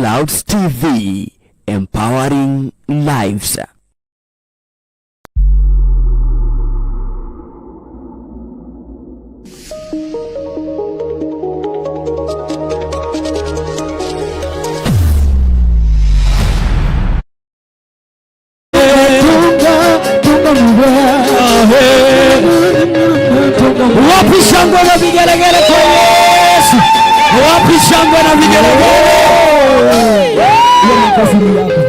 Clouds TV, empowering lives. Wapi shangwe na vigelegele kwa Yesu? Wapi shangwe na vigelegele? Hiyo makofi ni yako.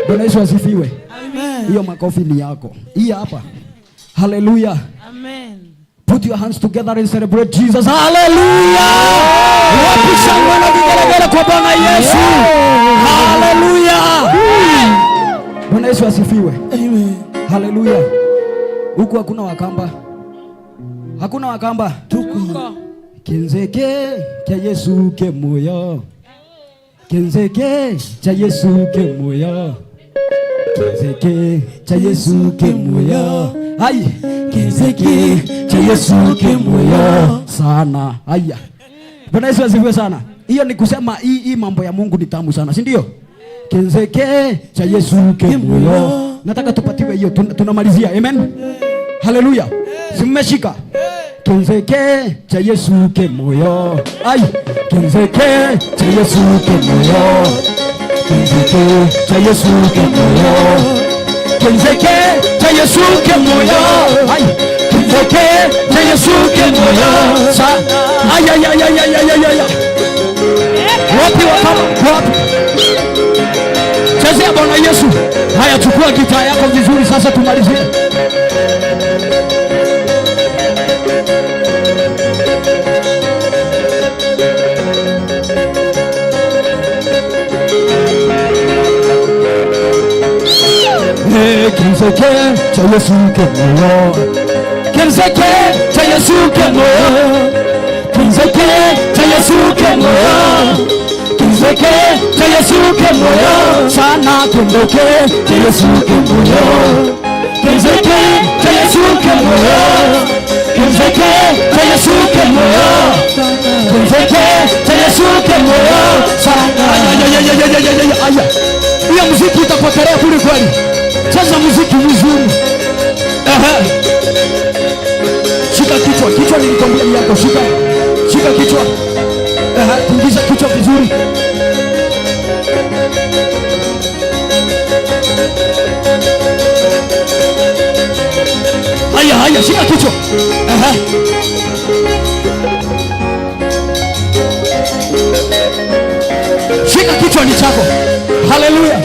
Bwana Yesu asifiwe. Amen. Hiyo makofi ni yako. Hii hapa. Hallelujah. Amen. Put your hands together and celebrate Jesus. Hallelujah. Wapi shangwe na vigelegele kwa Bwana Yesu? Hallelujah. Bwana Yesu asifiwe. Amen. Hallelujah. Huku hakuna Wakamba. Hakuna Wakamba. Tuko. Kinzeke cha Yesu ke moyo. Kinzeke cha Yesu ke moyo. Kinzeke cha Yesu ke moyo. Ai, kinzeke cha Yesu ke moyo sana. Haya. Bwana Yesu asifiwe sana. Hiyo ni kusema hii mambo ya Mungu ni tamu sana, si ndio? Kinzeke cha Yesu ke moyo. Nataka tupatiwe hiyo, tunamalizia. Amen. Hallelujah. Si mmeshika? Kinzeke cha Yesu ke moyo. Ai, kinzeke cha Yesu ke moyo. Kinzeke cha Yesu ke moyo. Kinzeke cha Yesu ke moyo. Ai, kinzeke cha Yesu ke moyo. Sa ay ay ay ay ay ay ay ay. Wapi Wakamba? Wapi? Chezea Bwana Yesu. Haya, chukua gitaa yako vizuri sasa tumalizie. Hey, kinzeke cha Yesu ke moyo. Kinzeke cha Yesu ke moyo. Kinzeke cha Yesu ke moyo. Kinzeke cha Yesu ke moyo. Sana kinzeke cha Yesu ke moyo. Kinzeke cha Yesu ke moyo. Kinzeke cha Yesu ke moyo. Kinzeke cha Yesu ke moyo. Sana. Ay, ay, ay, ay, ay, ay, ay, ay, ay. Hiyo muziki itapotelea kule kweli. Cheza muziki mzuri. Aha. Shika kichwa, kichwa nilikwambia ni yako, shika. Shika kichwa. Aha, tingiza kichwa vizuri. Haya, haya, shika kichwa. Aha. Shika kichwa ni chako. Hallelujah.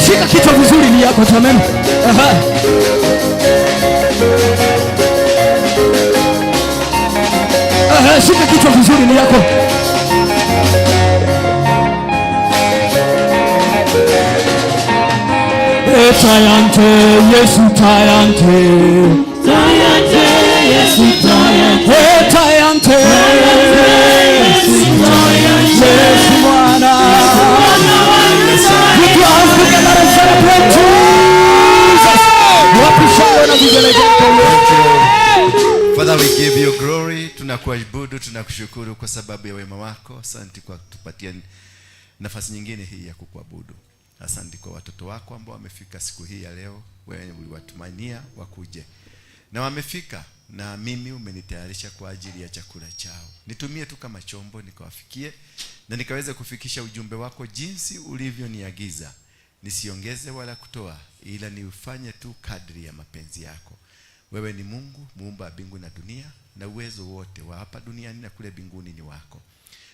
Shika kichwa vizuri ni yako jamani. Aha. Aha, shika kichwa vizuri ni yako. E tayante Yesu tayante. Tayante Yesu tayante. E tayante. Yesu tayante. Yesu Bwana. Put your hands together and celebrate Jesus. Wapi shangwe na vigelegele kwa Yesu. Father, we give you glory. Tunakuabudu, tunakushukuru kwa sababu ya wema wako. Asante kwa kutupatia nafasi nyingine hii ya kukuabudu. Asante kwa watoto wako ambao wamefika siku hii ya leo. Wewe uliwatumainia wakuje na wamefika, na mimi umenitayarisha kwa ajili ya chakula chao. Nitumie tu kama chombo nikawafikie na nikaweze kufikisha ujumbe wako jinsi ulivyoniagiza. Nisiongeze wala kutoa, ila niufanye tu kadri ya mapenzi yako. Wewe ni Mungu muumba wa mbingu na dunia, na uwezo wote wa hapa duniani na kule mbinguni ni wako.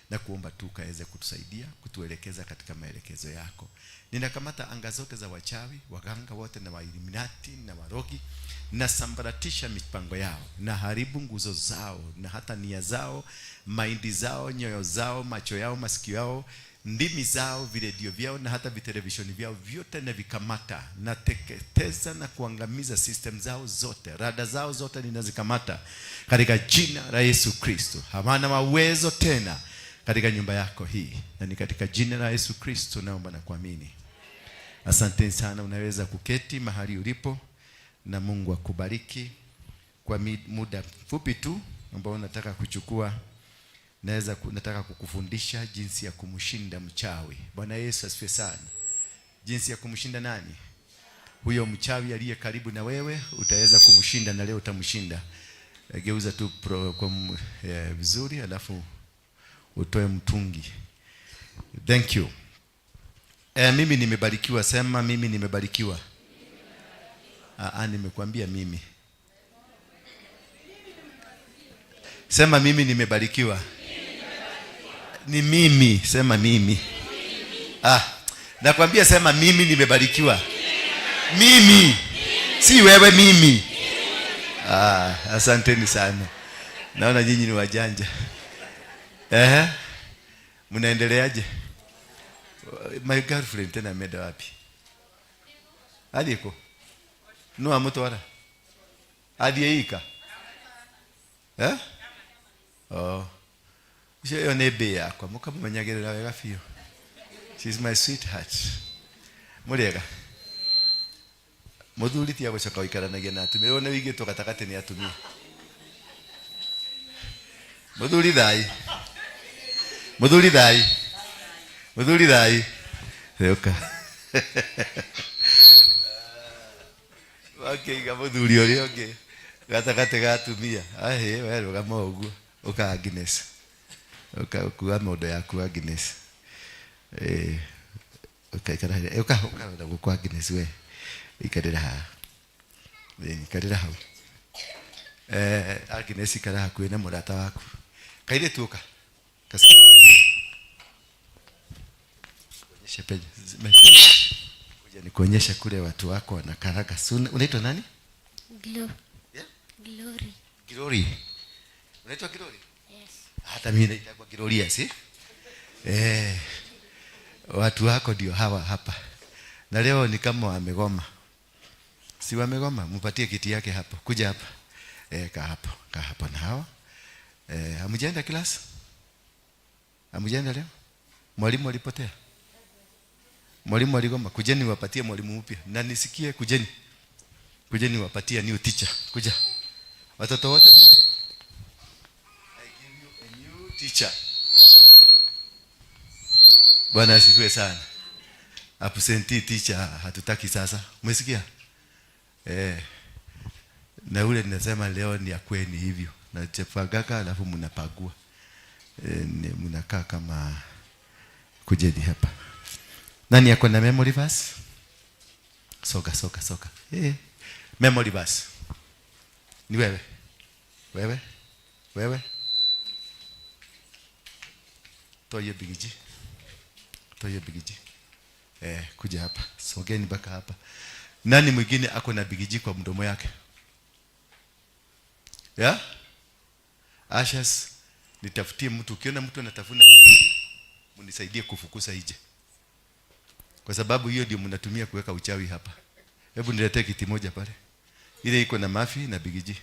Na kuomba tu ukaweze kutusaidia, kutuelekeza katika maelekezo yako. Ninakamata anga zote za wachawi, waganga wote na wailuminati na warogi, nasambaratisha mipango yao, na haribu nguzo zao na hata nia zao, maindi zao, nyoyo zao, macho yao, masikio yao, ndimi zao, viredio vyao na hata vitelevisheni vyao vyote na vikamata, na teketeza na kuangamiza system zao zote, rada zao zote ninazikamata katika jina la Yesu Kristo. Hawana uwezo tena katika nyumba yako hii, na ni katika jina la Yesu Kristo naomba na kuamini. Asante sana. Unaweza kuketi mahali ulipo na Mungu akubariki. Kwa muda mfupi tu ambao nataka kuchukua, nataka kukufundisha jinsi ya kumshinda mchawi. Bwana Yesu asifiwe sana. Jinsi ya kumshinda nani? Huyo mchawi aliye karibu na wewe utaweza kumshinda, na leo utamshinda. Geuza tu vizuri, alafu utoe mtungi. Thank you. Mimi nimebarikiwa. Sema mimi nimebarikiwa. Nimekuambia mimi. Sema mimi nimebarikiwa. Ni mimi, sema mimi. Nakwambia sema mimi nimebarikiwa. Mimi. Si wewe, mimi. Asanteni sana. Naona nyinyi ni wajanja. Mnaendeleaje? My girlfriend tena ameenda wapi? Aliko? No amutwara. Athiĩ ika? Eh? Oh. Ũcio ĩyo nĩ mbĩ yakwa, mũkamũmenyagĩrĩra wega biũ. She's my sweetheart. Mũrĩega? Mũthuri ti agũcoka gũikaranagia na atumia. Rĩu nĩ wĩigĩtwo gatagatĩ nĩ atumia. Mũthuri thai. Mũthuri thai. Mũthuri thai. Rĩũka. Wakĩiga mũthuri ũrĩa ũngĩ gatagatĩ ga atumia. Ahĩ, we rũgama ũguo. Ũka Agnes. Ũka ũkua mondo yaku Agnes. Ũkaikara harĩa. Ũka, ũka na gũkũ Agnes we. Ikarĩra haha. Ikarĩra hau. Agnes ikara hakuhĩ na mũrata waku. Kairĩtu ũka. Kuonyesha peja. Kuja nikuonyeshe kule watu wako wanakaranga. Unaitwa nani? Yeah? Glory. Glory. Unaitwa Glory? Yes. Hata mimi naitwa Gloria, si? Watu wako ndio hawa hapa. Na leo ni kama wamegoma. Si wamegoma? Mpatie kiti yake hapo. Kuja hapa. Kaa hapo. Kaa hapo na hawa. Hamjaenda class? Hamjaenda leo? Mwalimu alipotea? Mwalimu aligoma. Kujeni wapatie mwalimu mpya. Na nisikie kujeni. Kujeni wapatie new teacher. Kuja. Watoto wote. I give you a new teacher. Bwana asifiwe sana. Absentee teacher hatutaki sasa. Umesikia? Na ule ninasema leo ni ya kweni hivyo. Na chepagaka alafu mnapagua. Mnakaa kama kujeni hapa. Nani yako na memory verse? Soka, soka, soka. Memory verse. Ni wewe. Wewe? Wewe? Toa hiyo bigiji. Toa hiyo bigiji. Kuja hapa. Sogeni mpaka hapa. Nani mwingine ako na bigiji kwa mdomo yake? Yeah? Ashes, nitafutie mtu. Ukiona mtu anatafuna, mnisaidie kufukuza nje. Kwa sababu hiyo ndio mnatumia kuweka uchawi hapa. Hebu niletee kiti moja pale. Ile iko na mafi na bigiji.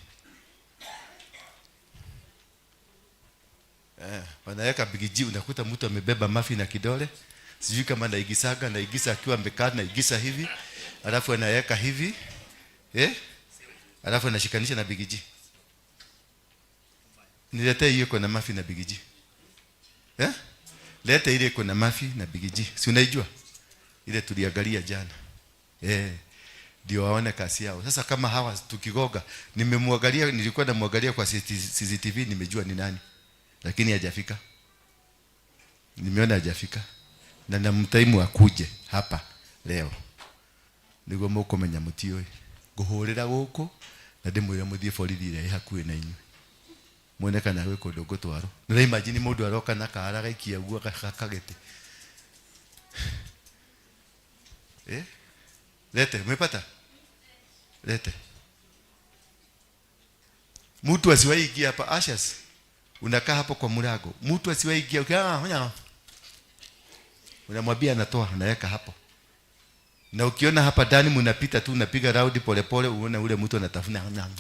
Wanaweka bigiji, unakuta mtu amebeba mafi na kidole. Sijui kama anaigisaga, anaigisa akiwa amekaa, anaigisa hivi. Alafu anaweka hivi. Alafu anashikanisha na bigiji. Niletee hiyo iko na mafi na bigiji. Lete ile iko na mafi na bigiji. Si unaijua? Ile tuliangalia jana. Ndio waone kasi yao. Sasa kama hawa tukigoga, nimemwangalia, nilikuwa namwangalia kwa CCTV, nimejua ni nani. Lakini hajafika. Nimeona hajafika. Na namtaimu akuje hapa leo. Niguo mukumenya mutioi. Nguhurira guku na ndimwire muthie borithi ĩrĩa ĩ hakuhĩ na inyuĩ. Mwone kana gwĩ kũndũ ngũtwarwo. Nĩ imagine mũndũ aroka na kara gaikia guo kagĩtĩ. Lete, umepata? Lete. Mtu asiwahi ingia hapa, ashes. Unakaa hapo kwa mlango. Mtu asiwahi ingia, ukiona, unamwambia anatoa, anaweka hapo. Na ukiona hapa ndani mnapita tu, unapiga round pole pole, uone ule mtu anatafuna.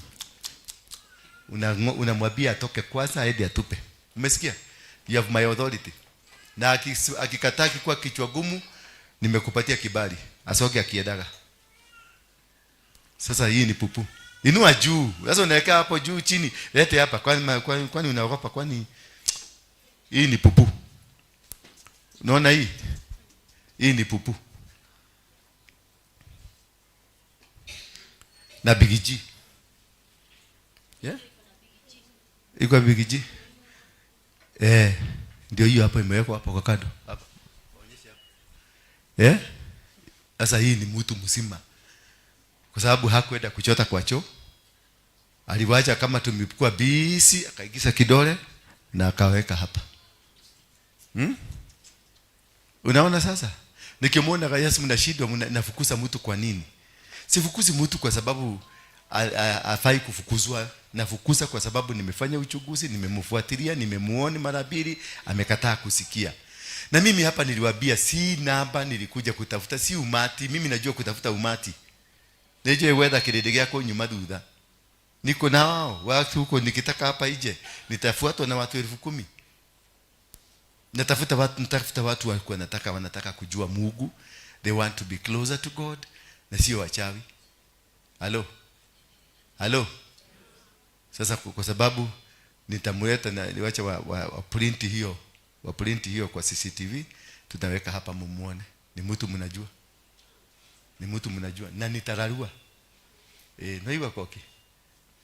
Unamwambia atoke kwanza aende atupe. Umesikia? You have my authority. Na akikataa kwa kichwa gumu, nimekupatia kibali. Asoge akiendaga. Sasa hii ni pupu. Inua juu. Sasa unaweka hapo juu chini. Lete hapa. Kwani unaogopa? Kwani hii ni pupu. Unaona hii? Hii ni pupu. Na Big G. Yeah? Iko Big G. Eh, ndio hiyo hapo imewekwa hapo kwa kando. Hapa. Onyesha hapo. Eh? Sasa hii ni mtu mzima. Kwa sababu hakwenda kuchota kwa choo. Aliwacha kama tumekuwa busy, akaingiza kidole na akaweka hapa. Unaona sasa? Nikimwona Yesu mnashindwa, mnafukuza mtu kwa nini? Sifukuzi mtu kwa sababu afai kufukuzwa. Nafukuza kwa sababu nimefanya uchunguzi, nimemfuatilia, nimemuona mara mbili, amekataa kusikia. Na mimi hapa niliwaambia si namba nilikuja kutafuta, si umati. Mimi najua kutafuta umati. Neje wetha kirindi giakwa nyuma thutha. Niko na wao watu huko, nikitaka hapa ije nitafuatwa na watu 10,000. Natafuta watu, natafuta watu walikuwa wanataka kujua Mungu. They want to be closer to God, na sio wachawi. Halo? Halo? Sasa kwa sababu nitamleta na niwache wa print hiyo, wa print hiyo kwa CCTV, tutaweka hapa mumuone. Ni mtu mnajua. Ni mtu mnajua na nitararua. Naiwa koki.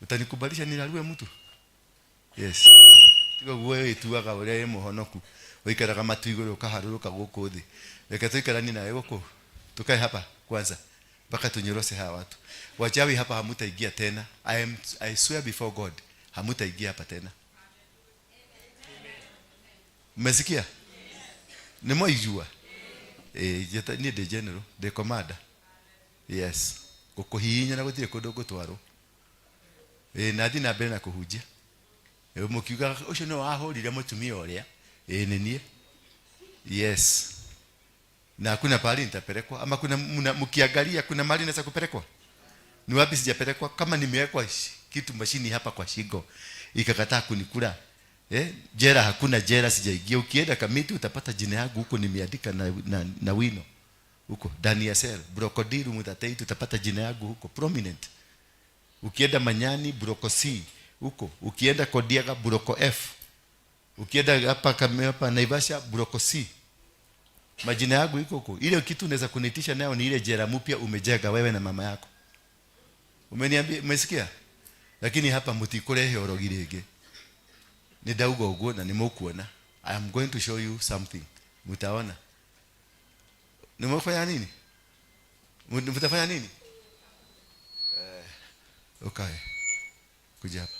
Utanikubalisha nirarue mtu? Yes. Tiga wewe tuaga uria muhonoku. Uikaraga matu iguru ukaharũrũka gũkũ thĩ. Reke tuikaranie nawe gũkũ. Tukae hapa kwanza mpaka tunyorose hawa watu. Wachawi hapa hamutaingia tena. I swear before God, hamutaingia hapa tena. Mmesikia? Nimeijua. Jeta ni the general, the commander. Yes. Gukuhihinya na gutire kundu ngutwarwo. Na thi na mbere na kuhunjia. Mukiuga ucio no wahurire mutumia uria. Ni nie. Yes. Na hakuna pahali nitapelekwa ama kuna mkiangalia kuna mahali naweza kupelekwa? Ni wapi sijapelekwa? Kama nimewekwa kitu mashini hapa kwa shingo ikakataa kunikula. Jela hakuna jela sijaingia. Ukienda Kamiti utapata jina yangu huko nimeandika na wino. Huko Daniel Sel, Brokodiru Mutatei utapata jina yangu huko prominent. Ukienda Manyani Broko C huko, ukienda Kodiaga Broko F. Ukienda hapa hapa Naivasha Broko C. Majina yangu iko huko. Ile kitu unaweza kunitisha nayo ni ile jela mpya umejenga wewe na mama yako. Umeniambia, umesikia? Lakini hapa mutikurehe orogi rĩngĩ. Ni ndauga ũguo na nĩmũkuona. I am going to show you something. Mutaona. Nimefanya nini? Mtafanya nini? Okay. Kuja hapa.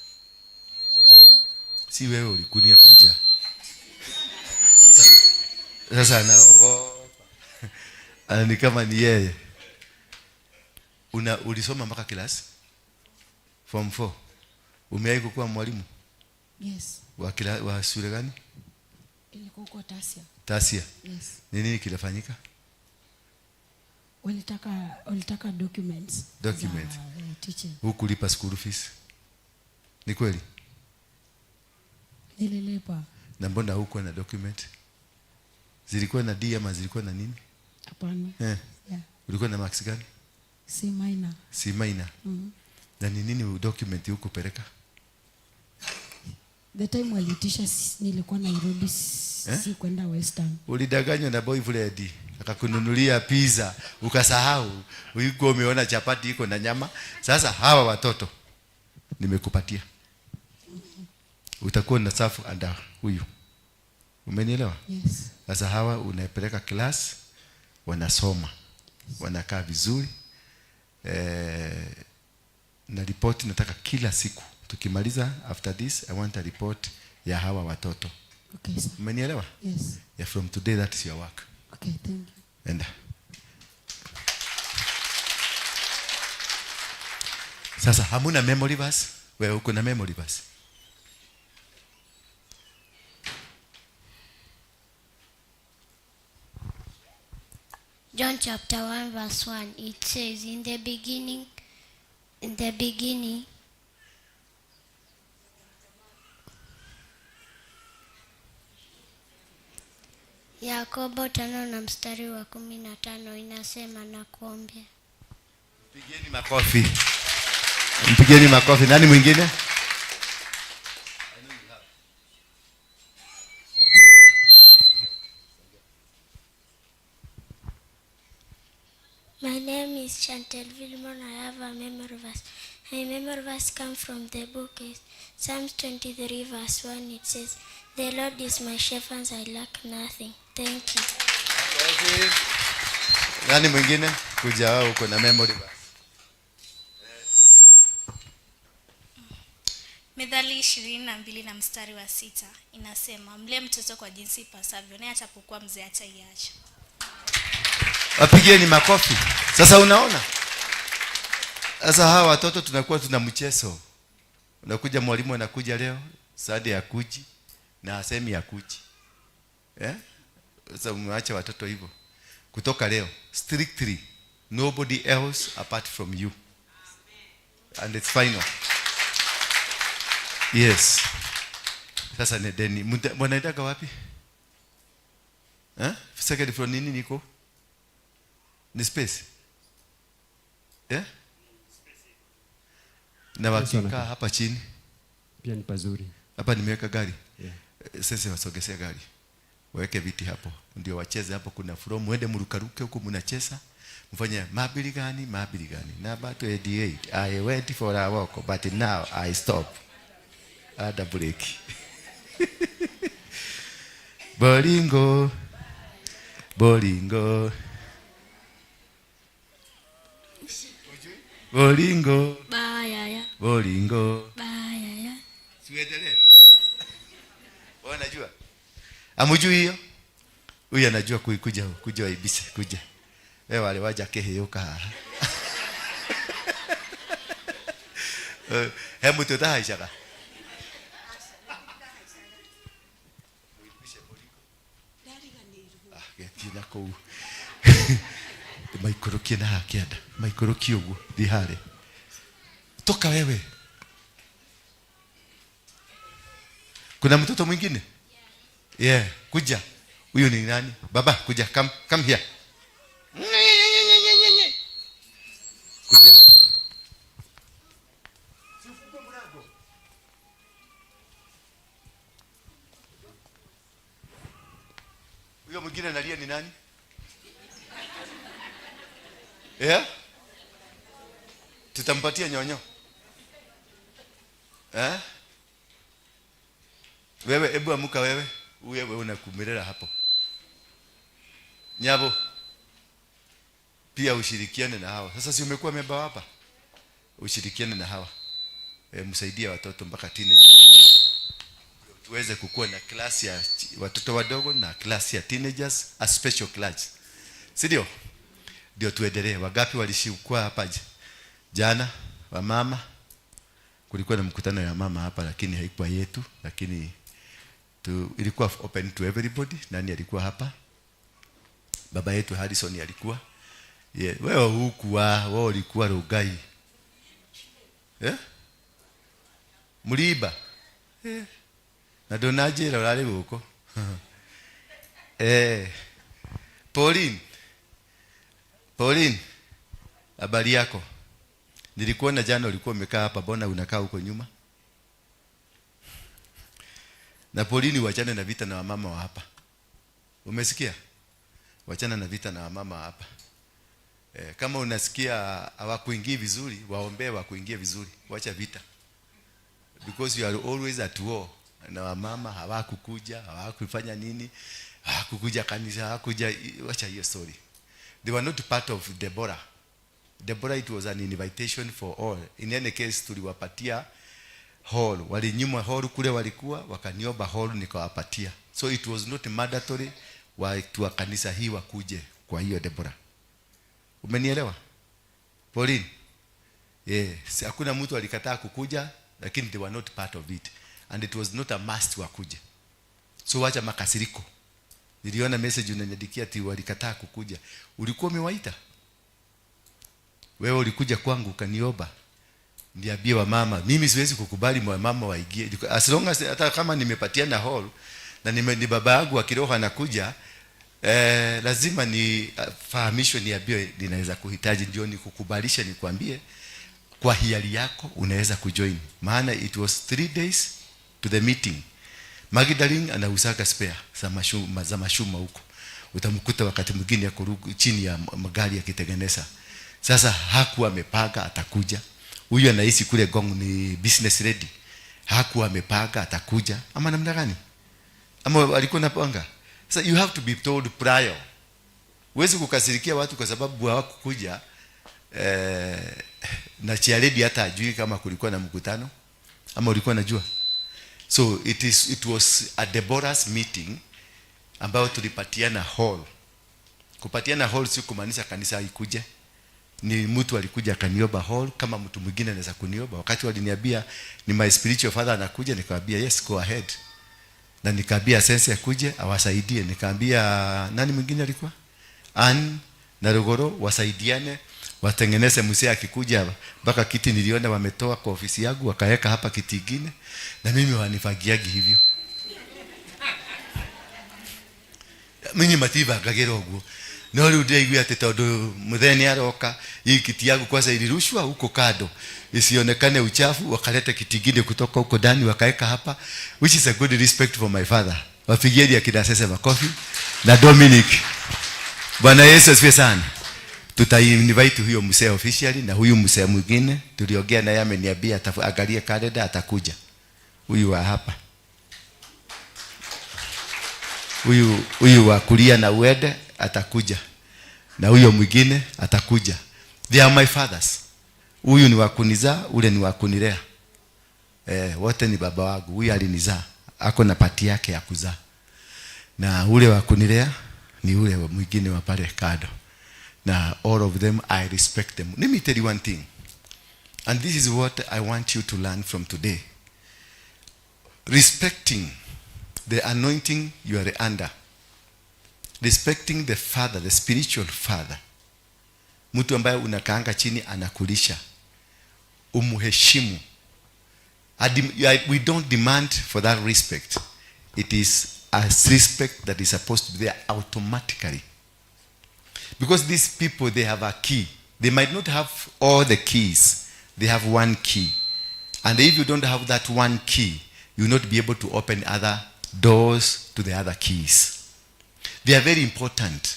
Si wewe ulikunia kuja. Sasa anaogopa. Ni kama ni yeye. Ulisoma mpaka class form 4. Umewahi kuwa mwalimu? Yes. Wa shule gani? Ilikuwa kwa Tasia. Tasia. Yes. Ni nini kilifanyika? Walitaka documents. Document. Za teaching. Hukulipa school fees? Ni kweli? Nililipa. Na mbona hukuwa na document? Zilikuwa na D ama zilikuwa na nini? Hapana. Yeah. Ulikuwa na marks gani? C minor. C minor. Na ni nini document hukupeleka? The time waliitisha nilikuwa Nairobi, si kwenda Western. Ulidanganywa na boyfriend akakununulia pizza ukasahau. Ulikuwa umeona chapati iko na nyama. Sasa hawa watoto nimekupatia. Utakuwa na safu anda huyu. Umenielewa? Yes. Sasa hawa unapeleka class, wanasoma. Wanakaa vizuri. Na report nataka kila siku. Tukimaliza after this I want a report ya hawa watoto. Okay, sir. Umenielewa? Yes. Yeah, from today that is your work. Okay, thank you. Enda. Sasa hamuna memory verse? Wewe uko na memory verse? John chapter 1 verse 1, it says, in the beginning, in the beginning, Yakobo 5 na mstari wa 15 inasema na kuombea. Pigeni makofi. Mpigeni makofi. Nani mwingine? My name is Chantel Vilmon. I have a memory verse. My memory verse comes from the book is Psalms 23 verse 1. It says, "The Lord is my shepherd, I lack nothing." Thank you. Nani mwingine? Kuja wao uko na memory verse. Methali 22 na mstari wa 6 inasema, mlee mtoto kwa jinsi ipasavyo, naye atapokuwa mzee hataiacha. Wapigieni makofi. Sasa unaona? Sasa hawa watoto tunakuwa tuna mchezo. Unakuja mwalimu anakuja leo, Sunday hakuji na asemi hakuji. Eh? Sasa umeacha watoto hivyo. Kutoka leo strictly nobody else apart from you. And it's final. Yes. Sasa nendeni. Mnaendaga wapi? Eh? Second floor nini niko? Ni space. Eh? Na wakikaa hapa chini. Pia ni pazuri. Hapa nimeweka gari. Yeah. Sasa wasogezea gari. Waweke viti hapo. Ndio wacheze hapo, kuna floor, muende mrukaruke huko mnacheza. Mfanye mabili gani, mabili gani. Number 28. I went for a walk but now I stop. Ada break. Bolingo. Bolingo. Bolingo. Bayaya. Bolingo. Bayaya. Siendelee. Wewe unajua? Amujui hiyo? Huyu anajua kuikuja, kuja waibise, kuja. Wewe wale waja keheuka haha. Hebu tutahaishaga. Getie na kũu. Maikũrũkie na hakianda. Maikũrũkie ũguo, thiĩ harĩa. Toka wewe. Kuna mtoto mwingine? Yeah, kuja. Huyu ni nani? Baba, kuja, come, come here. Kuja. Huyo mwingine analia ni nani? Yeah? Tutampatia nyonyo. Eh? Wewe hebu amuka wewe. Wewe unakumerera hapo. Nyabo. Pia ushirikiane na hawa. Sasa si umekuwa memba hapa? Ushirikiane na hawa. Msaidie watoto mpaka teenagers. Tuweze kukua na class ya watoto wadogo na class ya teenagers, a special class. Si ndio? Ndio tuendelee. Wagapi walishikwa hapa jana? Wamama. Kulikuwa na mkutano ya mama hapa lakini haikuwa yetu, lakini ilikuwa open to everybody. Nani alikuwa hapa? Baba yetu Harrison alikuwa. Yeah, wewe hukuwa, wewe ulikuwa Rugai. Eh? Mliiba. Eh. Na ndonanjĩra ũrarĩ gũkũ. Eh. Pauline. Pauline. Habari yako? Nilikuona jana ulikuwa umekaa hapa, mbona unakaa huko nyuma? Na Pauline, wachane na vita na wamama wa hapa. Umesikia? Wachana na vita na wamama wa hapa. Kama unasikia hawakuingii vizuri, waombee wakuingie vizuri. Wacha vita. Because you are always at war. Na wamama hawakukuja, hawakufanya nini, hawakukuja kanisa, hawakuja, wacha hiyo story. They were not part of Deborah. Deborah, it was an invitation for all. In any case, tuliwapatia hall. Walinyimwa hall kule walikuwa, wakaniomba hall nikawapatia. So it was not mandatory watu wa kanisa hii wakuje kwa hiyo Deborah. Umenielewa? Pauline? Yeah, si hakuna mtu alikataa kukuja, lakini they were not part of it. And it was not a must wakuje. So wacha makasiriko. Niliona message unaniandikia ati walikataa kukuja. Ulikuwa umewaita? Wewe ulikuja kwangu ukaniomba. Niambie wamama, mimi siwezi kukubali wamama waingie. As long as hata kama nimepatiana hall na ni baba yangu wa kiroho anakuja, lazima nifahamishwe, niambiwe ninaweza kuhitaji, ndio nikukubalishe, nikwambie Kwa hiari yako unaweza kujoin, maana it was 3 days to the meeting. Magdalene anauzaga spare za mashuma huko, utamkuta wakati mwingine ako chini ya magari akitengeneza. Sasa hakuwa amepanga atakuja. Huyu anaishi kule Ngong, ni business lady, hakuwa amepanga atakuja ama namna gani, ama alikuwa anapanga. Sasa you have to be told prior. Huwezi kukasirikia watu kwa sababu hawakukuja, na chairlady hata ajui kama kulikuwa na mkutano, ama ulikuwa najua? So it was a Deborah's meeting ambayo tulipatiana hall. Kupatiana hall si kumaanisha kanisa ikuje. Ni mtu alikuja akaniomba hall kama mtu mwingine anaweza kuniomba. Wakati waliniambia ni my spiritual father anakuja, nikamwambia, "Yes, go ahead," na nikaambia sense akuje awasaidie. Nikaambia nani mwingine alikuwa Ann na Rugoro wasaidiane watengeneze mzee akikuja. Mpaka kiti niliona wametoa kwa ofisi yangu wakaweka hapa kiti ingine, na mimi wanifagiagi hivyo, mimi matibangagĩra ũguo. No rĩu ndĩraigua atĩ tondũ mũthee nĩ aroka, hii kiti yangu kwanza ilirushwa huko kando isionekane uchafu, wakaleta kiti ingine kutoka huko ndani wakaweka hapa, which is a good respect for my father. Wapigieni akina Sese makofi na Dominic. Bwana Yesu asifiwe sana. Tutainvite huyo mzee officially, na huyu mzee mwingine tuliongea naye ameniambia angalie calendar, atakuja. Huyu wa hapa, huyu wa kulia na uende atakuja, na huyo mwingine atakuja. They are my fathers. Huyu ni wa kunizaa, ule ni wa kunilea. Wote ni baba wangu. Huyu alinizaa, ako na part yake ya kuzaa, na ule wa kunilea ni ule wa mwingine wa pale kando, na all of them, I respect them. Let me tell you one thing, and this is what I want you to learn from today: respecting the anointing you are under, respecting the father, the spiritual father, mtu ambaye unakaanga chini anakulisha, umuheshimu. We don't demand for that respect. It is a respect that is supposed to be there automatically, because these people, they have a key. They might not have all the keys, they have one key, and if you don't have that one key, you will not be able to open other doors to the other keys. They are very important.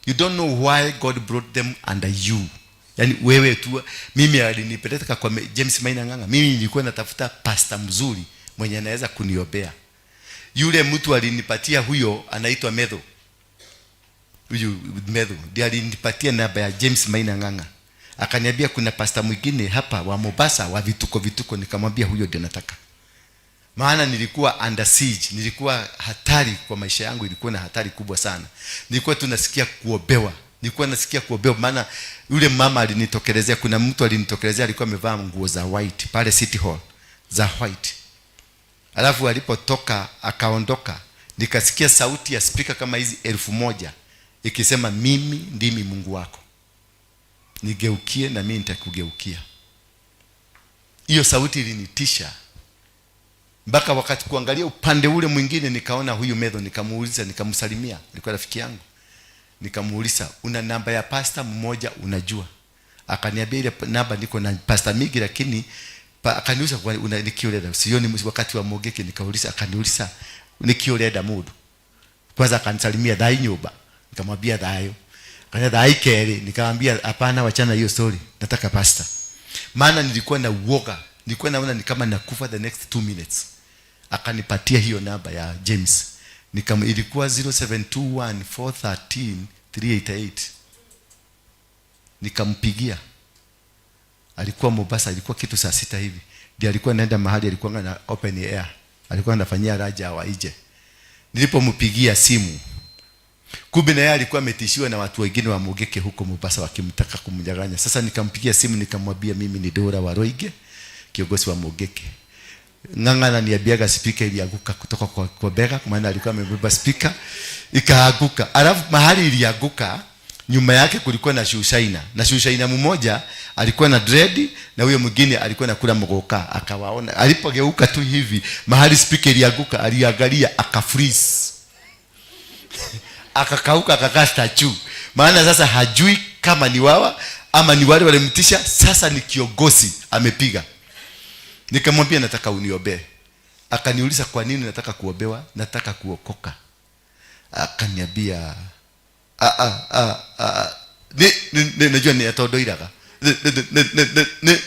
You don't know why God brought them under you. Yani wewe tu, mimi alinipeleka kwa James Maina Ng'ang'a. Mimi nilikuwa natafuta pastor mzuri mwenye anaweza kuniombea. Yule mtu alinipatia huyo anaitwa Medho. Huyu Medho ndiye alinipatia namba ya James Maina Ng'ang'a. Akaniambia kuna pastor mwingine hapa wa Mombasa wa vituko vituko. Nikamwambia huyo ndio nataka, maana nilikuwa under siege, nilikuwa hatari kwa maisha yangu, ilikuwa na hatari kubwa sana. Nilikuwa tu nasikia kuobewa, nilikuwa nasikia kuobewa, maana yule mama alinitokelezea, kuna mtu alinitokelezea, alikuwa amevaa nguo za white pale City Hall, za white. Alafu alipotoka akaondoka, nikasikia sauti ya spika kama hizi 1000 ikisema, "Mimi ndimi Mungu wako, nigeukie na mimi nitakugeukia." Hiyo sauti ilinitisha mpaka wakati kuangalia upande ule mwingine nikaona huyu Medho, nikamuuliza, nikamsalimia, alikuwa rafiki yangu. Nikamuuliza, "Una namba ya pasta mmoja unajua?" Akaniambia, "Ile namba niko na pasta mingi," lakini akaniuliza, "Kwa una nikiurenda sioni wakati wa Mugiki?" Nikauliza, akaniuliza, "Nikiurenda mundu?" Kwanza akanisalimia, "Thai nyumba?" Nikamwambia, "Thayo." Akaniambia, "Thai keri?" Nikamwambia, "Hapana, wachana hiyo story, nataka pasta." Maana nilikuwa na uoga, nilikuwa naona ni kama nakufa the next 2 minutes. Akanipatia hiyo namba ya James. Ilikuwa 0721 413 388. Nikampigia. Alikuwa Mombasa, ilikuwa kitu saa 6 hivi ndio alikuwa anaenda mahali, alikuwa na open air, alikuwa anafanyia raja wa nje. Nilipompigia simu, kumbe na yeye alikuwa ametishiwa na watu wengine wa Mugeke huko Mombasa wakimtaka kumnyang'anya. Sasa nikampigia simu, nikamwambia, "Mimi ni Dora Waroige, kiongozi wa Mugeke." Ng'ang'a ananiambiaga spika ilianguka kutoka kwa bega, kwa maana alikuwa amebeba spika ikaanguka. Alafu mahali ilianguka, nyuma yake kulikuwa na shushaina, na shushaina mmoja alikuwa na dread na huyo mwingine alikuwa nakula mgoka. Akawaona alipogeuka tu hivi mahali spika ilianguka, aliangalia, akafreeze, akakauka, akakaa statue, maana sasa hajui kama ni wawa. Ama ni wale walimtisha. Sasa ni kiongozi amepiga. Nikamwambia, "Nataka uniombee." Akaniuliza, "Kwa nini nataka kuombewa?" "Nataka kuokoka." Akaniambia, "Ah, ah, ah, ah, ni najua ni atondoiraga ni."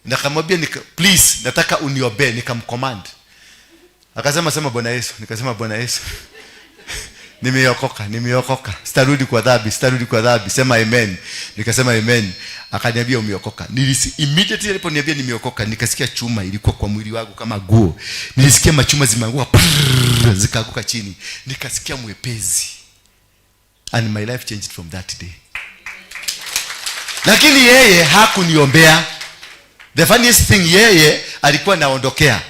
Nikamwambia, "Please, nataka uniombee." Nikamcommand. Akasema, "Sema Bwana Yesu." Nikasema, "Bwana Yesu, nimeokoka, nimeokoka, sitarudi kwa dhambi, sitarudi kwa dhambi, sema amen." Nikasema amen. Akaniambia, "Umeokoka." Immediately aliponiambia nimeokoka, nikasikia chuma ilikuwa kwa mwili wangu kama guo. Nilisikia machuma zimeanguka, prrrr, zikaanguka chini. Nikasikia mwepesi, and my life changed from that day. Lakini yeye hakuniombea. The funniest thing, yeye alikuwa naondokea.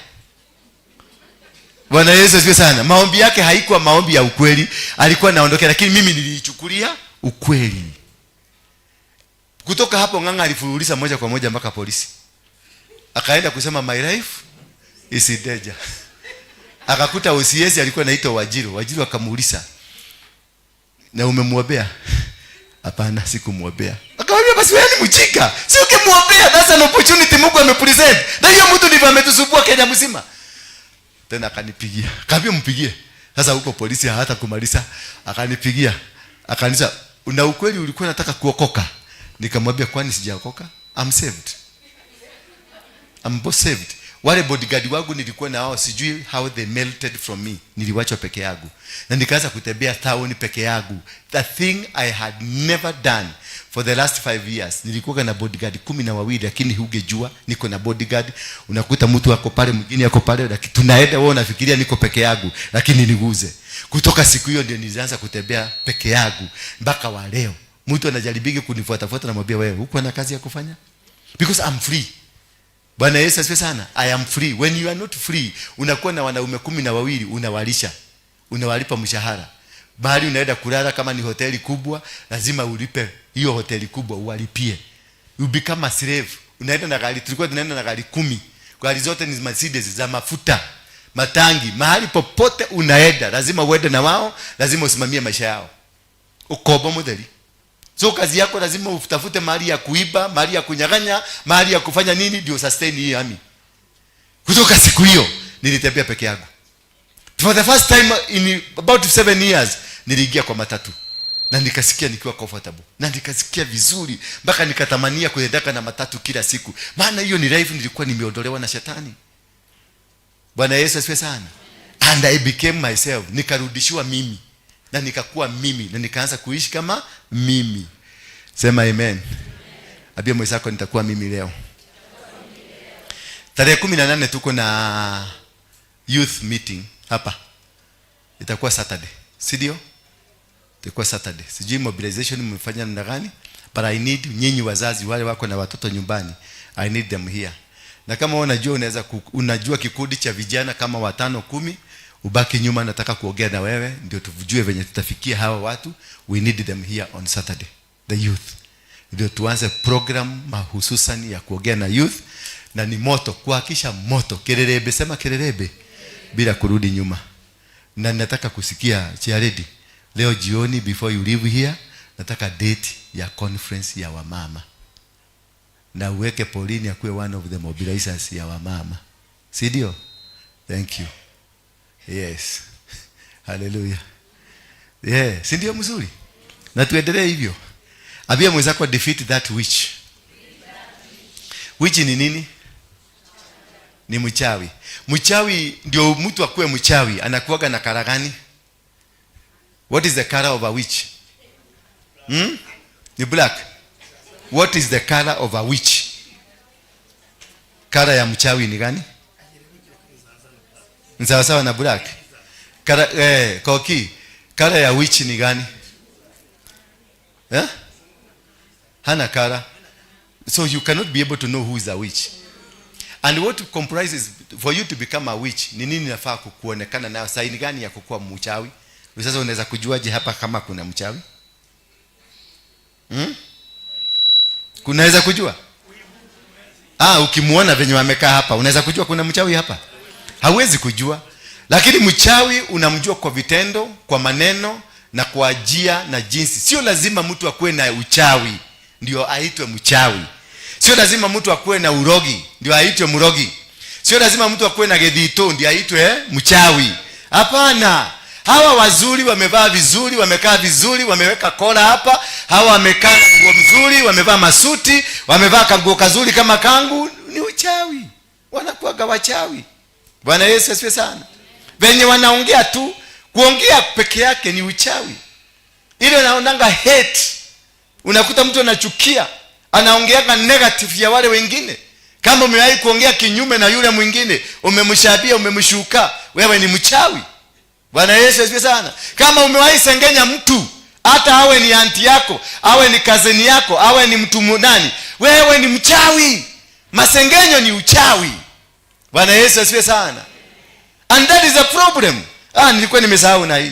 Bwana Yesu asifiwe sana. Maombi yake haikuwa maombi ya ukweli, alikuwa naondokea, lakini mimi niliichukulia ukweli. Kutoka hapo, Ng'ang'a alifululiza moja kwa moja mpaka polisi, akaenda kusema, "My life is in danger." Akakuta OCS alikuwa anaitwa Wajiru. Wajiru akamuuliza, "Na umemwombea?" "Hapana, sikumwombea." Akamwambia, "Basi wewe ni mjinga. Si ukimwombea, that's an opportunity Mungu amepresent. Na hiyo mtu ndivyo ametusumbua Kenya mzima." Tena akanipigia. Kaambia mpigie. Sasa huko polisi hata kumaliza, akanipigia. Akaniuliza, "Una ukweli ulikuwa unataka kuokoka?" Nikamwambia, "Kwani sijaokoka? I'm saved. I'm both saved." Wale bodyguard wangu nilikuwa na wao, sijui how they melted from me. Niliwachwa peke yangu. Na nikaanza kutembea town peke yangu. The thing I had never done for the last 5 years. Nilikuwa na bodyguard 12, lakini hungejua niko na bodyguard. Unakuta mtu ako pale, mwingine ako pale, lakini tunaenda, wewe unafikiria niko peke yangu, lakini niguze. Kutoka siku hiyo ndio nilianza kutembea peke yangu mpaka wa leo. Mtu anajaribiki kunifuatafuata, namwambia, "Wewe huko na kazi ya kufanya?" Because I'm free. Bwana Yesu asifiwe sana. I am free. When you are not free, unakuwa na wanaume 12, unawalisha, unawalipa mshahara. Mahali unaenda kulala, kama ni hoteli kubwa, lazima ulipe hiyo hoteli kubwa, uwalipie. You become a slave. Unaenda na gari, tulikuwa tunaenda na gari 10. Gari zote ni Mercedes za mafuta, matangi. Mahali popote unaenda, lazima uende na wao, lazima usimamie maisha yao. Ukobo mutheri. So kazi yako lazima utafute mahali ya kuiba, mahali ya kunyang'anya, mahali ya kufanya nini ndio sustain hii army. Kutoka siku hiyo nilitembea peke yangu. For the first time in about 7 years niliingia kwa matatu na nikasikia nikiwa comfortable na nikasikia vizuri mpaka nikatamania kuendaka na matatu kila siku, maana hiyo ni life nilikuwa nimeondolewa na shetani. Bwana Yesu asifiwe sana. And I became myself, nikarudishiwa mimi na nikakuwa mimi na nikaanza kuishi kama mimi. Sema amen. Ambia mwenzako, "Nitakuwa mimi leo." Tarehe 18 tuko na youth meeting hapa, itakuwa Saturday, si ndio? Itakuwa Saturday. Sijui mobilization mmefanya namna gani, but I need nyinyi wazazi wale wako na watoto nyumbani, I need them here. Na kama wewe unajua unaweza unajua kikundi cha vijana kama watano, 10, ubaki nyuma, nataka kuongea na wewe ndio tujue venye tutafikia hawa watu. We need them here on Saturday, the youth, ndio tuanze program mahususan ya kuongea na youth, na ni moto, kuhakisha moto kererebe, sema kererebe, bila kurudi nyuma. Na nataka kusikia chairlady leo jioni, before you leave here, nataka date ya conference ya wamama na uweke Pauline akuwe one of the mobilizers ya wamama, si ndio? Thank you. Yes, haleluya. Yeah, si ndio mzuri? Na tuendelee hivyo. Ambia mwenzako, "Defeat that witch." Witch ni nini? Ni mchawi. Mchawi, ndio mtu akuwe mchawi, anakuwaga na color gani? What is the color of a witch? Hmm? Ni black. What is the color of a witch? Color ya mchawi ni gani? Ni sawa sawa na black. Color, koki. Color ya witch ni gani? Eh? Hana color. So you cannot be able to know who is a witch. And what comprises for you to become a witch, ni nini nafaa kuonekana nayo? Saini gani ya kukuwa mchawi? Sasa unaweza kujuaje hapa kama kuna mchawi? Hmm? Kunaweza kujua? Ah, ukimuona venye wamekaa hapa, unaweza kujua kuna mchawi hapa? Hauwezi kujua. Lakini mchawi unamjua kwa vitendo, kwa maneno na kwa njia na jinsi. Sio lazima mtu akuwe na uchawi. ndio aitwe mchawi. Sio lazima mtu akuwe na urogi ndio aitwe mrogi. Sio lazima mtu akuwe na gethito ndio aitwe mchawi. Hapana. Hawa wazuri wamevaa vizuri, wamekaa vizuri, wameweka kola hapa. Hawa wamekaa na nguo mzuri, wamevaa masuti, wamevaa kanguo kazuri kama kangu, ni uchawi. Wanakuwaga wachawi. Bwana Yesu asifiwe sana. Venye wanaongea tu, kuongea peke yake ni uchawi. Ile naonanga hate. Unakuta mtu anachukia, anaongeaga negative ya wale wengine. Kama umewahi kuongea kinyume na yule mwingine, umemshabia, umemshuka, wewe ni mchawi. Bwana Yesu asifiwe sana. Kama umewahi sengenya mtu, hata awe ni anti yako, awe ni kazeni yako, awe ni mtu nani, wewe ni mchawi. Masengenyo ni uchawi. Bwana Yesu asifiwe sana. And that is a problem. Nilikuwa nimesahau na hii.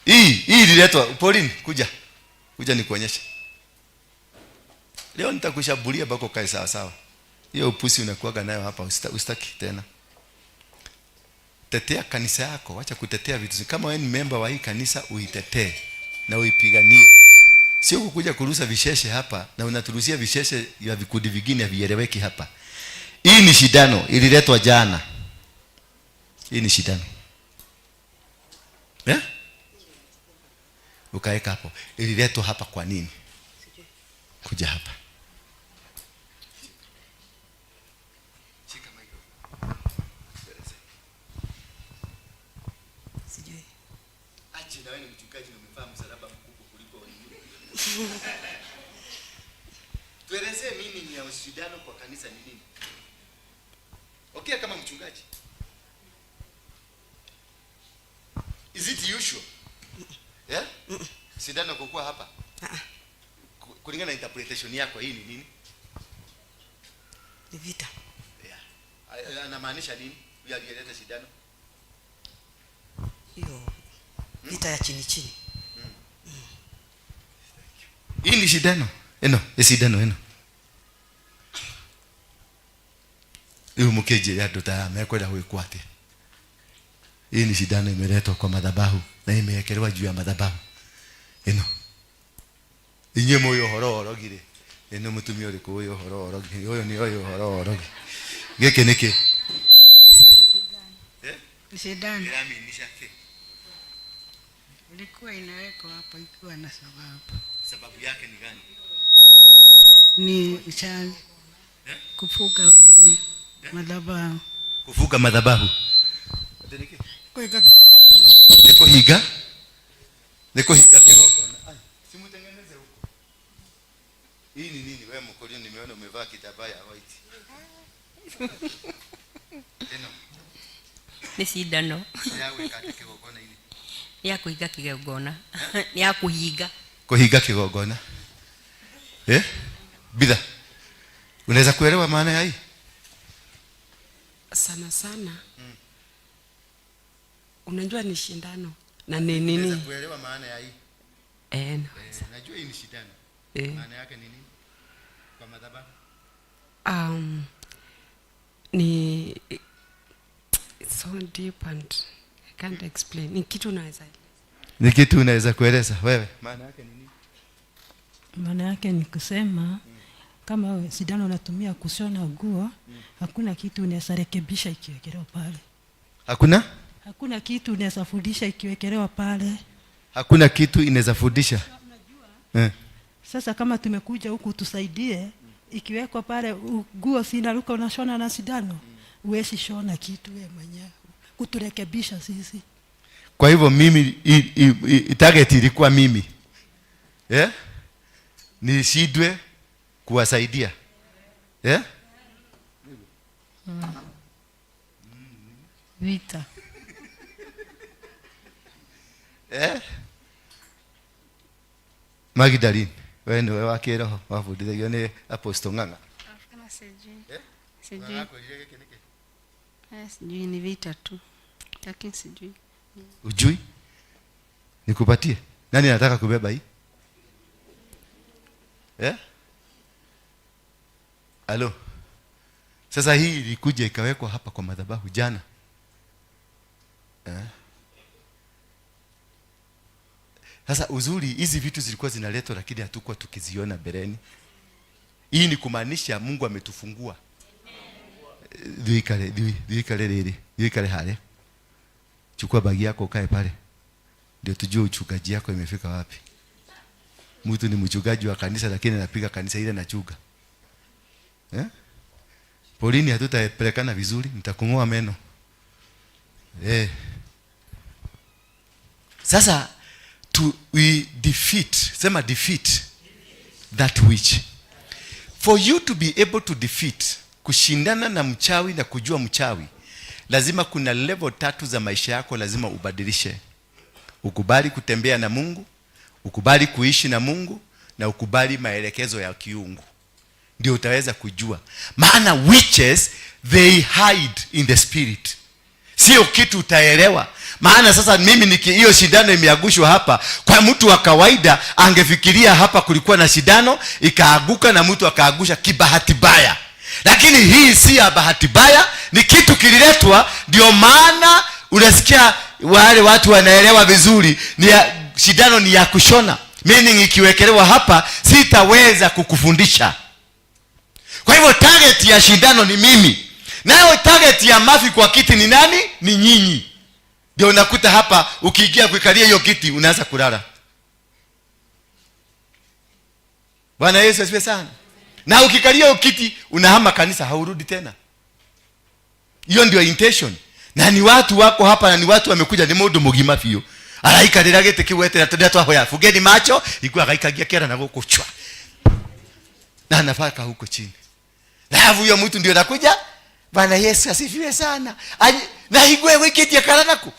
Hii ililetwa Pauline, kuja. Kuja nikuonyeshe. Leo nitakushabulia bako kae sawa sawa. Hiyo upusi unakuwaga nayo hapa usitaki tena. Tetea kanisa yako, acha kutetea vitu. Kama wewe ni member wa hii kanisa uitetee na uipiganie. Sio kukuja kurusa visheshe hapa na unaturusia visheshe ya vikundi vingine havieleweki hapa. Hii ni shindano ililetwa jana. Hii ni shindano. Eh? Ukaeka hapo. Ililetwa hapa kwa nini? Kuja hapa. Shika microphone. Sijui. Aje na wewe ni mchungaji na umevaa msalaba mkubwa kuliko wengine. Tuelezee meaning ya ushindano kwa kanisa ni nini? Okay, kama mchungaji. Is it usual? Yeah? Sindano kukua hapa. Kulingana na interpretation yako hii ni nini? Ni vita. Yeah. Anamaanisha nini? Huyu aliyeleta sindano? Hiyo vita ya chini chini. Hii ni sindano. Eno, ni sindano eno. Riu mukije ya nduta mekwenda gwikwo atia? Hii ni sindano imeletwa kwa madhabahu na imewekelewa juu ya madhabahu. Eno. Inyuĩ mũĩ ũhoro wa ũrogi rĩ? Ĩno mũtumia ũrĩkũ ũyũ ũhoro wa ũrogi? Ũyũ nĩ ũyũ ũhoro wa ũrogi. Gĩkĩ nĩ kĩ? Eh? Sindano. Ĩramaanisha kĩ? Ilikuwa inawekwa hapo ikiwa na sababu. Sababu yake ni gani? Ni cha kufuga nini? Madhabahu. Kufuga madhabahu. Kuweka Ni kuhiga? Ni kuhiga kigongona. Ai, simutengeneze huko. Hii ni nini wewe mkolio? Nimeona umevaa kitambaa ya white. Eno. Ni sindano. Ya gwĩka atĩa kĩgongona-inĩ? Ni ya kuhiga kigongona. Ni ya kuhiga. Kuhiga kigongona. Eh? Bidha. Unaweza kuelewa maana ya hii? Sana sana. Unajua ni shindano na ni nini? Unaweza kuelewa maana ya hii? Naweza. Najua hii ni shindano. Maana yake ni nini? Kwa madhabahu? Ni it's so deep and I can't explain. Ni kitu unaweza eleza. Ni kitu unaweza kueleza wewe. Maana yake ni nini? Maana yake ni kusema kama sindano unatumia kushona nguo, hakuna kitu unaweza rekebisha ikiwekelewa pale. Hakuna? Hakuna kitu unaweza fundisha ikiwekelewa pale. Hakuna kitu inaweza fundisha. Sasa kama tumekuja huku tusaidie, ikiwekwa pale nguo sinaruka unashona na sindano, huwezi shona kitu wewe mwenyewe kuturekebisha sisi. Kwa hivyo mimi target ilikuwa mimi. Nishindwe kuwasaidia. Vita. Magdalene, wewe nĩwe wa kĩroho wabundithagio nĩ Apostle Ng'ang'a. Hapana, sijui. Sijui. Ng'ang'a akwĩrire gĩkĩ nĩkĩ? Sijui ni vita tu. Lakini sijui. Ujui? Nikupatie. Nani anataka kubeba hii? Halo. Sasa hii ilikuja ikawekwa hapa kwa madhabahu jana. Sasa uzuri hizi vitu zilikuwa zinaletwa lakini hatukuwa tukiziona mbeleni. Hii ni kumaanisha Mungu ametufungua. Thuikale, thuikale riri, thuikale hale. Chukua bagi yako ukae pale. Ndio tujue uchungaji yako imefika wapi. Mtu ni mchungaji wa kanisa lakini anapiga kanisa ile anachunga. Eh? Polini hatutapelekana vizuri, nitakung'oa meno. Sasa we defeat, sema defeat that witch. For you to be able to defeat, kushindana na mchawi na kujua mchawi, lazima kuna level 3 za maisha yako lazima ubadilishe. Ukubali kutembea na Mungu, ukubali kuishi na Mungu, na ukubali maelekezo ya kiungu. Ndio utaweza kujua. Maana witches, they hide in the spirit. Sio kitu utaelewa. Maana sasa mimi niki hiyo shindano imeangushwa hapa, kwa mtu wa kawaida angefikiria hapa kulikuwa na shindano ikaaguka na mtu akaangusha kibahati mbaya. Lakini hii si ya bahati mbaya, ni kitu kililetwa. Ndio maana unasikia wale watu wanaelewa vizuri, shindano ni ya kushona. Meaning ikiwekelewa hapa sitaweza kukufundisha. Kwa hivyo target ya shindano ni mimi. Nayo target ya mafi kwa kiti ni nani? Ni nyinyi. Ndio unakuta hapa ukiingia kuikalia hiyo kiti unaanza kulala. Bwana Yesu asifiwe sana. Na ukikalia hiyo kiti unahama kanisa, haurudi tena. Hiyo ndio intention. Na ni watu wako hapa na ni watu wamekuja, ni mundu mugima biũ. Araikarĩra gĩtĩ kĩu eterera tũrĩa twahoya. Fungeni macho, ikuwa agaikagia kĩara na gũkũ chwa. Na anafaka huko chini. Na hapo huyo mtu ndio anakuja. Bwana Yesu asifiwe sana. Na igwe wikitie karanaku.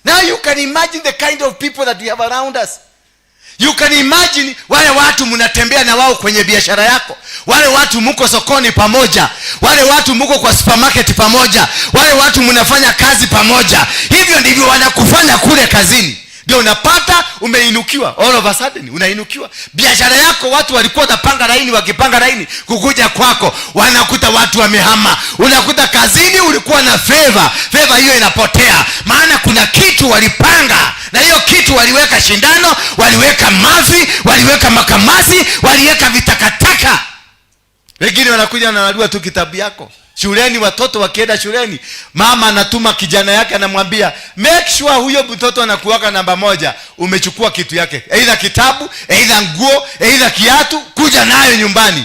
Now you can imagine the kind of people that we have around us. You can imagine wale watu mnatembea na wao kwenye biashara yako, wale watu mko sokoni pamoja, wale watu mko kwa supermarket pamoja, wale watu mnafanya kazi pamoja. Hivyo ndivyo wanakufanya kule kazini. Ndio unapata umeinukiwa, all of a sudden unainukiwa. Biashara yako watu walikuwa wanapanga laini, wakipanga laini kukuja kwako wanakuta watu wamehama. Unakuta kazini ulikuwa na favor, favor hiyo inapotea. Maana kuna kitu walipanga, na hiyo kitu waliweka shindano, waliweka mavi, waliweka makamasi, waliweka vitakataka. Wengine wanakuja wanararua tu kitabu yako. Shuleni watoto wakienda shuleni, mama anatuma kijana yake anamwambia make sure huyo mtoto anakuwaka namba 1, umechukua kitu yake, either kitabu, either nguo, either kiatu, kuja nayo nyumbani.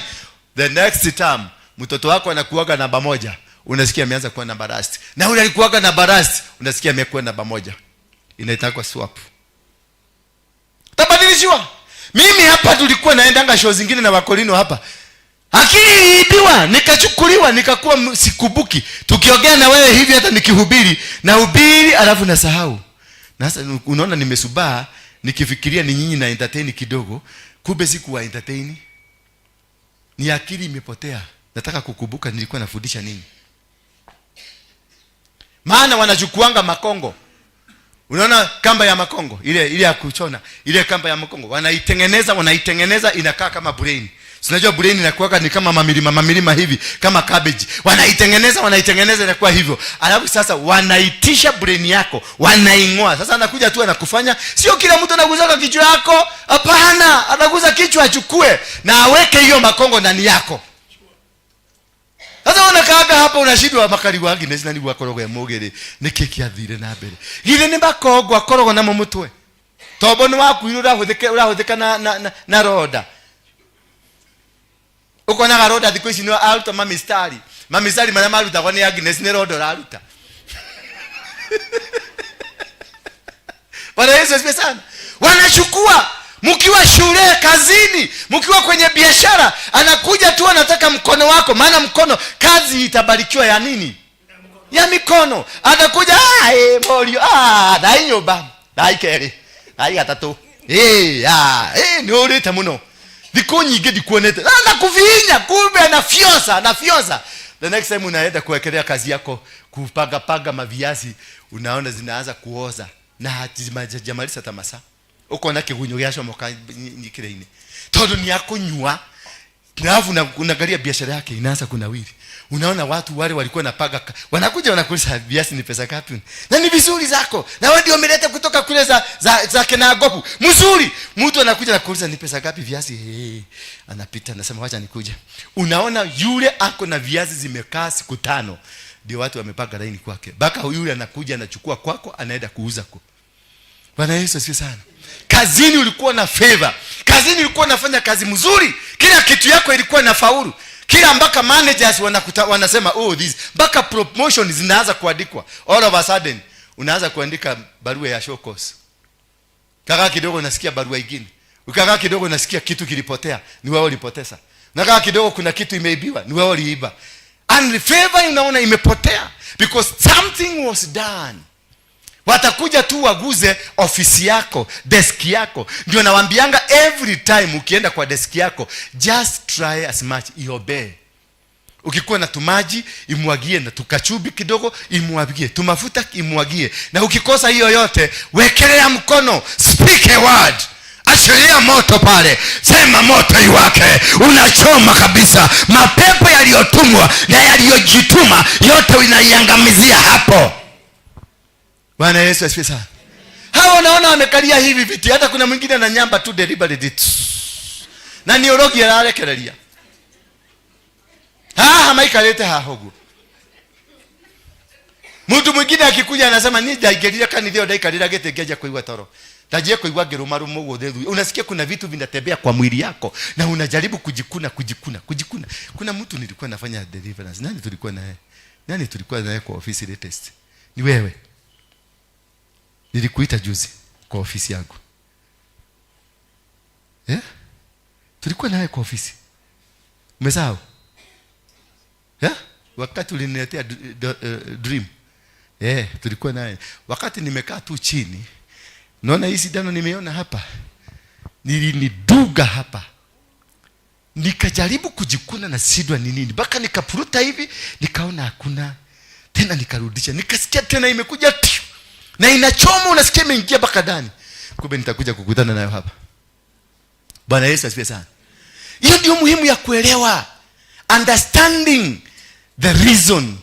The next term mtoto wako anakuwaka namba 1, unasikia ameanza kuwa namba last. Na yule alikuwaka namba last, unasikia amekuwa namba 1. Inaitwa swap. Utabadilishiwa. Mimi hapa tulikuwa naendanga show zingine na Wakorino hapa. Akili iliibiwa, nikachukuliwa, nikakuwa sikubuki. Tukiongea na wewe hivi hata nikihubiri, nahubiri alafu nasahau. Na sasa unaona nimesubaa nikifikiria ni nyinyi na entertain kidogo, kumbe sikuwa entertain. Ni akili imepotea. Nataka kukumbuka nilikuwa nafundisha nini. Maana wanachukuanga makongo. Unaona kamba ya makongo ile ya kuchona, ile kamba ya makongo wanaitengeneza, wanaitengeneza inakaa kama brain. Si unajua brain inakuwa ni kama mamilima, mamilima hivi, kama cabbage. Wanaitengeneza, wanaitengeneza inakuwa hivyo. Alafu sasa wanaitisha brain yako, wanaingoa. Sasa anakuja tu anakufanya, sio kila mtu anaguza kichwa yako. Hapana, anaguza kichwa achukue na aweke hiyo makongo ndani yako. Sasa unakaaga hapa unashindwa makali wa Agnes na niguo akoragwo e mũgĩrĩ, nĩkĩ kĩathire na mbere? Githĩ nĩ makongo akoragwo namo mũtwe? Tombo nĩ wakuire ũrahũthĩka na ronda. Ũkonaga ronda thikũ ici nĩ aruta mamistari. Mamistari marĩa marutagwo nĩ Agnes nĩ ronda ũraruta. Bwana Yesu asifiwe sana. Wanachukua mkiwa shule, kazini, mkiwa kwenye biashara, anakuja tu anataka mkono wako, maana mkono kazi itabarikiwa ya nini? Ya mikono. Anakuja, morio, dai nyumba, dai keri, dai gatatu. Ni urite muno. Thikũ nyingĩ ndikuonete. Anakuvinya, kumbe anafyosa, anafyosa. The next time unaenda kuwekelea kazi yako, kupanga panga maviazi, unaona zinaanza kuoza na hajamaliza hata masaa. Ukona kigunyo gĩacomoka nyikĩra-inĩ. Tondũ nĩ akũnyua, alafu unaangalia biashara yake inaanza kunawiri. Unaona watu wale walikuwa napaga, wanakuja wanakuuliza viazi ni pesa ngapi, na ni vizuri zako, na wewe ndio umeleta kutoka kule za Kenagopu mzuri. Mtu anakuja na kuuliza ni pesa ngapi viazi, hey, anapita anasema wacha nikuja. Unaona yule ako na viazi zimekaa siku 5, ndio watu wamepanga laini kwake, mpaka yule anakuja anachukua kwako anaenda kuuza kwa. Bwana Yesu asifiwe sana. Kazini ulikuwa na favor, kazini ulikuwa unafanya kazi mzuri, kila kitu yako ilikuwa na faulu, kila mpaka managers wanasema oh this, mpaka promotion zinaanza kuandikwa. All of a sudden unaanza kuandika barua ya show cause. Kaka kidogo unasikia barua nyingine, ukakaa kidogo unasikia kitu kilipotea, ni wewe ulipoteza. Na kaka kidogo kuna kitu imeibiwa, ni wewe uliiba. And the favor unaona imepotea because something was done. Watakuja tu waguze ofisi yako, desk yako. Ndio nawaambianga every time ukienda kwa desk yako, just try as much iobey. Ukikuwa na tumaji imwagie, na tukachubi kidogo imwagie, tumafuta imwagie. Na ukikosa hiyo yote, wekelea mkono, speak a word. Achilia moto pale, sema moto iwake, unachoma kabisa. Mapepo yaliyotumwa na yaliyojituma yote unaiangamizia hapo. Bwana Yesu asifiwe sana. Hawa unaona wamekalia hivi viti, hata kuna mwingine ananyamba tu deliberately. Na ni urogi ararekereria. Haha maikarĩte haha ũguo. Mtu mwingine akikuja anasema ni ndaingĩrire kanitha ĩyo ndaikarĩra gĩtĩ ngĩanjia kũigua toro. Ndajie kũigua ngĩrũmarũma ũguo thĩ. Unasikia kuna vitu vinatembea kwa mwili yako na unajaribu kujikuna, kujikuna, kujikuna. Kuna mtu nilikuwa nafanya deliverance. Nani tulikuwa naye? Nani tulikuwa naye kwa ofisi latest? Ni wewe. Nilikuita juzi kwa ofisi yangu. Tulikuwa naye kwa ofisi. Umesahau? Wakati uliniletea dream. Tulikuwa naye. Wakati nimekaa tu chini, naona hii sindano nimeona hapa. Niliniduga hapa. Nikajaribu kujikuna na sidwa ni nini. Mpaka nikapuruta hivi, nikaona hakuna. Tena nikarudisha. Nikasikia tena imekuja tiu. Na inachoma, unasikia imeingia mpaka ndani. Kumbe nitakuja kukutana nayo hapa. Bwana Yesu asifiwe sana. Hiyo ndio muhimu ya kuelewa. Understanding the reason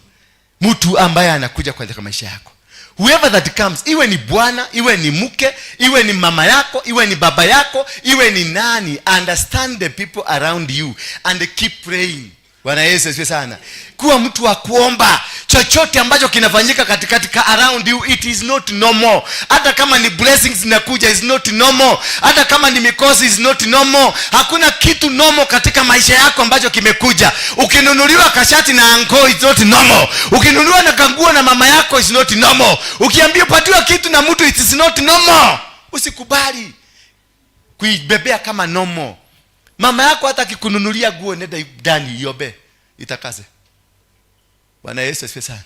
mtu ambaye anakuja kwa maisha yako. Whoever that comes, iwe ni bwana, iwe ni mke, iwe ni mama yako, iwe ni baba yako, iwe ni nani, understand the people around you and keep praying. Bwana Yesu asifiwe sana. Kuwa mtu wa kuomba. Chochote ambacho kinafanyika katikati ka around you, it is not normal. Hata kama ni blessings zinakuja, is not normal. Hata kama ni mikosi, is not normal. Hakuna kitu normal katika maisha yako ambacho kimekuja. Ukinunuliwa kashati na anko, is not normal. Ukinunuliwa na kanguo na mama yako, is not normal. Ukiambiwa patiwa kitu na mtu, it is not normal. Usikubali kuibebea kama normal. Mama yako hata akikununulia nguo, nenda ndani iombe, itakase. Bwana Yesu asifiwe sana.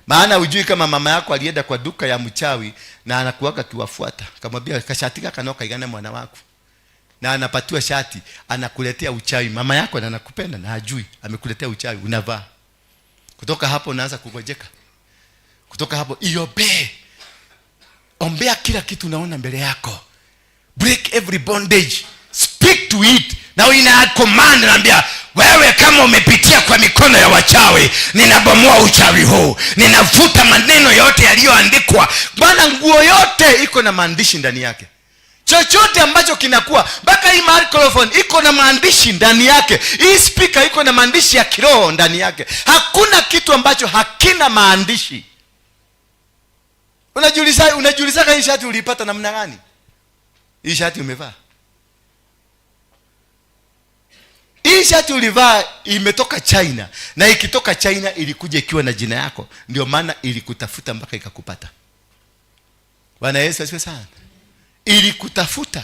Maana hujui kama mama yako alienda kwa duka ya mchawi na anakuaga kiwafuata. Akamwambia kashati kaka no kaigane mwana wako. Na anapatiwa shati, anakuletea uchawi. Mama yako na anakupenda na hajui amekuletea uchawi, unavaa. Kutoka hapo unaanza kugojeka. Kutoka hapo iombe. Ombea kila kitu unaona mbele yako. Break every bondage. Speak to it. Na ina command, naambia wewe kama umepitia kwa mikono ya wachawi, ninabomoa uchawi huu. Ninavuta maneno yote yaliyoandikwa. Bwana, nguo yote iko na maandishi ndani yake. Chochote ambacho kinakuwa, mpaka hii microphone iko na maandishi ndani yake. Hii speaker iko na maandishi ya kiroho ndani yake. Hakuna kitu ambacho hakina maandishi. Unajiuliza hii shati uliipata namna gani? Hii shati umevaa. Hii shati ulivaa imetoka China. Na ikitoka China ilikuja ikiwa na jina yako. Ndio maana ilikutafuta mpaka ikakupata. Bwana Yesu asifiwe sana. Ilikutafuta.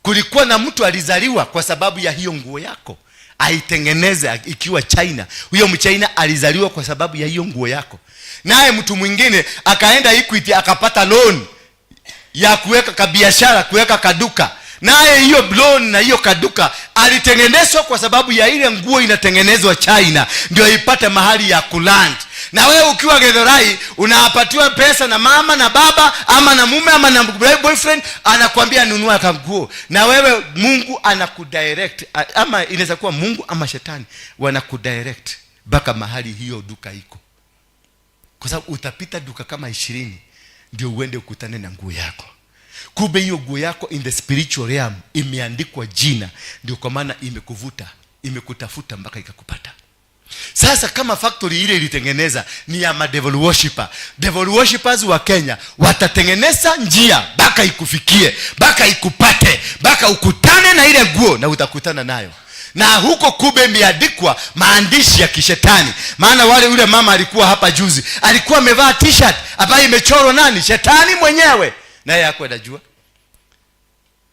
Kulikuwa na mtu alizaliwa kwa sababu ya hiyo nguo yako. Aitengeneze ikiwa China. Huyo Mchina alizaliwa kwa sababu ya hiyo nguo yako. Naye mtu mwingine akaenda Equity akapata loan ya kuweka kabiashara, kuweka kaduka. Naye hiyo loan na hiyo kaduka alitengenezwa kwa sababu ya ile nguo inatengenezwa China, ndio ipate mahali ya kuland. Na wewe ukiwa Githurai unapatiwa pesa na mama na baba ama na mume ama na boyfriend, anakuambia nunua kanguo. Na wewe Mungu anakudirect, ama inaweza kuwa Mungu ama shetani wanakudirect. Mpaka mahali hiyo duka iko, kwa sababu utapita duka kama 20 ndio uende ukutane na nguo yako. Kumbe hiyo nguo yako in the spiritual realm imeandikwa jina, ndio kwa maana imekuvuta, imekutafuta mpaka ikakupata. Sasa kama factory ile ilitengeneza ni ya madevil worshipper, devil worshippers wa Kenya watatengeneza njia mpaka ikufikie, mpaka ikupate, mpaka ukutane na ile nguo, na utakutana nayo. Na huko kumbe imeandikwa maandishi ya kishetani. Maana wale, yule mama alikuwa hapa juzi, alikuwa amevaa T-shirt ambayo imechorwa nani? Shetani mwenyewe, naye hakuwa anajua.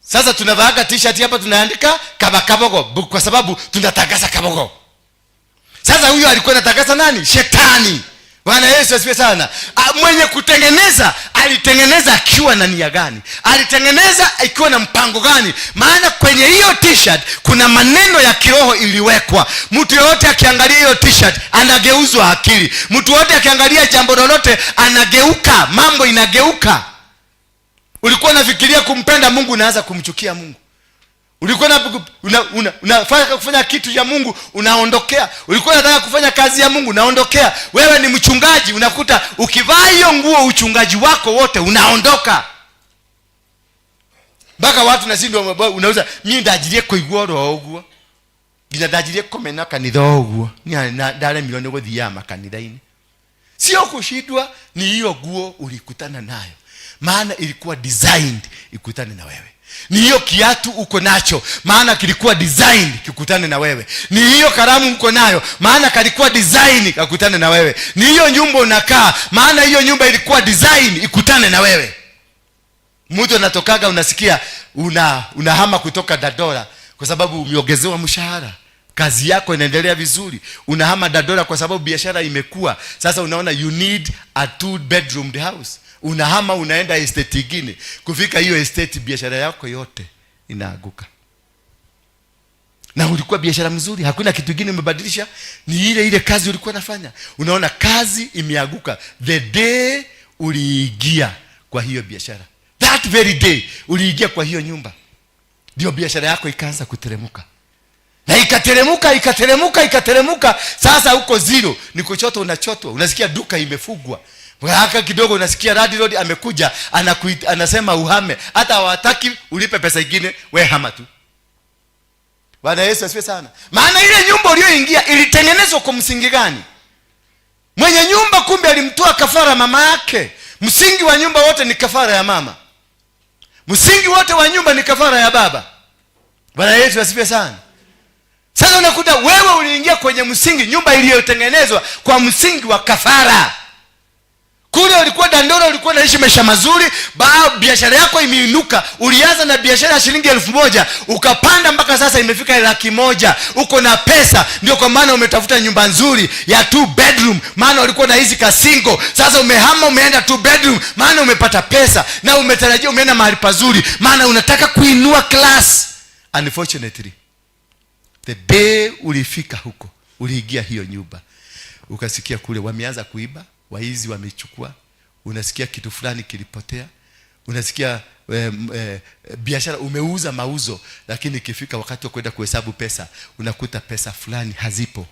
Sasa tunavaaga T-shirt hapa tunaandika kaba kabogo kwa sababu tunatangaza kabogo. Sasa huyo alikuwa anatangaza nani? Shetani. Bwana Yesu asifiwe sana. Mwenye kutengeneza alitengeneza akiwa na nia gani? Alitengeneza ikiwa na mpango gani? Maana kwenye hiyo T-shirt kuna maneno ya kiroho iliwekwa. Mtu yeyote akiangalia hiyo T-shirt anageuzwa akili. Mtu yeyote akiangalia jambo lolote anageuka, mambo inageuka. Ulikuwa unafikiria kumpenda Mungu, unaanza kumchukia Mungu. Ulikuwa unafanya kufanya kitu cha Mungu, unaondokea. Ulikuwa unataka kufanya kazi ya Mungu, unaondokea. Wewe ni mchungaji, unakuta ukivaa hiyo nguo uchungaji wako wote unaondoka. Mpaka watu nashindwa, unauza, mimi ndajirie kuigua ro uguo. Nginya ndajirie kumena kanitha uguo. Ni ndaremirwo ni guthiaga makanitha-inĩ. Sio kushindwa, ni hiyo nguo ulikutana nayo. Maana ilikuwa designed ikutane na wewe. Ni hiyo kiatu uko nacho, maana kilikuwa designed kikutane na wewe. Ni hiyo kalamu uko nayo, maana kalikuwa design kakutane na wewe. Ni hiyo nyumba unakaa, maana hiyo nyumba ilikuwa design ikutane na wewe. Mtu anatokaga unasikia unahama kutoka Dandora kwa sababu umeongezewa mshahara. Kazi yako inaendelea vizuri. Unahama Dandora kwa sababu biashara imekua. Sasa unaona you need a 2 bedroom house. Unahama unaenda estate nyingine. Kufika hiyo estate biashara yako yote inaanguka. Na ulikuwa biashara mzuri, hakuna kitu kingine umebadilisha, ni ile ile kazi ulikuwa unafanya. Unaona kazi imeanguka the day uliingia kwa hiyo biashara. That very day uliingia kwa hiyo nyumba, ndio biashara yako ikaanza kuteremuka. Na ikateremuka, ikateremuka, ikateremuka. Sasa uko zero, ni kuchotwa unachotwa. Unasikia duka imefungwa. Haka kidogo unasikia landlord amekuja, anasema uhame. Hata hawataki ulipe pesa nyingine, we hama tu. Bwana Yesu asifiwe sana. Maana ile nyumba uliyoingia ilitengenezwa kwa msingi gani? Mwenye nyumba kumbe alimtoa kafara mama yake. Msingi wa nyumba wote ni kafara ya mama. Msingi wote wa nyumba ni kafara ya baba. Bwana Yesu asifiwe sana. Sasa unakuta wewe uliingia kwenye msingi, nyumba iliyotengenezwa kwa msingi wa kafara. Kule ulikuwa Dandora, ulikuwa unaishi maisha mazuri, biashara yako imeinuka. Ulianza na biashara ya shilingi 1000, ukapanda mpaka sasa imefika 100,000. Uko na pesa, ndio kwa maana umetafuta nyumba nzuri ya 2 bedroom, maana ulikuwa na hizi kasingo. Sasa umehama umeenda 2 bedroom, maana umepata pesa na umetarajia umeenda mahali pazuri, maana unataka kuinua class. Unfortunately, the day ulifika huko, uliingia hiyo nyumba, ukasikia kule wameanza kuiba, waizi wamechukua, unasikia kitu fulani kilipotea, unasikia biashara umeuza mauzo, lakini ikifika wakati wa kwenda kuhesabu pesa, unakuta pesa fulani hazipo.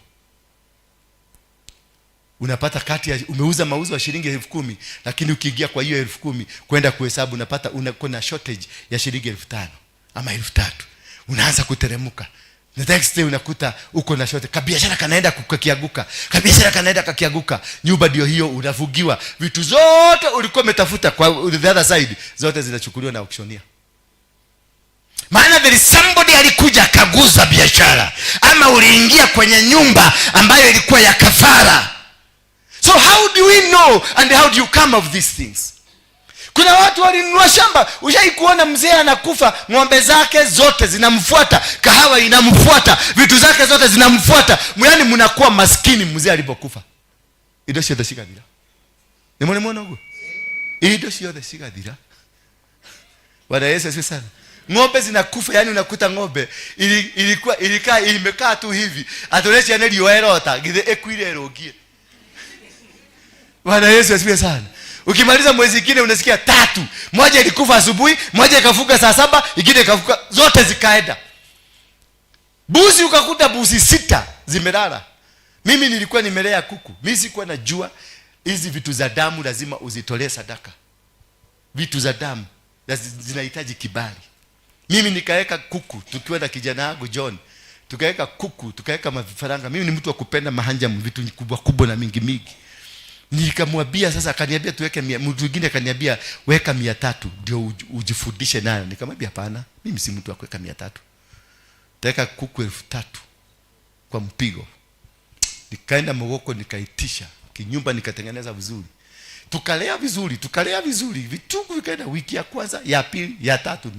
Unapata kati ya, umeuza mauzo ya shilingi 10,000, lakini ukiingia kwa hiyo 10,000 kwenda kuhesabu unapata kuna shortage ya shilingi 5,000 ama 3,000. Unaanza kuteremuka. The next day unakuta uko na shortage. Kabiashara kanaenda kakianguka. Kabiashara kanaenda kakianguka. Nyumba ndio hiyo unafugiwa. Vitu zote ulikuwa umetafuta kwa the other side zote zinachukuliwa na auctioneer. Maana there is somebody alikuja akaguza biashara, ama uliingia kwenye nyumba ambayo ilikuwa ya kafara. So how do we know and how do you come of these things? Kuna watu walinunua shamba. Ushai kuona mzee anakufa, ng'ombe zake zote zinamfuata, kahawa inamfuata, vitu zake zote zinamfuata. Yaani mnakuwa maskini mzee alipokufa. Indo ciothe cigathira. Nĩ mũrĩ mwona ũguo? Indo ciothe cigathira. Bwana Yesu asifiwe sana. Ng'ombe zinakufa, yani unakuta ng'ombe ilikuwa ilikaa imekaa tu hivi. Atoresha nĩ riũa ĩrota, githĩ ĩkuire ĩrũngie. Bwana Yesu asifiwe sana. Ukimaliza mwezi mwingine unasikia 3. Moja ilikufa asubuhi, moja ikafuka saa 7, ingine ikafuka, zote zikaenda. Buzi ukakuta buzi 6 zimelala. Mimi nilikuwa nimelea kuku, mimi sikuwa najua hizi vitu za damu lazima uzitolee sadaka. Vitu za damu zinahitaji kibali. Mimi nikaweka kuku tukiwa na kijana wangu John, tukaweka kuku, tukaweka mavifaranga. Mimi ni mtu wa kupenda mahanja, vitu kubwa kubwa na mingi mingi. Nikamwambia sasa, akaniambia tuweke 100, mtu mwingine akaniambia weka 300 ndio ujifundishe nayo. Nikamwambia hapana, mimi si mtu wa kuweka 300. Taweka kuku 3000 kwa mpigo. Nikaenda Mogoko nikaitisha kinyumba, nikatengeneza vizuri. Tukalea vizuri, vitungu vikaenda wiki ya kwanza, ya pili, ya tatu.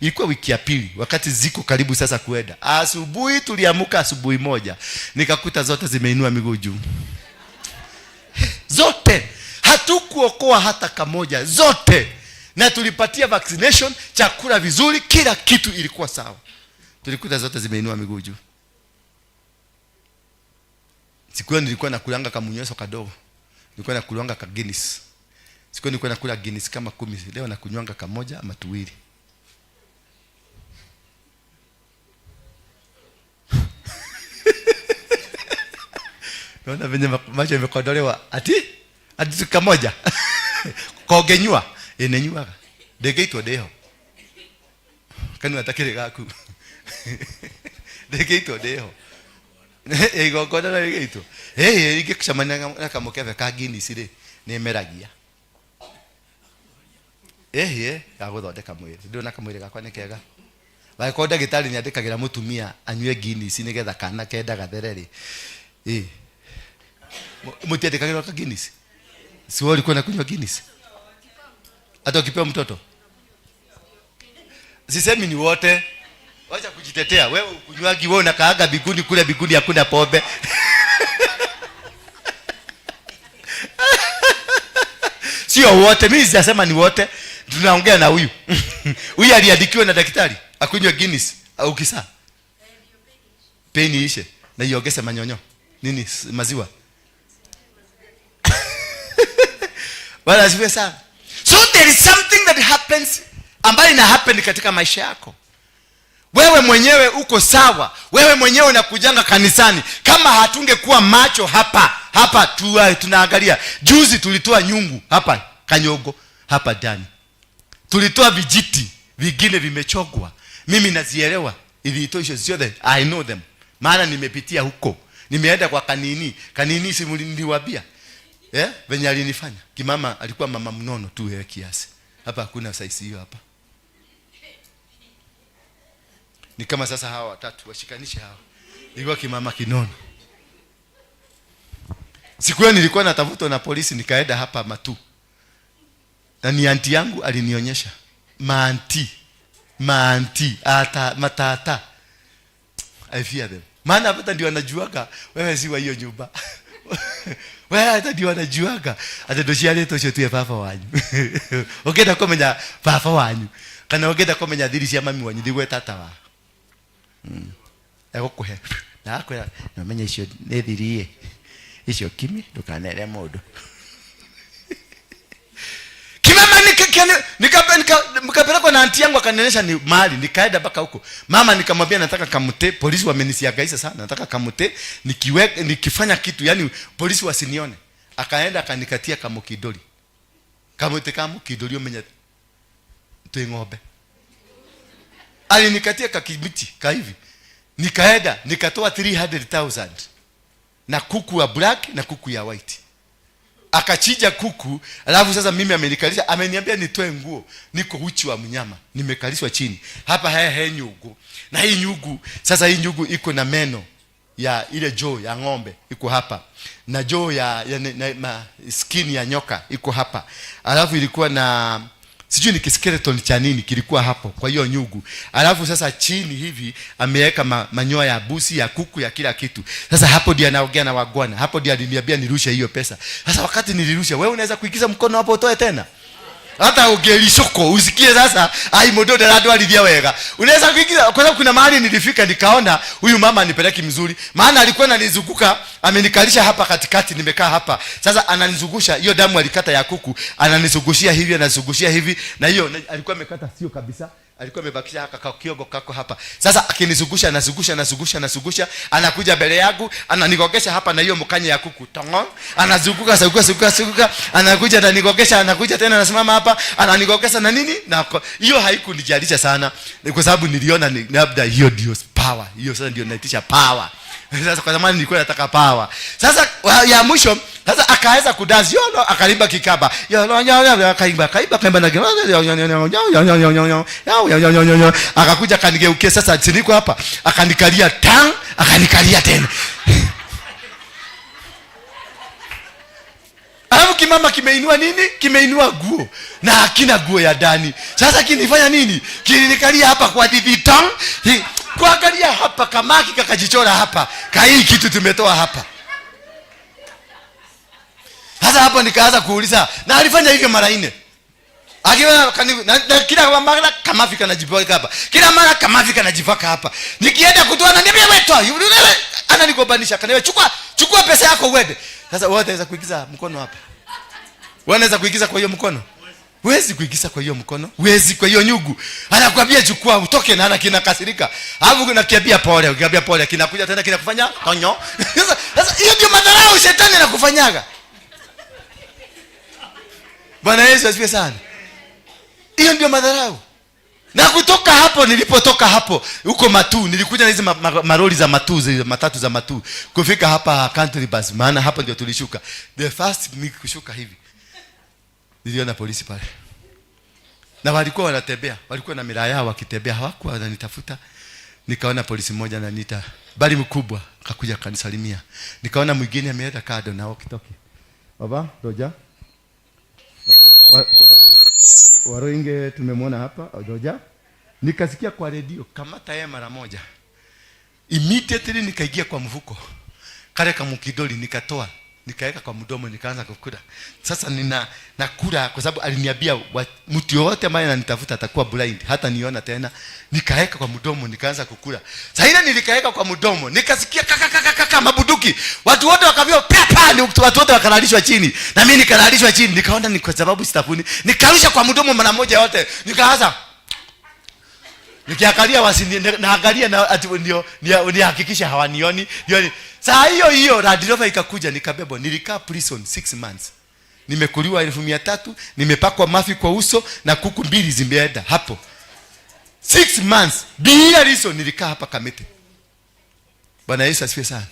Ilikuwa wiki ya pili wakati ziko karibu sasa kuenda. Asubuhi tuliamka asubuhi moja, nikakuta zote zimeinua miguu juu. Zote. Hatukuokoa hata kamoja, zote. Na tulipatia vaccination, chakula vizuri, kila kitu ilikuwa sawa. Tulikuta zote zimeinua miguu juu. Siku hiyo nilikuwa nakulanga kamunyweso kadogo. Nilikuwa nakulanga ka Guinness. Siku hiyo nilikuwa nakula Guinness kama 10. Leo nakunywanga kamoja ama 2. Naona venye macho yamekodolewa. Ati kamoja. Kogenyua, enenyuaga. Ndegeitwo ndeho. Kanua takire gaku. Ndegeitwo ndeho. Igongona na rĩgĩitwo. Ingĩcemania na kamũkebe ka Guinness rĩ, nĩmeragia. Ga gũthondeka mwĩrĩ. Ndũrĩ na kamwĩrĩ gakwa nĩ kega. Wangĩkorwo ndagĩtarĩ nĩandĩkagĩra mũtumia anyue Guinness nĩgetha kana kenda gathere rĩ. Mũtiandĩkagĩrwo ka Guinness? Si wewe ulikuwa unakunywa Guinness? Hata ukipewa mtoto? Sisemi ni wote. Wacha kujitetea. Wewe ukunywagi, wewe unakaaga biguni kule, biguni hakuna pombe. Sio wote, mimi sijasema ni wote. Tunaongea na huyu. Huyu aliandikiwa na daktari akunywe Guinness au kisa. Pain ishe na iongeze manyonyo. Nini maziwa. Bwana asifiwe sana. So there is something that happens ambayo ina happen katika maisha yako. Wewe mwenyewe uko sawa. Wewe mwenyewe unakujanga kanisani. Kama hatungekuwa macho hapa, hapa tunaangalia. Juzi tulitoa nyungu hapa Kanyogo, hapa ndani. Tulitoa vijiti vingine vimechogwa. Mimi nazielewa. Ilitosha zote. I know them. Maana nimepitia huko. Nimeenda kwa kanini. Kanini si niliwaambia. Venye alinifanya. Kimama alikuwa mama mnono tu yeye kiasi. Hapa hakuna size hiyo hapa. Ni kama sasa hawa watatu washikanishe hawa. Ilikuwa kimama kinono. Siku hiyo nilikuwa natafutwa na polisi, nikaenda hapa Matu. Na ni anti yangu alinionyesha. Maanti, ata, matata. I fear them. Maana hata ndio wanajuaga wewe si wa hiyo nyumba. Wewe hata ndio wanajuaga. Ati ndo ciarĩ tũcio tuye baba wanyu. Ũngĩenda kũmenya baba wanyu kana ũngĩenda kũmenya thiri cia mami wanyu thigwe tata wa. Egũkũhe. Na akwĩra, no menye icio nĩ thiri ĩ. Icio kimye ndũkanere mũndũ. Kimama nikapelekwa na anti yangu akanionyesha ni mali, nikaenda mpaka huko. Mama nikamwambia nataka kamute, polisi wamenisiagaisha sana, nataka kamute nikifanya kitu yani polisi wasinione. Akaenda akanikatia kamukidoli. Kamute kamukidoli umenya tu ng'ombe. Alinikatia kakimiti ka hivi. Nikaenda nikatoa 300,000 na kuku ya black na kuku ya white. Akachinja kuku, alafu sasa mimi amenikalisha, ameniambia nitoe nguo, niko uchi wa mnyama, nimekalishwa chini. Hapa haya he nyugu. Na hii nyugu, sasa hii nyugu iko na meno ya ile joo ya ng'ombe iko hapa. Na joo ya skin ya nyoka iko hapa. Alafu ilikuwa na sijui ni skeleton cha nini kilikuwa hapo kwa hiyo nyugu. Alafu sasa chini hivi ameweka manyoya ya busi, ya kuku, ya kila kitu. Sasa hapo ndiye anaongea na wagwana. Hapo ndiye aliniambia nirushe hiyo pesa. Sasa wakati nilirusha, wewe unaweza kuingiza mkono hapo utoe tena? Hata ungelishoko usikie sasa ai modo ndarandwarithia wega. Unaweza kuingiza kwa sababu kuna mahali nilifika nikaona huyu mama anipeleki mzuri. Maana alikuwa ananizunguka, amenikalisha hapa katikati, nimekaa hapa. Sasa ananizungusha hiyo damu alikata ya kuku, ananizungushia hivi, ananizungushia hivi, na hiyo alikuwa amekata sio kabisa. Alikuwa amebakisha haka kakiogo kako hapa. Sasa akinizungusha, anazungusha, anazungusha, anazungusha, anakuja mbele yangu, ananigogesha hapa na hiyo mkanya ya kuku. Tongo, anazunguka, zunguka, zunguka, zunguka, anakuja ananigogesha, anakuja tena anasimama hapa, ananigogesha na nini? Na hiyo haikunijalisha sana kwa sababu niliona ni labda hiyo ndio power. Hiyo sasa ndio naitisha power. Sasa kwa zamani nilikuwa nataka power. Sasa ya mwisho sasa akaweza kudansi yolo, akaimba kikaba. Yolo yolo, akaimba, akaimba, akaimba na yo, akakuja akanigeukia sasa siniko hapa, akanikalia tang, akanikalia tena. Alafu kimama kimeinua nini? Kimeinua guo na hakina guo ya ndani. Sasa kinifanya nini? Kilinikalia hapa kwa didi tang. Kuangalia hapa kamaki kakajichora hapa. Kai kitu tumetoa hapa. Sasa hapo nikaanza kuuliza, na alifanya hivyo mara 4. Akiwa na kila mara kamafi kanajipaka hapa. Kila mara kamafi kanajipaka hapa. Nikienda kutoa na niambia wewe toa. Ananigobanisha, akaniambia chukua pesa yako uende. Sasa wewe unaweza kuingiza mkono hapa. Wewe unaweza kuingiza kwa hiyo mkono? Huwezi kuingiza kwa hiyo mkono, huwezi kwa hiyo nyugu. Anakuambia chukua utoke, na ana kinakasirika. Alafu unakiambia pole, ukiambia pole kinakuja tena kinakufanya tonyo. Sasa hiyo ndio madharau shetani anakufanyaga. Bwana Yesu asifiwe sana. Hiyo ndio madharau. Na kutoka hapo nilipotoka hapo huko Matu, nilikuja na hizi maroli za Matu, zile matatu za Matu, kufika hapa Country Bus, maana hapo ndio tulishuka. The first ni kushuka hivi, niliona polisi pale. Na walikuwa wanatembea, walikuwa na miraa yao wakitembea, hawakuwa wananitafuta. Nikaona polisi mmoja ananiita, bali mkubwa, akakuja akanisalimia. Nikaona mwingine ameenda kado na walkie-talkie. Baba, Roja. Waroinge tumemwona hapa, Roja. Nikasikia kwa redio, kamata yeye mara moja. Immediately nikaingia kwa mfuko. Kale kamukidoli nikatoa, nikaweka kwa mdomo, nikaanza kukula. Sasa nina nakula kwa sababu aliniambia mtu yote ambaye ananitafuta atakuwa blind, hata niona tena. Nikaweka kwa mdomo, nikaanza kukula. Sasa ile nilikaweka kwa mdomo, nikasikia kaka kaka kaka mabuduki. Watu wote wakaambiwa pepa, ni watu wote wakalalishwa chini. Na mimi nikalalishwa chini, nikaona ni kwa sababu sitafuni. Nikarusha kwa mdomo mara moja yote. Nikaanza nikiangalia wasini, naangalia na ati ndio, ndio, nihakikisha hawanioni. Ndio ni-, saa hiyo hiyo Land Rover ikakuja, nikabebwa. Nilikaa prison 6 months. Nimekuliwa elfu mia tatu, nimepakwa mafi kwa uso na kuku 2 zimeenda hapo. 6 months bila reason nilikaa hapa Kamiti. Bwana Yesu asifiwe sana.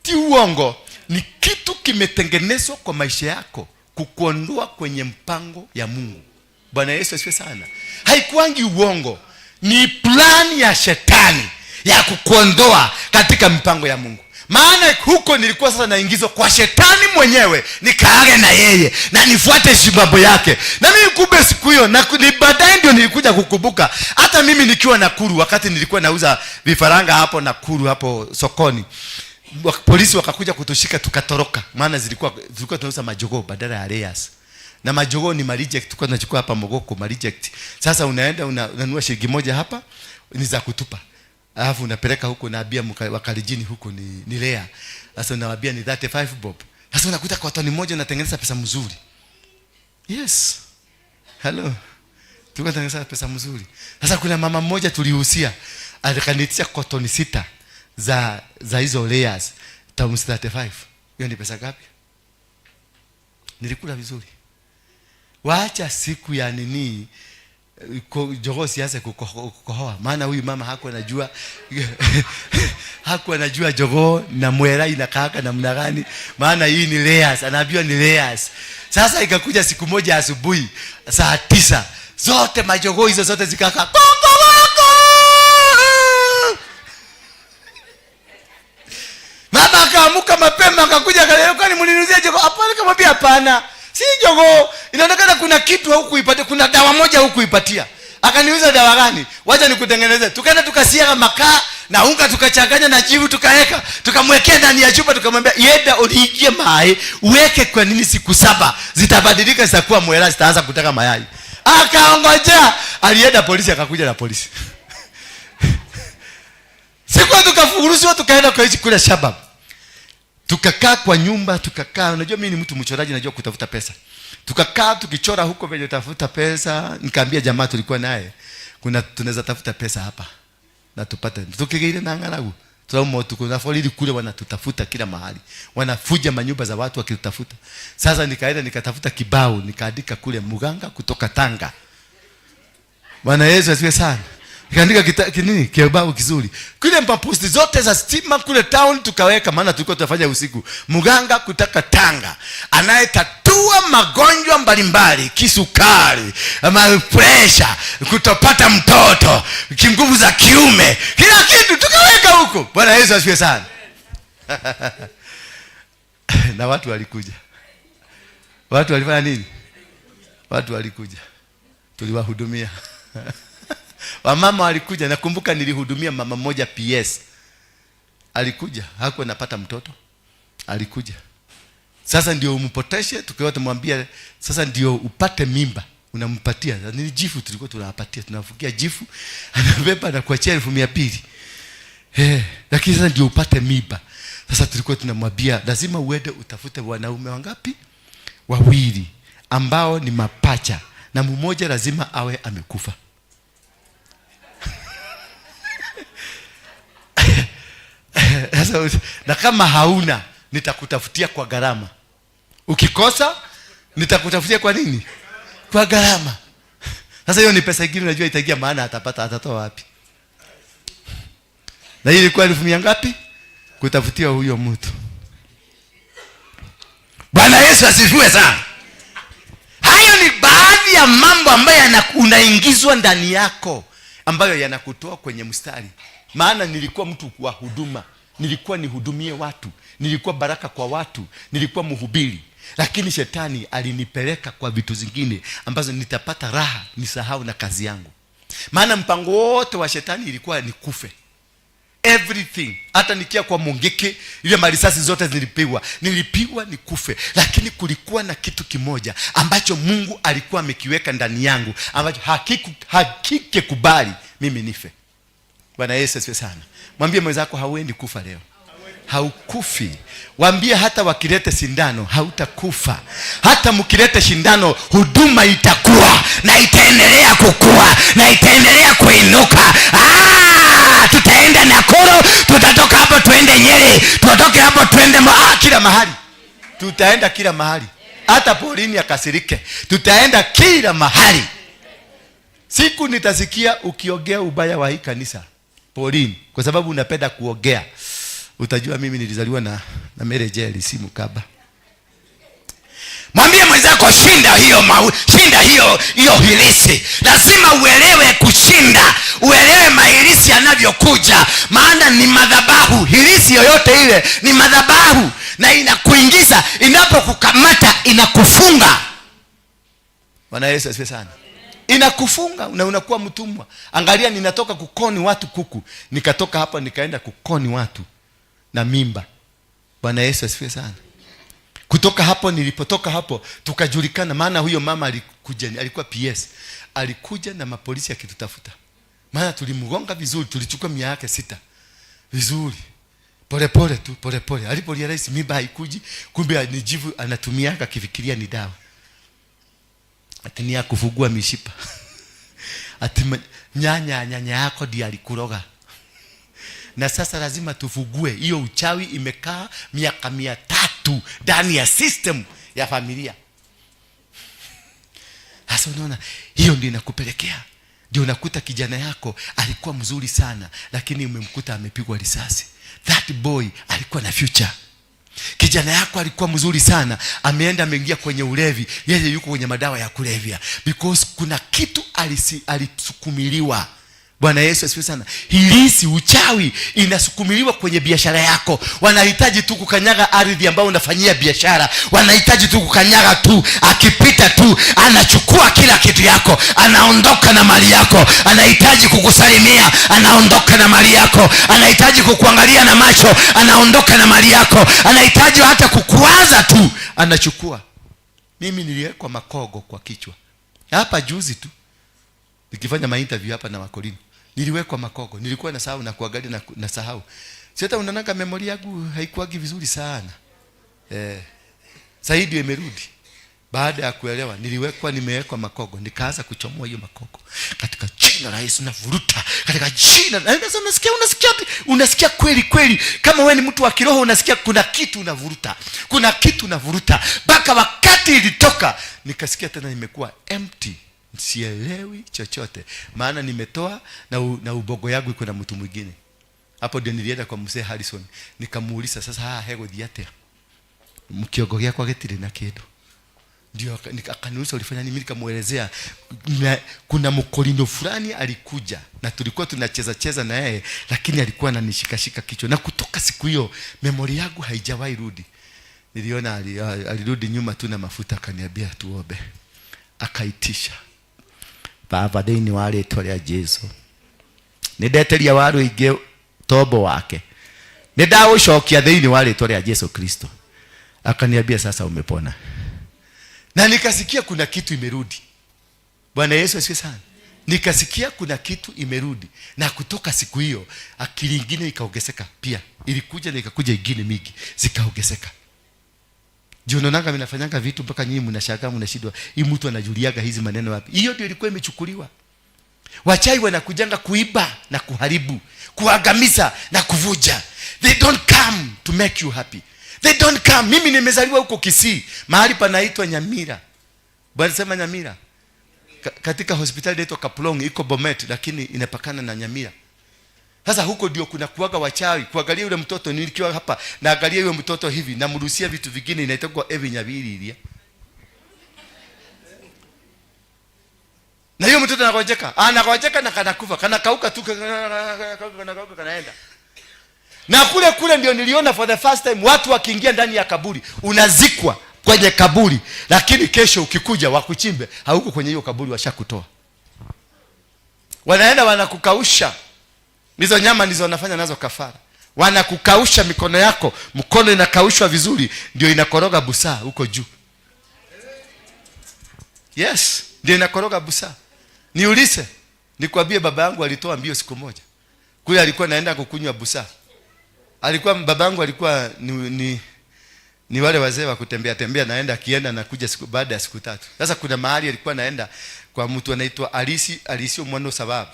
Ti uongo, ni kitu kimetengenezwa kwa maisha yako kukuondoa kwenye mpango ya Mungu. Bwana Yesu asifiwe sana. Haikuangi uongo, ni plan ya shetani ya kukuondoa katika mipango ya Mungu. Maana huko nilikuwa sasa naingizwa kwa shetani mwenyewe, nikaage na yeye na nifuate mambo yake. Na mimi kumbe siku hiyo na ni baadaye ndio nilikuja kukumbuka. Hata mimi nikiwa Nakuru, wakati nilikuwa nauza vifaranga hapo Nakuru hapo sokoni, polisi wakakuja kutushika tukatoroka. Maana zilikuwa tunauza majogoo badala ya layers. Na majogoo ni mareject, tulikuwa tunachukua hapa Mogoko mareject. Sasa unaenda unanunua shilingi 1 hapa ni za kutupa. Alafu unapeleka huko naambia wakalijini huko ni layer. Sasa unawaambia ni 35 bob. Sasa unakuta kwa toni moja unatengeneza pesa mzuri. Yes. Hello. Tulikuwa tunatengeneza pesa mzuri. Sasa kuna mama mmoja tulihusia, alikanitia kwa toni 6 za hizo layers times 35. Hiyo ni pesa ngapi? Nilikula vizuri. Waacha siku ya nini, jogoo sianze kukohoa. Maana huyu mama hakuwa anajua hakuwa anajua jogoo na mwera inakaaka namna gani. Maana hii ni layers, anaambiwa ni layers. Sasa ikakuja siku moja asubuhi saa 9, zote majogoo hizo zote zikaka kokoroko. Mama akaamuka mapema akakuja akaniambia, kwani mlinuzia jogoo? Hapana, nikamwambia hapana. Si jogoo, inaonekana kuna kitu hukuipatia, kuna dawa moja hukuipatia. Akaniuliza dawa gani? Wacha nikutengeneze. Tukaenda tukasiaga makaa na unga tukachanganya na jivu tukaweka, tukamwekea ndani ya chupa, tukamwambia yenda uliingie mai, uweke kwa nini siku 7 zitabadilika zitakuwa mwela, zitaanza kutaka mayai. Akaongojea, alienda polisi akakuja na polisi. Siku tukafurushwa tukaenda kwa hichi kule Shabab. Tukakaa kwa nyumba, tukakaa. Unajua mimi ni mtu mchoraji, najua kutafuta pesa. Tukakaa tukichora huko venye tafuta pesa. Nikaambia jamaa tulikuwa naye, kuna tunaweza tafuta pesa hapa na tupate tukigeire na ng'aragu turauma utuku na folili kule wanatutafuta kila mahali, wanafuja manyumba za watu wakitutafuta. Sasa nikaenda nikatafuta kibao nikaandika kule muganga kutoka Tanga. Bwana Yesu asifiwe sana. Nikaandika nini kibao kizuri kule, maposti zote za stima kule town tukaweka, maana tulikuwa tunafanya usiku. Muganga kutoka Tanga anayetatua magonjwa mbalimbali, kisukari, pressure, kutopata mtoto, kinguvu za kiume, kila kitu tukaweka huko. Bwana Yesu asifiwe sana. Na watu walikuja. Watu walifanya nini? Watu walikuja, tuliwahudumia. Wamama walikuja. Nakumbuka nilihudumia mama mmoja PS. Alikuja, hakuwa anapata mtoto. Alikuja. Sasa ndio umpoteshe, tukiwa tumwambia sasa ndio upate mimba, unampatia. Ni jifu tulikuwa tunawapatia, tunafukia jifu, anabeba na kuachia 200,000. Lakini sasa ndio upate mimba. Sasa tulikuwa tunamwambia lazima uende utafute wanaume wangapi? 2 ambao ni mapacha na mmoja lazima awe amekufa. Sasa, na kama hauna nitakutafutia kwa gharama. Ukikosa nitakutafutia kwa nini? Kwa gharama. Sasa hiyo ni pesa ingine unajua itaingia, maana atapata, atatoa wapi? Na hii ilikuwa 1,000 ngapi? Kutafutia huyo mtu. Bwana Yesu asifiwe sana. Hayo ni baadhi ya mambo ambayo unaingizwa ndani yako, ambayo yanakutoa kwenye mstari. Maana nilikuwa mtu wa huduma, nilikuwa nihudumie watu, nilikuwa baraka kwa watu, nilikuwa mhubiri. Lakini shetani alinipeleka kwa vitu zingine ambazo nitapata raha nisahau na kazi yangu. Maana mpango wote wa shetani ilikuwa nikufe. Everything. Hata nikia kwa Mungiki, ile marisasi zote zilipigwa, nilipigwa nikufe. Lakini kulikuwa na kitu kimoja ambacho Mungu alikuwa amekiweka ndani yangu, ambacho hakikukubali mimi nife. Bwana Yesu asifiwe sana. Mwambie mwenzako hauendi kufa leo. Haukufi. Waambie hata wakilete sindano hautakufa. Hata mkilete sindano huduma itakuwa na itaendelea kukua na itaendelea kuinuka. Tutaenda Nakuru, tutatoka hapo tuende Nyeri, tutoke hapo tuende kila mahali. Tutaenda kila mahali. Hata porini akasirike. Tutaenda kila mahali. Siku nitasikia ukiongea ubaya wa hii kanisa porini, kwa sababu unapenda kuongea, utajua mimi nilizaliwa na Mary Jerry, si mkaba. Mwambie mwenzako shinda hiyo shinda hiyo hilisi. Lazima uelewe kushinda, uelewe mahilisi yanavyokuja, maana ni madhabahu. Hilisi yoyote ile ni madhabahu na inakuingiza, inapokukamata inakufunga. Bwana Yesu asifiwe sana. Inakufunga na unakuwa mtumwa. Angalia, ninatoka kukoni watu kuku, nikatoka hapa nikaenda kukoni watu na mimba. Bwana Yesu asifiwe sana. Kutoka hapo nilipotoka hapo tukajulikana, maana huyo mama alikuja, alikuwa PS, alikuja na mapolisi akitutafuta. Maana tulimgonga vizuri, tulichukua 100 yake 6 vizuri. Pole pole tu, pole pole. Aliporealize mimba haikuji, kumbe ni jivu anatumia akifikiria ni dawa. Ati ni ya kufungua mishipa. Ati nyanya yako ndiye alikuroga. Na sasa lazima tufugue hiyo uchawi, imekaa miaka 300 ndani ya system ya familia. Sasa unaona hiyo ndio inakupelekea. Ndio unakuta kijana yako alikuwa mzuri sana, lakini umemkuta amepigwa risasi. That boy alikuwa na future. Kijana yako alikuwa mzuri sana, ameenda ameingia kwenye ulevi, yeye yuko kwenye madawa ya kulevya, because kuna kitu alisukumiliwa. Bwana Yesu asifiwe sana. Hilisi, uchawi inasukumiliwa kwenye biashara yako. Wanahitaji tu kukanyaga ardhi ambayo unafanyia biashara. Wanahitaji tu kukanyaga tu, akipita tu anachukua kila kitu yako, anaondoka na mali yako. Anahitaji kukusalimia, anaondoka na mali yako. Anahitaji kukuangalia na macho, anaondoka na mali yako. Anahitaji hata kukuwaza tu, anachukua. Mimi niliwekwa makogo kwa kichwa hapa juzi tu, nikifanya ma interview hapa na Wakolini. Niliwekwa makogo, nilikuwa nasahau na kuangalia na sahau. Si hata unaona memory yangu haikuagi vizuri sana. Sasa ndio imerudi. Baada ya kuelewa, nimewekwa makogo, nikaanza kuchomoa hiyo makogo. Katika jina la Yesu navuruta, katika jina la Yesu. Unasikia kweli kweli. Kama wewe ni mtu wa kiroho unasikia kuna kitu unavuruta. Kuna kitu unavuruta. Mpaka wakati ilitoka, nikasikia tena nimekuwa empty. Sielewi chochote. Maana nimetoa na ubogo yangu iko na mtu mwingine. Hapo ndio nilienda kwa mzee Harrison, nikamuuliza sasa hego thiatia. Mkiogo giakwa gitire na kindu. Ndio akaniuliza ulifanya nini? Mimi nikamuelezea kuna mkorino fulani alikuja na tulikuwa tunacheza cheza na yeye, lakini alikuwa ananishikashika kichwa, na kutoka siku hiyo memory yangu haijawahi rudi. Niliona alirudi nyuma tu na mafuta, akaniambia tuombe. Akaitisha, Baba thĩinĩ wa rĩtwa rĩa Jesu, nĩndeteria waru ingĩ tombo wake, nĩndagũcokia thĩinĩ wa rĩtwa rĩa Jesu Kristo. Akaniambia sasa umepona. Na nikasikia kuna kitu imerudi. Bwana Yesu asifiwe sana. Nikasikia kuna kitu imerudi. Na kutoka siku hiyo akili ingine ikaongezeka pia. Ilikuja na ikakuja ingine mingi, zikaongezeka. Juu unaonanga mimi nafanyanga vitu mpaka nyinyi mnashangaa, mnashindwa. Hii mtu anajuliaga hizi maneno wapi? Hiyo ndio ilikuwa imechukuliwa. Wachai wanakujanga kuiba na kuharibu, kuangamiza na kuvuja. They don't come to make you happy. They don't come. Mimi nimezaliwa huko Kisii, mahali panaitwa Nyamira. Bwana sema Nyamira. Katika hospitali inaitwa Kaplong, iko Bomet lakini inapakana na Nyamira. Sasa huko ndio kuna kuaga wachawi. Kuangalia yule mtoto, nilikiwa hapa naangalia yule mtoto hivi, namruhusia vitu vingine inaitwa evi nyabiri ilia. Na hiyo mtoto anagonjeka, anagonjeka na kanakufa, kanakauka tu, kanakauka, kanaenda. Na kule kule ndio niliona for the first time watu wakiingia ndani ya kaburi. Unazikwa kwenye kaburi, lakini kesho ukikuja wakuchimbe, hauko kwenye hiyo kaburi, washakutoa. Wanaenda wanakukausha. Hizo nyama ndizo wanafanya nazo kafara. Wanakukausha mikono yako, mkono inakaushwa vizuri, ndio inakoroga busaa huko juu. Yes, ndio inakoroga busaa. Niulize, nikwambie baba yangu alitoa mbio siku moja. Kule alikuwa anaenda kukunywa busaa. Alikuwa baba yangu alikuwa ni wale wazee wa kutembea tembea, naenda akienda na kuja siku baada ya siku tatu. Sasa kuna mahali alikuwa anaenda kwa mtu anaitwa Alisi, Alisio Mwano sababu.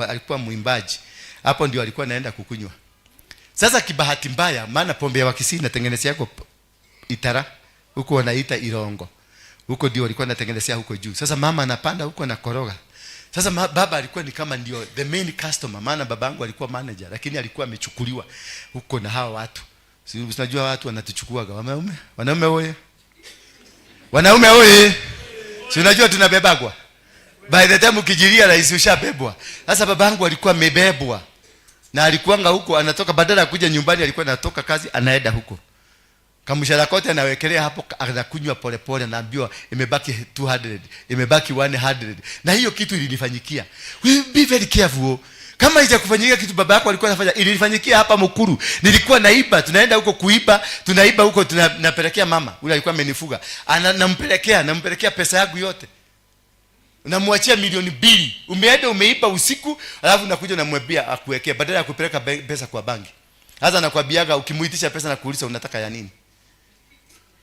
Alikuwa mwimbaji. Hapo ndio alikuwa anaenda kukunywa. Sasa kibahati mbaya, maana pombe ya Wakisii inatengenezea yako itara, huko wanaita irongo. Huko ndio walikuwa wanatengenezea huko juu. Sasa mama anapanda huko anakoroga. Sasa baba alikuwa ni kama ndio the main customer, maana babangu alikuwa manager, lakini alikuwa amechukuliwa huko na hawa watu. Si unajua watu wanatuchukuaga wanaume? Wanaume oye. Wanaume oye. Si unajua tunabebagwa. By the time ukijilia rais ushabebwa. Sasa babangu alikuwa amebebwa. Na alikuanga huko anatoka, badala ya kuja nyumbani alikuwa anatoka kazi anaenda huko. Kamshahara kote anawekelea hapo, anakunywa pole pole, anaambiwa imebaki 200, imebaki 100. Na hiyo kitu ilinifanyikia. We be very careful. Kama haijakufanyikia kitu baba yako alikuwa anafanya, ilinifanyikia hapa Mukuru. Nilikuwa naiba, tunaenda huko kuiba, tunaiba huko, napelekea mama, yule alikuwa amenifuga. Nampelekea pesa yangu yote. Namwachia milioni 2. Umeenda umeiba usiku, alafu nakuja namwambia akuwekee badala ya kupeleka pesa kwa banki. Sasa nakwambiaga ukimuitisha pesa na kuuliza unataka ya nini?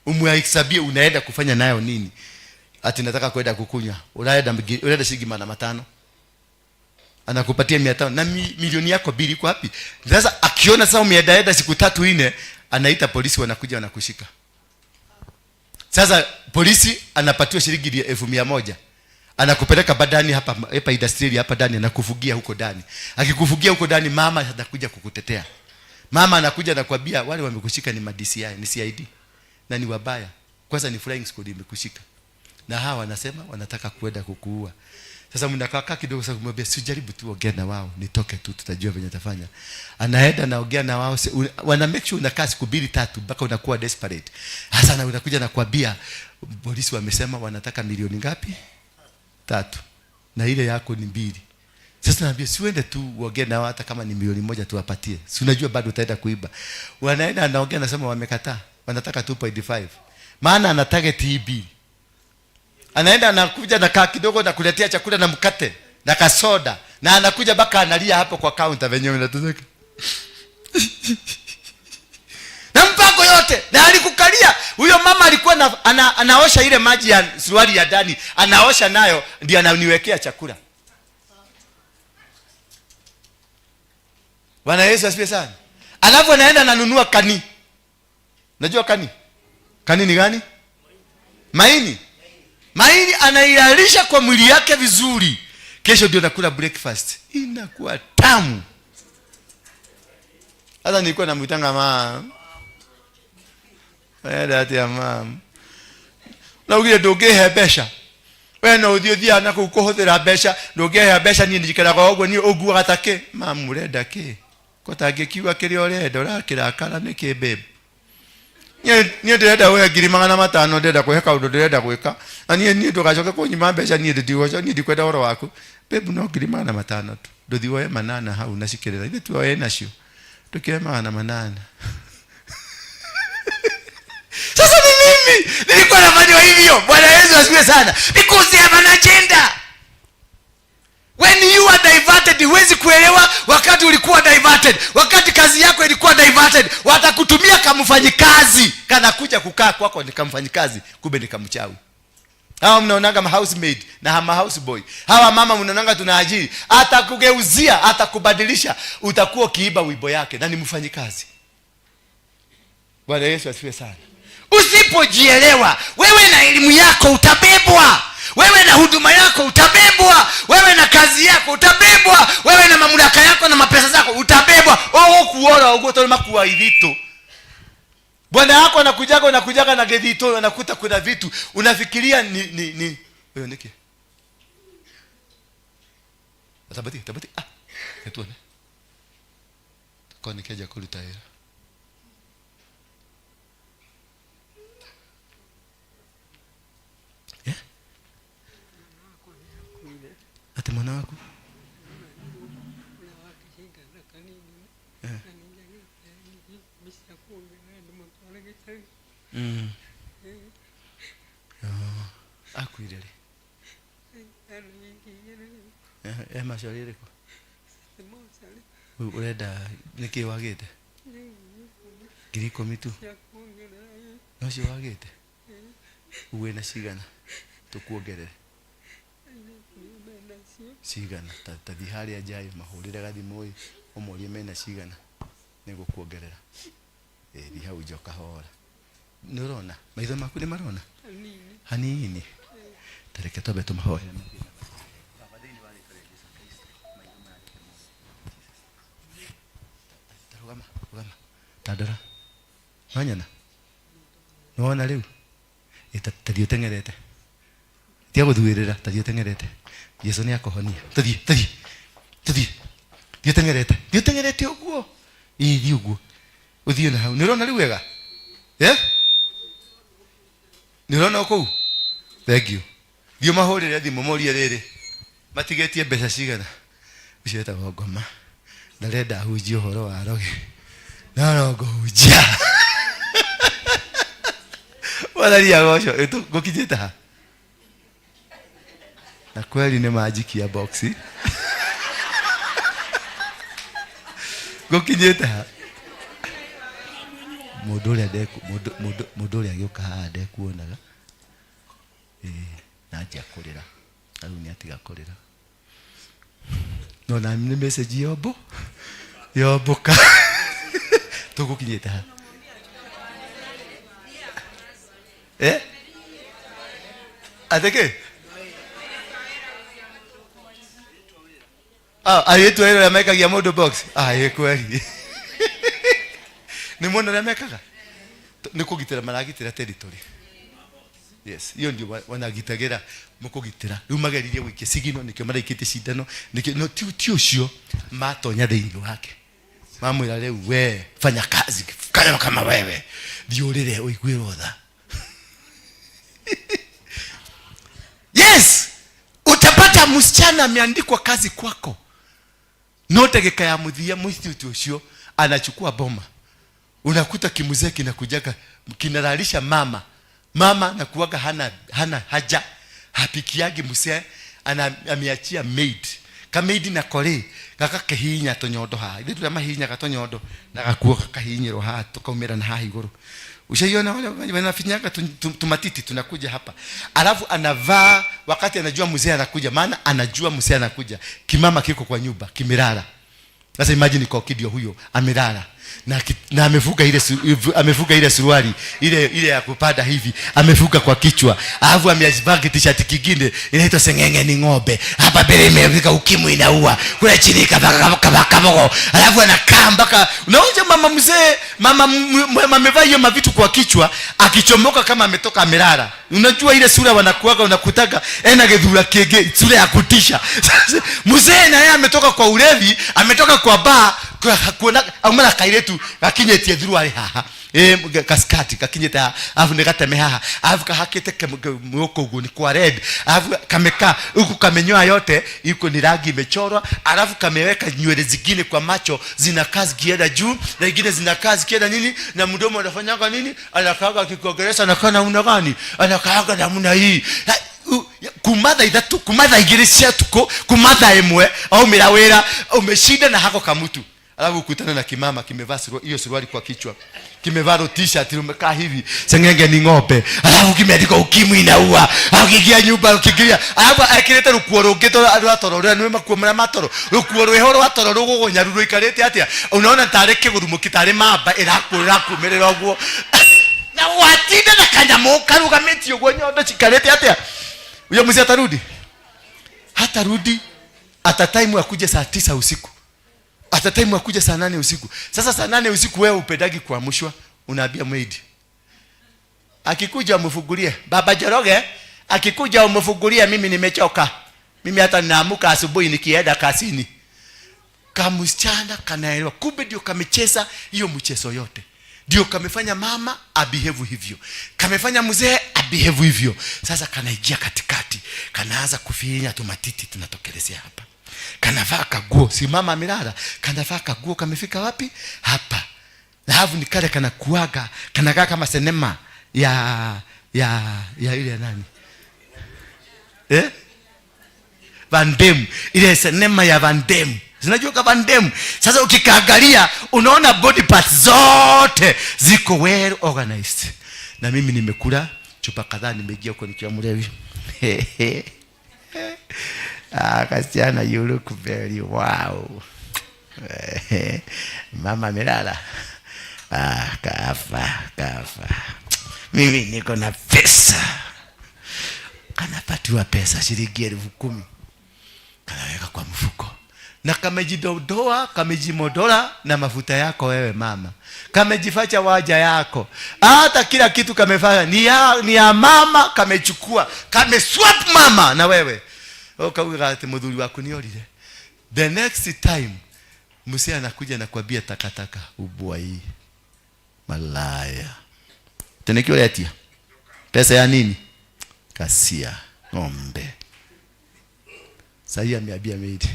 Umhesabie unaenda kufanya nayo nini? Ati nataka kwenda kukunywa. Unaenda shilingi 500. Anakupatia 500 na milioni yako 2 iko wapi? Sasa akiona sasa umeenda siku 3 4, anaita polisi, wanakuja wanakushika. Sasa polisi anapatiwa shilingi 100,000. Anakupeleka badani hapa, hapa industrial hapa ndani, anakufugia huko ndani. Akikufugia huko ndani, mama atakuja kukutetea. Mama anakuja anakuambia wale wamekushika ni ma DCI, ni CID. Na ni wabaya. Kwanza ni flying squad imekushika. Na hawa wanasema wanataka kwenda kukuua. Sasa mnakaa kaa kidogo, sasa kumwambia sijaribu tu ongea na wao, nitoke tu tutajua venye atafanya. Anaenda naongea na wao, wana make sure unakaa siku 2 3 mpaka unakuwa desperate. Sasa na unakuja na kuambia polisi wamesema wanataka milioni ngapi? 3. Na ile yako ni 2. Sasa naambia si uende tu uongee nao hata kama ni milioni 1 tuwapatie. Si unajua bado utaenda kuiba. Wanaenda anaongea anasema wamekataa. Wanataka 2.5. Maana ana target hii 2. Anaenda anakuja na kaa kidogo na kuletea chakula na mkate na kasoda, na anakuja mpaka analia hapo kwa counter venyewe unateseka. Na mpango yote na alikukalia. Huyo mama alikuwa anaosha ile maji ya suruali ya ndani, anaosha nayo ndio ananiwekea chakula. Bwana Yesu asifiwe sana. Alafu anaenda ananunua kani. Unajua kani? Kani ni gani? Maini. Maini anailalisha kwa mwili yake vizuri. Kesho ndio nakula breakfast. Inakuwa tamu. Hata nilikuwa namuitanga mama. Enda atia mama. Na ugire ndũngĩhe mbeca. We no ũthiĩ ũthiaga na kũu kũhũthĩra mbeca, ndũngĩhe mbeca niĩ njikaraga o ũguo, niĩ ũnguaga ta kĩ? Mamu ũrenda kĩ? Ko tangĩkiuga kĩrĩa ũrenda, ũrakĩrakara nĩkĩ babe? Niĩ ndĩrenda ũhe ngiri magana matano, ndĩrenda kũhe kaũndũ ndĩrenda gwĩka. Na niĩ ndũgacoke kũnyima mbeca, niĩ ndĩtigũcoka, niĩ ndikwenda ũhoro waku. Babe, no ngiri magana matano tu. Ndũthiĩ woe manana hau na cikĩrĩra. Ithuĩ tuoe nacio. Tukioe magana manana. Sasa ni mimi nilikuwa nafanywa hivyo. Bwana Yesu asifiwe sana. Because they have an agenda. When you are diverted, huwezi kuelewa wakati ulikuwa diverted, wakati kazi yako ilikuwa diverted. Watakutumia kama mfanyikazi, kana kuja kukaa kwako ni kama mfanyikazi, kumbe ni kama mchawi. Hawa mnaonanga ma housemaid na ma houseboy. Hawa mama mnaonanga tunaajiri, atakugeuzia, atakubadilisha, utakuwa ukiiba wimbo yake na ni mfanyikazi. Bwana Yesu asifiwe sana. Usipojielewa, wewe na elimu yako utabebwa. Wewe na huduma yako utabebwa. Wewe na kazi yako utabebwa. Wewe na mamlaka yako na mapesa zako utabebwa. Ogo kuora ogo to makuwa ithito. Bwana wako anakujaga, anakujaga na gethito, anakuta kuna vitu unafikiria ni wewe niki. Tabati, tabati. Etuone. Kwa nikeja kuruta hela. Ati mwana waku? Akuire ri? Macio rĩrĩkũ? Ũrenda nĩkĩ wagĩte? Ngiri ikũmi tu. Nocio wagĩte? Wĩna cigana? Tũkuongerere. Cigana? Ta thiĩ harĩa nja ĩ, mahũrĩre gathimũ ĩ, ũmorie mena cigana, nĩngũkuongerera. Thiĩ hau nja ũkahora. Nĩ ũrona? Maitho maku nĩ marona? Hanini. Ta reke twambe tũmahoere. Ta rũgama, rũgama. Ta ndora. Wanyona? Nĩwona rĩu? Ta thiĩ ũteng'erete. Tiga gũthuĩrĩra, ta thiĩ ũteng'erete. Jesu nĩ akũhonia. Tũthiĩ, tũthiĩ, tũthiĩ. Thiĩ ũteng'erete. Thiĩ ũteng'erete ũguo. Ĩ, thiĩ ũguo. Ũthiĩ na hau. Nĩ ũrona rĩu wega? Nĩ ũrona kũu? Thank you. Thiĩ ũmahũrĩre thimũ morie rĩrĩ. Matigĩtie mbeca cigana? Ũcio wetagwo Ngoma. Ndarenda ahunjie ũhoro wa rogi. No, no ngũhunjia. Mwathani agocwo. Ngũkinyĩte ha? Na kweli nĩ manjikia boxi. Ngũkinyĩte ha? Mũndũ ũrĩa ndeku, mũndũ, mũndũ, mũndũ ũrĩa agĩũka haha ndekuonaga. Na anjia kũrĩra. Na rĩu nĩ atiga kũrĩra. No na nĩ message yombo. Yomboka. Tũgũkinyĩte ha? Atĩ kĩ? Airĩtu a wĩra ũrĩa mekagia mũndũ box? Ĩ kweli. Nĩ muona ũrĩa mekaga? Nĩ kũgitĩra maragitĩra territory. Yes, hiyo ndio wanagitagĩra, mũkũgitĩra. Rĩu mageririe gũikia sigino, nĩkĩo maraikĩtie cindano, nĩkĩo, no ti ũcio matonya thĩinĩ wake. Mamwĩra rĩu we fanya kazi kama kama wewe. Thiĩ ũrĩre ũiguĩrwo tha. Yes, utapata msichana ameandikwa kazi kwako. No dakika ya mũthia mũirĩtu ũcio anachukua boma. Unakuta kimuzee kinakujaga kinalalisha mama. Mama nakuaga hana haja. Hapikiagi mzee, ameachia maid. Kameidi nako rĩ gagakĩhihinya tũnyondo haha, ithuĩ tũrĩa mahihinyaga tũnyondo na gakuo gakahihinyĩrwo haha tũkaumĩra na haha igũrũ. Ushaiona wale wanafinyaga tumatiti tunakuja hapa, alafu anavaa wakati anajua mzee anakuja, maana anajua mzee anakuja, kimama kiko kwa nyumba kimelala. Sasa imagine kwa kidio huyo amelala na amefuga ile suruali ile ile ya kupanda hivi, amefuga kwa kichwa, alafu amevaa t-shirt kingine inaitwa sengenge ni ng'ombe, hapa mbele imefika ukimwi inaua, kule chini kabogo, alafu anakaa mpaka unaona mama mzee, mama amevaa hiyo mavitu kwa kichwa, akichomoka kama ametoka amelala. Unajua ile sura wanakuaga, unakutaga ena gethura kenge, sura ya kutisha. Sasa mzee na yeye ametoka kwa ulevi, ametoka kwa bar, kuona aumana kairetu gakinyetie thuruari haha, kaskati gakinyete haha, alafu ni gateme haha, alafu kahakite mwoko uguo ni kwa red, alafu kameka huku kamenyoa yote, iko ni rangi imechorwa, alafu kameweka nywele zingine kwa macho zinakaa zikienda juu na ingine zinakaa zikienda nini, na mdomo anafanyanga nini, anakaaga akikuongelesha anakaa namna gani, anakaaga namna hii. Kuma thaa ithatũ, kuma thaa igĩrĩ cia tukũ, kuma thaa ĩmwe aumĩra wĩra umeshinda na hako kamutu, alafu ukutane na kimama kimevaa hiyo suruali kwa kichwa, kimevaa ro t-shirt lumekaa hivi sengenge ni ng'ombe, alafu kimeandikwa ukimwi inaua, alafu kiingia nyumba ukiingia, alafu ekirite rukuo rũngĩ rwa toro rũrĩa nĩ makuo marĩa ma toro, rukuo rwĩho rwa toro rũgũgũnyaru rũikarĩte atĩa, unaona tarĩ kĩgũrumũki tarĩ mamba ĩrakumĩrĩra ũguo, na watinda na kanyamũ karugamĩtie ũguo nyondo cikarĩte atĩa. Huyo mzee atarudi? Hatarudi. Ata time akuje saa 9 usiku, ata time akuje saa 8 usiku. Sasa saa 8 usiku wewe upendagi kuamshwa, unaambia maid akikuja umfungulie. Baba Njoroge akikuja umfungulie, mimi nimechoka, mimi hata ninaamka asubuhi nikienda kazini. Kamsichana kanaelewa, kumbe ndio kamecheza hiyo mchezo yote, ndio kamefanya mama abehave hivyo, kamefanya mzee abehave hivyo. Sasa kanaingia katikati, kanaanza kufinya tumatiti tunatokelezea hapa, kanavaa kaguo, si mama amelala, kanavaa kaguo kamefika wapi? Hapa. Na hafu ni kale kanakuaga, kanakaa kama sinema ya ile ya nani? Van Damme, ile sinema ya Van Damme. Unajua kama Van Damme. Sasa ukikaangalia unaona body parts zote ziko well organized. Na mimi nimekula chupa kadhaa, nimeingia huko nikiwa mlevi. Kasichana, you look very wow. Mama amelala. Kafa, kafa. Mimi niko na pesa. Kanapatiwa pesa shilingi 10,000. Kanaweka kwa mfuko. Na kamejidodoa, kamejimodola na mafuta yako wewe mama. Kamejifacha waja yako. Hata kila kitu kamefanya ni ya mama, kamechukua. Kameswap mama na wewe. Ukauga ati muthuri waku ni orire. The next time mzee anakuja na kuambia takataka, ubwa hii. Malaya. Tena kio letia. Pesa ya nini? Kasia ng'ombe. Sasa ameambia maid.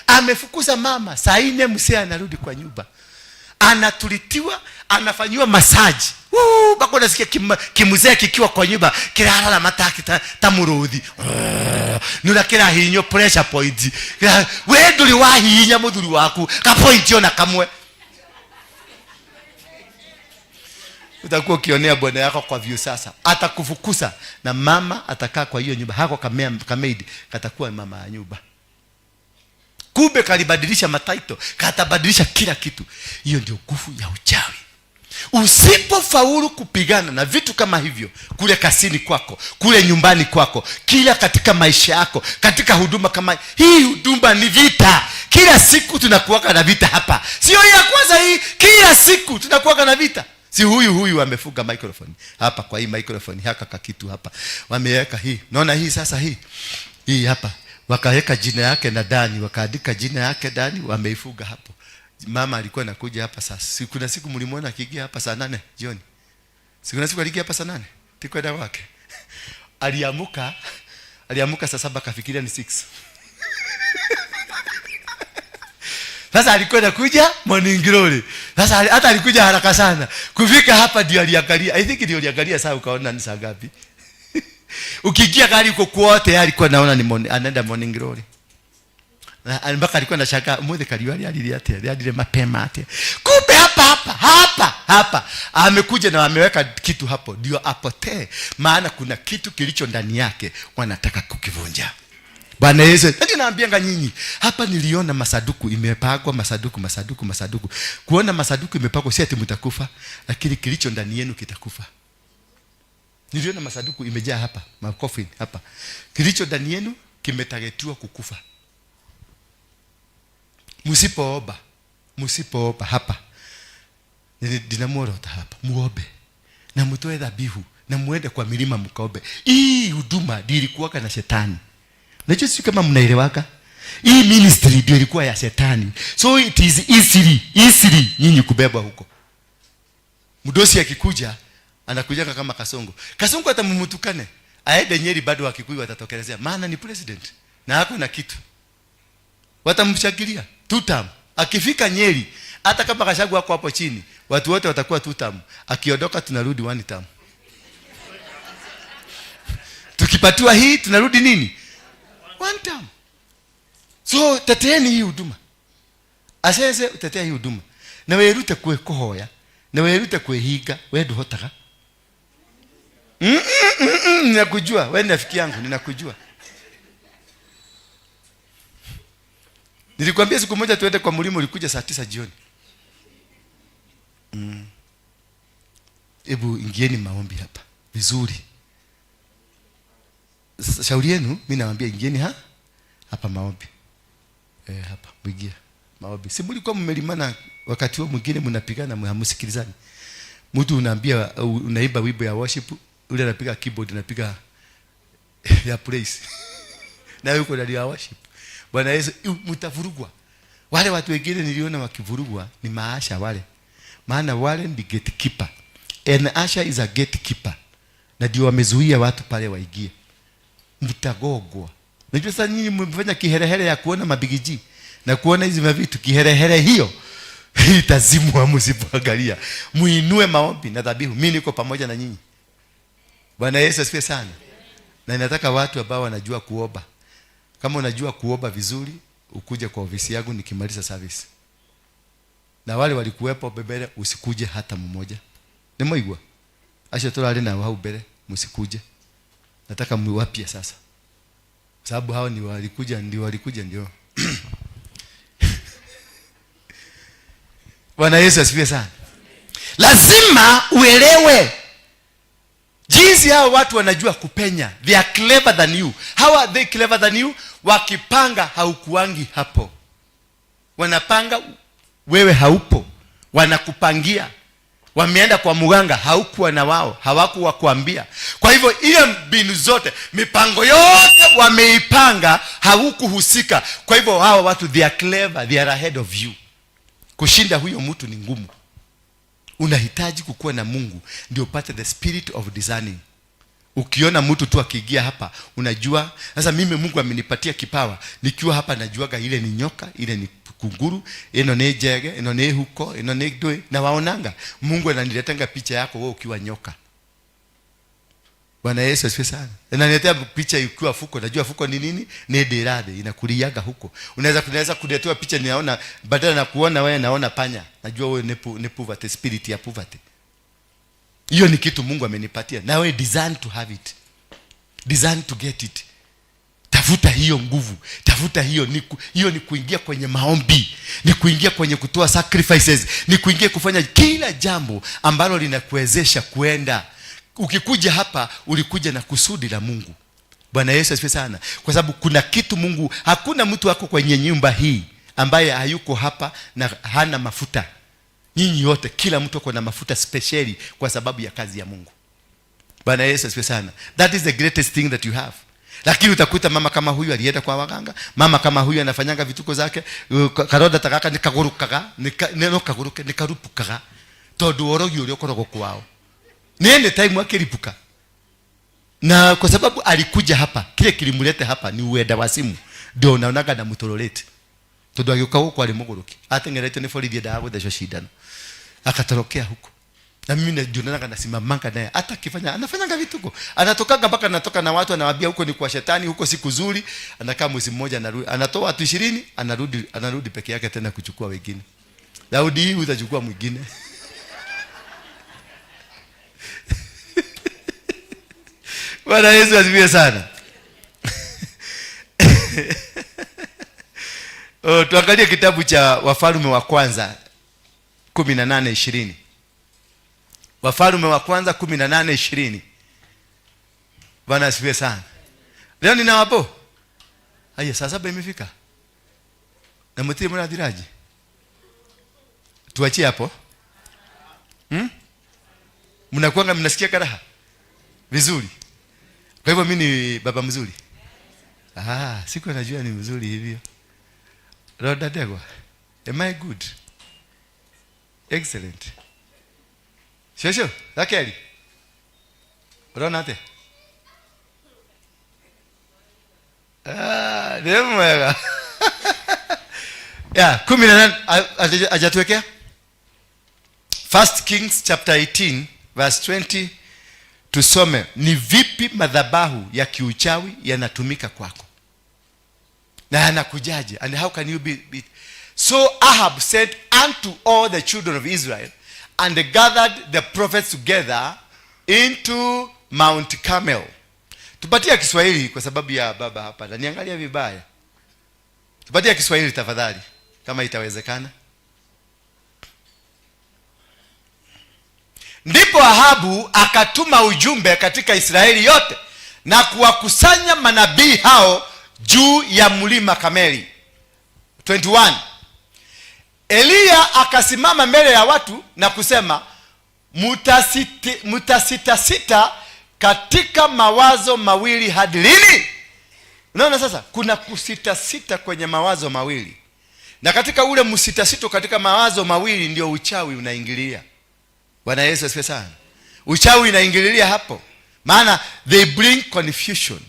Amefukuza mama. Saa 4 mzee anarudi kwa nyumba. Anatulitiwa, anafanyiwa massage. Woo, bako nasikia kimzee kikiwa kwa nyumba, kiralala mataki tamuruthi. Nura kirahinyo pressure point. We nduri wahinya muthuri waku, ka point ona kamwe. Utakuwa ukionea bwana yako kwa view sasa. Atakufukuza na mama atakaa kwa hiyo nyumba. Hako kamaid katakuwa mama ya nyumba. Kumbe kalibadilisha mataito, katabadilisha kila kitu. Hiyo ndio nguvu ya uchawi. Usipofaulu kupigana na vitu kama hivyo, kule kasini kwako, kule nyumbani kwako, kila katika maisha yako, katika huduma kama hii, huduma ni vita. Kila siku tunakuwaka na vita hapa. Sio ya kwanza hii, kila siku tunakuwaka na vita. Si huyu huyu amefuga microphone hapa, kwa hii microphone haka kakitu hapa. Wameweka hii. Naona hii sasa hii. Hii hapa. Wakaweka jina yake na Dani, wakaandika jina yake Dani, wameifuga hapo. Mama alikuwa anakuja hapa sasa. Si kuna siku mlimuona akiingia hapa saa 8 jioni? Si kuna siku aliingia hapa saa 8? Tikwenda kwake. Aliamuka saa 7 akafikiria ni 6. Sasa alikuwa anakuja morning glory. Sasa hata alikuja haraka sana. Kufika hapa ndio aliangalia. I think ndio aliangalia saa ukaona ni saa ngapi. Ukiingia gari huko kwote alikuwa anaona ni anaenda morning glory. Na mpaka alikuwa anashangaa muthe kariwa alilia atia, alilia mapema atia. Kumbe hapa hapa hapa hapa amekuja na ameweka kitu hapo ndio apotee, maana kuna kitu kilicho ndani yake wanataka kukivunja. Bwana Yesu, ndio naambianga nyinyi, hapa niliona masaduku imepangwa, masaduku, masaduku, masaduku. Kuona masaduku imepangwa si ati mtakufa, lakini kilicho ndani yenu kitakufa. Niliona masaduku imejaa hapa, makofi hapa. Kilicho ndani yenu kimetagetiwa kukufa. Msipoomba, msipoomba hapa. Ninamuorota hapa, muombe. Na mtoe dhabihu, na muende kwa milima mkaombe. Hii huduma ndio ilikuwaka na shetani. Najua sio kama mnaelewaka. Hii ministry ndio ilikuwa ya shetani. So it is easily nyinyi kubebwa huko. Mdosi akikuja anakuja kama Kasongo. Kasongo hata mumutukane, aende Nyeri bado Wakikuyu watatokelezea, maana ni president na hako na kitu. Watamshangilia two term. Akifika Nyeri hata kama Gachagua ako hapo chini, watu wote watakuwa two term. Akiondoka tunarudi one term. Tukipatiwa hii tunarudi nini? One term. So teteeni hii huduma. Asese utetea hii huduma. Na werute kwe kuhoya, na werute kwehinga, we nduhotaga. Ninakujua, we ni rafiki yangu, ninakujua. Nilikwambia siku moja tuende kwa mlima, ulikuja saa 9 jioni. Hebu ingieni maombi hapa vizuri. Shauri yenu, mimi nawaambia ingieni hapa maombi. Hapa mwingie maombi. Si mlikuwa mmelimana wakati huo mwingine mnapigana hamsikilizani. Mtu unaambia unaimba wimbo ya worship, yule anapiga keyboard anapiga ya praise. Na yuko ndani ya worship. Bwana Yesu, mtavurugwa. Wale watu wengine niliona wakivurugwa ni maasha wale. Maana wale ni gatekeeper. An usher is a gatekeeper. Na ndio wamezuia watu pale waingie. Mtagogwa. Najua sasa nyinyi mmefanya kiherehere ya kuona mabigiji na kuona hizi mavitu, kiherehere hiyo itazimwa msipoangalia. Muinue maombi na dhabihu. Mimi niko pamoja na nyinyi. Bwana Yesu asifiwe sana. Na ninataka watu ambao wanajua kuomba. Kama unajua kuomba vizuri, ukuje kwa ofisi yangu nikimaliza service. Na wale walikuwepo bebele, usikuje hata mmoja. Nimeigwa. Acha tulale na wao mbele, msikuje. Nataka mwapie sasa. Sababu hao ni walikuja, ndio walikuja ndio. Bwana Yesu asifiwe sana. Lazima uelewe jinsi hao watu wanajua kupenya. They are clever than you. How are they clever than you? Wakipanga haukuangi hapo. Wanapanga wewe haupo. Wanakupangia. Wameenda kwa muganga, haukuwa na wao, hawakuwa kuambia. Kwa hivyo ile mbinu zote, mipango yote wameipanga, haukuhusika. Kwa hivyo hao watu they are clever, they are ahead of you. Kushinda huyo mtu ni ngumu. Unahitaji kukuwa na Mungu ndio upate the spirit of discerning. Ukiona mtu tu akiingia hapa unajua sasa mimi Mungu amenipatia kipawa, nikiwa hapa najuaga ile ni nyoka, ile ni kunguru, ino ni jege, ino ni huko, ino ni dwe, na waonanga Mungu ananiletanga picha yako wewe ukiwa nyoka. Bwana Yesu asifiwe sana. Ananiletea picha ukiwa fuko, najua fuko ni nini? Ni dirade, inakuliaga huko. Unaweza kuletewa picha ninaona badala na kuona wewe naona panya. Najua wewe ni poverty, spirit ya poverty. Hiyo ni kitu Mungu amenipatia. Na wewe design to have it. Design to get it. Tafuta hiyo nguvu. Tafuta hiyo, hiyo ni kuingia kwenye maombi, ni kuingia kwenye kutoa sacrifices, ni kuingia kufanya kila jambo ambalo linakuwezesha kuenda. Ukikuja hapa ulikuja na kusudi la Mungu. Bwana Yesu asifiwe sana. Kwa sababu kuna kitu Mungu, hakuna mtu wako kwenye nyumba hii ambaye hayuko hapa na hana mafuta. Nyinyi wote kila mtu ako na mafuta speciali kwa sababu ya kazi ya Mungu. Bwana Yesu asifiwe sana. That is the greatest thing that you have. Lakini utakuta mama kama huyu alienda kwa waganga, mama kama huyu anafanyanga vituko zake, karoda takaka nikagurukaga, neno kaguruke nikarupukaga. Tondu orogi uria ukoragwo kwao. Nene time akiripuka. Na kwa sababu alikuja hapa, kile kilimleta hapa ni uenda wa simu. Ndio unaonaga na mtorolete. Tondu agĩũka gũkũ arĩ mũgũrũki, ateng'eretio nĩ borithi endaga gũthecwo cindano, akatorokea huko. Na mimi najionanaga nasimamanga naye, hata akifanya anafanyanga vituko, anatokanga mpaka anatoka na watu, anawaambia huko ni kwa shetani, huko si kuzuri. Anakaa mwezi mmoja, anarudi, anatoa watu 20, anarudi peke yake tena kuchukua wengine. Daudi hii utachukua mwingine. Bwana Yesu asifiwe sana. Oh, tuangalie kitabu cha Wafalme wa Kwanza 18:20. Wafalme wa Kwanza 18:20. Bwana asifiwe sana. Leo nina wapo? Haya, saa 7 imefika. Na mtiri mnathiraji? Tuachie hapo. Mnakuanga mnasikia karaha? Vizuri. Kwa hivyo mimi ni baba mzuri. Siku najua ni mzuri hivyo. Roda Degwa. Am I good? Excellent. Shosho, Rakeli. Unaona ate? Ni mwega. Yeah, 18 hajatuwekea? First Kings chapter 18 verse 20, tusome ni vipi madhabahu ya kiuchawi yanatumika kwako na yanakujaje, and how can you be. So Ahab sent unto all the children of Israel and they gathered the prophets together into Mount Carmel. Tupatie Kiswahili kwa sababu ya baba hapa na niangalia vibaya. Tupatie Kiswahili tafadhali kama itawezekana. Ndipo Ahabu akatuma ujumbe katika Israeli yote na kuwakusanya manabii hao juu ya mlima Kameli. 21. Eliya akasimama mbele ya watu na kusema, mutasitasita katika mawazo mawili hadi lini? Unaona sasa kuna kusitasita kwenye mawazo mawili. Na katika ule msitasito katika mawazo mawili ndio uchawi unaingilia. Bwana Yesu asifiwe sana. Uchawi unaingililia hapo. Maana they bring confusion.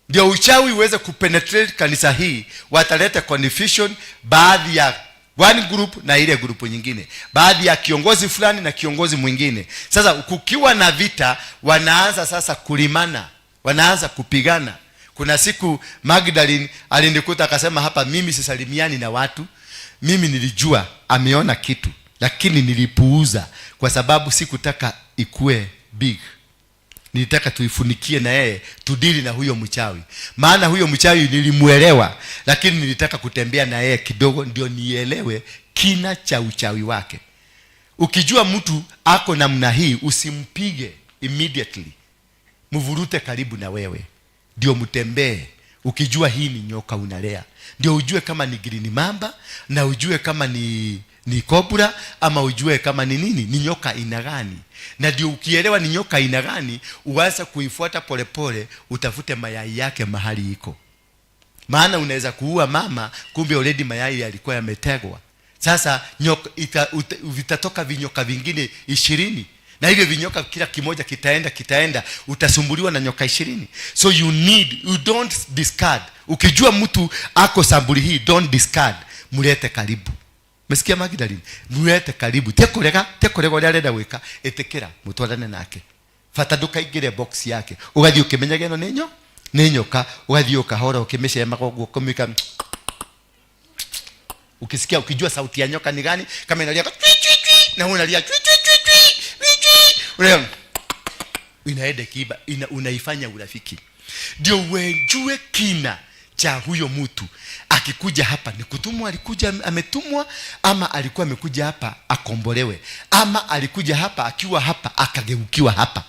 Ndio uchawi uweze kupenetrate kanisa hii, wataleta confusion baadhi ya one group na ile group nyingine, baadhi ya kiongozi fulani na kiongozi mwingine. Sasa kukiwa na vita, wanaanza sasa kulimana, wanaanza kupigana. Kuna siku Magdalene alinikuta akasema, hapa mimi sisalimiani na watu. Mimi nilijua ameona kitu, lakini nilipuuza kwa sababu sikutaka ikue big. Nilitaka tuifunikie na yeye, tudili na huyo mchawi. Maana huyo mchawi nilimuelewa, lakini nilitaka kutembea na yeye kidogo ndio nielewe kina cha uchawi wake. Ukijua mtu ako namna hii, usimpige immediately. Mvurute karibu na wewe, ndio mtembee. Ukijua hii ni nyoka unalea, ndio ujue kama ni green mamba, na ujue kama ni cobra, ama ujue kama ni nini, ni nyoka aina gani. Na ndio ukielewa ni nyoka aina gani, uanze kuifuata polepole, utafute mayai yake mahali iko. Maana unaweza kuua mama, kumbe already mayai yalikuwa yametegwa. Sasa nyoka vitatoka vinyoka vingine 20. Na hivyo vinyoka kila kimoja kitaenda, utasumbuliwa na nyoka 20. So you don't discard. Ukijua mtu ako sambuli hii, don't discard. Mlete karibu. Mesikia Magdalene? Mlete karibu. Tekorega uria arenda gwika, itikira mutwarane nake. Bata ndukaingire box yake. Ugathii ukimenyaga ino ni nyoka, ugathii ukahora ukimicemaga uguo kumika. Ukisikia, ukijua sauti ya nyoka ni gani, kama inalia twi twi twi, na wewe unalia twi twi twi twi, twi twi. Unaona? Inaenda kiba, unaifanya urafiki. Ndio uejue kina cha huyo mtu. Akikuja hapa ni kutumwa, alikuja ametumwa, ama alikuwa amekuja hapa akombolewe, ama alikuja hapa akiwa hapa akageukiwa hapa.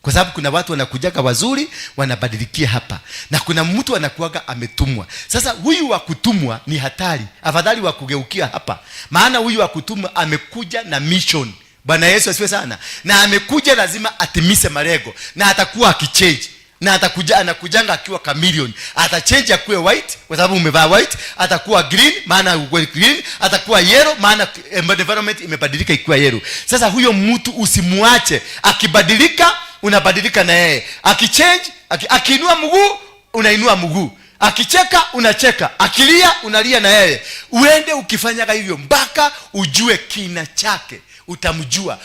Kwa sababu kuna watu wanakujaga wazuri wanabadilikia hapa, na kuna mtu anakuaga ametumwa. Sasa huyu wa kutumwa ni hatari, afadhali wa kugeukia hapa. Maana huyu wa kutumwa amekuja na mission. Bwana Yesu asifiwe sana. Na amekuja lazima atimise malengo, na atakuwa akichange. Na anakujanga akiwa chameleon. Atachange akuwe white kwa sababu umevaa white, atakuwa green maana uko green, atakuwa yellow maana environment imebadilika ikiwa yellow. Sasa huyo mtu usimuache, akibadilika unabadilika na yeye. Akichange, akiinua mguu unainua mguu. Akicheka unacheka, akilia unalia na yeye. Uende ukifanyaga hivyo mpaka ujue kina chake, utamjua,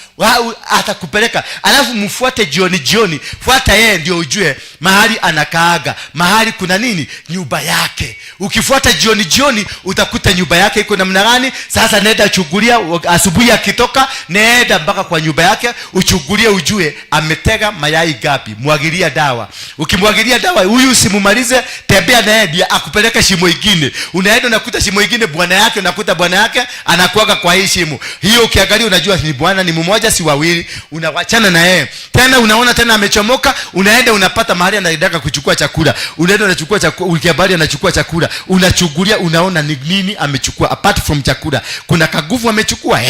atakupeleka. Alafu mfuate jioni jioni, fuata yeye ndio ujue mahali anakaaga, mahali kuna nini, nyumba yake. Ukifuata jioni jioni utakuta nyumba yake iko namna gani. Sasa nenda chungulia asubuhi akitoka, nenda mpaka kwa nyumba yake uchungulie, ujue ametega mayai gapi, mwagilia dawa. Ukimwagilia dawa huyu usimumalize, tembea naye ndiye akupeleke shimo ingine. Unaenda unakuta shimo ingine, bwana yake, unakuta bwana yake anakuaga kwa hii shimo hiyo. Ukiangalia unajua ni bwana ni mmoja si wawili, unawachana na yeye. Tena unaona tena amechomoka, unaenda unapata mahali anaendaka kuchukua chakula, unaenda unachukua chakula, ukiabali anachukua chakula, unachungulia unaona ni nini amechukua. Apart from chakula kuna kaguvu amechukua.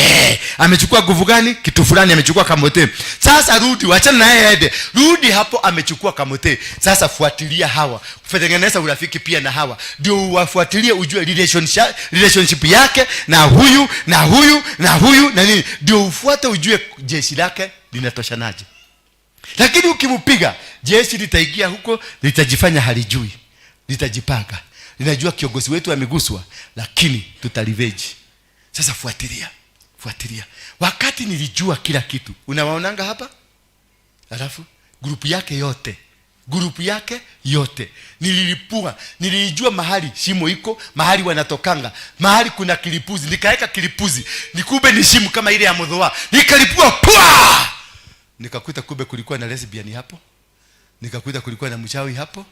Amechukua nguvu gani? Kitu fulani amechukua kamote. Sasa rudi, wachana na yeye aende, rudi hapo amechukua kamote. Sasa fuatilia hawa, tengeneza urafiki pia na hawa, ndio uwafuatilie ujue relationship yake na huyu na huyu na huyu na nini, ndio ufuate ujue jeshi lake linatoshanaje. Lakini ukimpiga jeshi litaingia huko, litajifanya halijui, litajipanga, linajua kiongozi wetu ameguswa, lakini tutarevenge. Sasa fuatilia, fuatilia. Wakati nilijua kila kitu, unawaonanga hapa, alafu grupu yake yote, grupu yake yote nililipua, nilijua mahali shimo iko, mahali wanatokanga, mahali kuna kilipuzi, nikaweka kilipuzi, nikumbe ni shimo kama ile ya Mudhoa, nikalipua pua, nikakuta kumbe kulikuwa na lesbian hapo, nikakuta kulikuwa na mchawi hapo,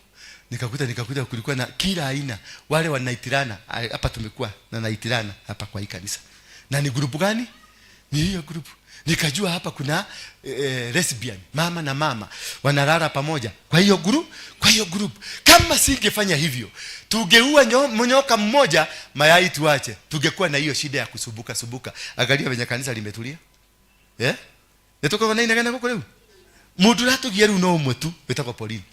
nikakuta kulikuwa na kila aina, wale wanaitirana hapa, tumekuwa na naitirana hapa kwa hii kanisa. Na ni grupu gani? Ni hiyo grupu. Nikajua hapa kuna lesbian, mama na mama wanalala pamoja kwa hiyo group, kwa hiyo group. Kama singefanya hivyo, tungeua nyoka mmoja, mayai tuache, tungekuwa na hiyo shida ya kusubuka subuka. Angalia venye kanisa limetulia. Nitoka na inagana huko leo. Mundu ratugia riu no umwe tu wetagwo Pauline.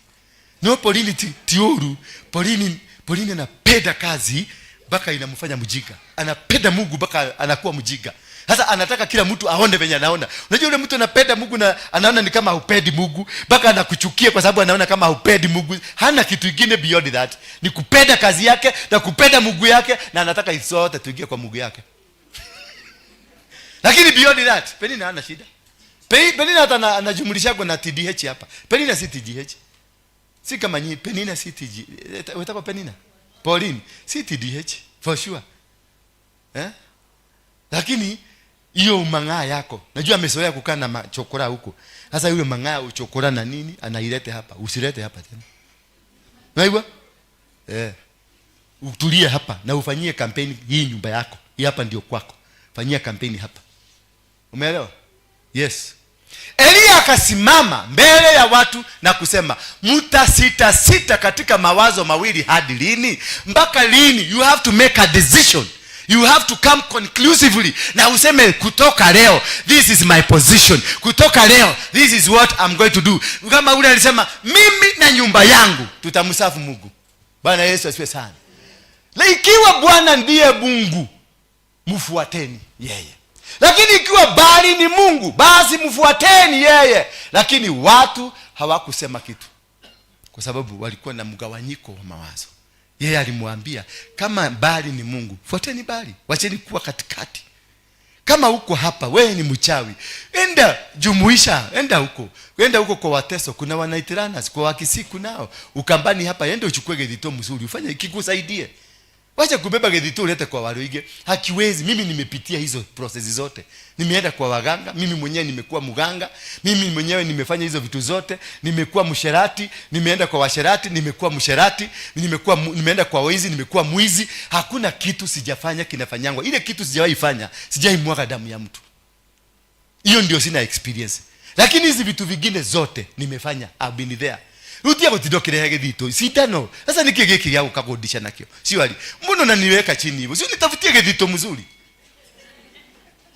No Pauline ti uru. Pauline anapenda kazi mpaka inamfanya mjinga. Anapenda Mungu mpaka anakuwa mjinga. Sasa anataka kila mtu aone venye anaona. Unajua yule mtu anapenda Mungu na anaona ni kama haupendi Mungu, mpaka anakuchukia kwa sababu anaona kama haupendi Mungu. Hana kitu kingine beyond that. Ni kupenda kazi yake na kupenda Mungu yake, na anataka sote tuingie kwa Mungu yake. Lakini beyond that, Penina hana shida. Penina hata anajumlisha kwa na TDH hapa. Penina si TDH. Si kama nyi, Penina si TG. Wetako Penina? Pauline, si TDH for sure. Lakini hiyo mang'aa yako, najua amezoea kukaa na machokora huko. Sasa yule mang'aa uchokora na nini anailete hapa, usilete hapa tena. Unaigua? Utulie hapa na ufanyie kampeni hii nyumba yako. Hii hapa ndio kwako. Fanyia kampeni hapa. Umeelewa? Yes. Elia akasimama mbele ya watu na kusema, mtasita sita katika mawazo mawili hadi lini? Mpaka lini? You have to make a decision. You have to come conclusively. Na useme kutoka leo, this is my position. Kutoka leo, this is what I'm going to do. Kama ule alisema, mimi na nyumba yangu tutamsafu Mungu. Bwana Yesu asifiwe sana. Na ikiwa Bwana ndiye Mungu, mfuateni yeye. Lakini ikiwa Baali ni Mungu, basi mfuateni yeye. Lakini watu hawakusema kitu, kwa sababu walikuwa na mgawanyiko wa mawazo. Yeye alimwambia, kama Baali ni Mungu, fuateni Baali, wacheni kuwa katikati. Kama uko hapa wewe ni mchawi, enda jumuisha, enda huko. Enda huko kwa Wateso, kuna wanaitirana, kwa Wakisii kunao. Ukambani hapa, enda uchukue gethito mzuri, ufanye kikusaidie. Wacha kubeba gethito ulete kwa Waruige. Hakiwezi. Mimi nimepitia hizo process zote. Nimeenda kwa waganga, mimi mwenyewe nimekuwa mganga, mimi mwenyewe nimefanya hizo vitu zote, nimekuwa msherati, nimeenda kwa washerati, nimekuwa msherati, nimeenda kwa wezi, nimekuwa mwizi. Hakuna kitu sijafanya kinafanyangwa. Ile kitu sijawahi fanya, sijawahi mwaga damu ya mtu. Hiyo ndio sina experience. Lakini hizi vitu vingine zote nimefanya, I've been there. Rutia gutindokire githito sindano. Sasa niki giki gya gukagundisha nakio? Sio ali. Mbona unaniweka chini hivyo? Sio nitafutie githito mzuri.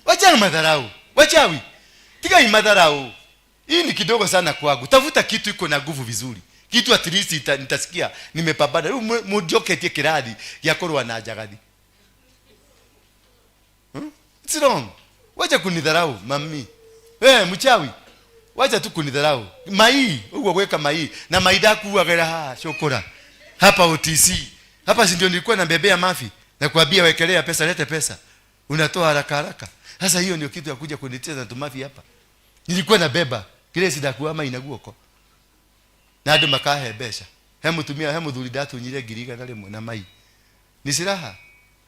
Wacha madharau. Wachawi. Tiga hii madharau. Hii ni kidogo sana kwangu. Tafuta kitu iko na nguvu vizuri. Kitu at least nitasikia nimepambana. Rĩu mũnjoketie kĩrathi gĩa kũrũa na njagathi. It's wrong. Wacha kunidharau mami. Mchawi. Wacha tu kunidharau. Mai, uguo gweka mai. Na mai ndakuagĩra haha cũkũra. Hapa OTC. Hapa si ndio nilikuwa nabebea mafi na kuambia wekelea pesa, lete pesa. Unatoa haraka haraka. Sasa hiyo ndio kitu ya kuja kunitia na tumafi hapa. Nilikuwa nabeba kile sidakuama inaguoko. Na andu makahe mbeca. He mutumia he muthuri ndatunyire 100,000 na mai. Ni silaha.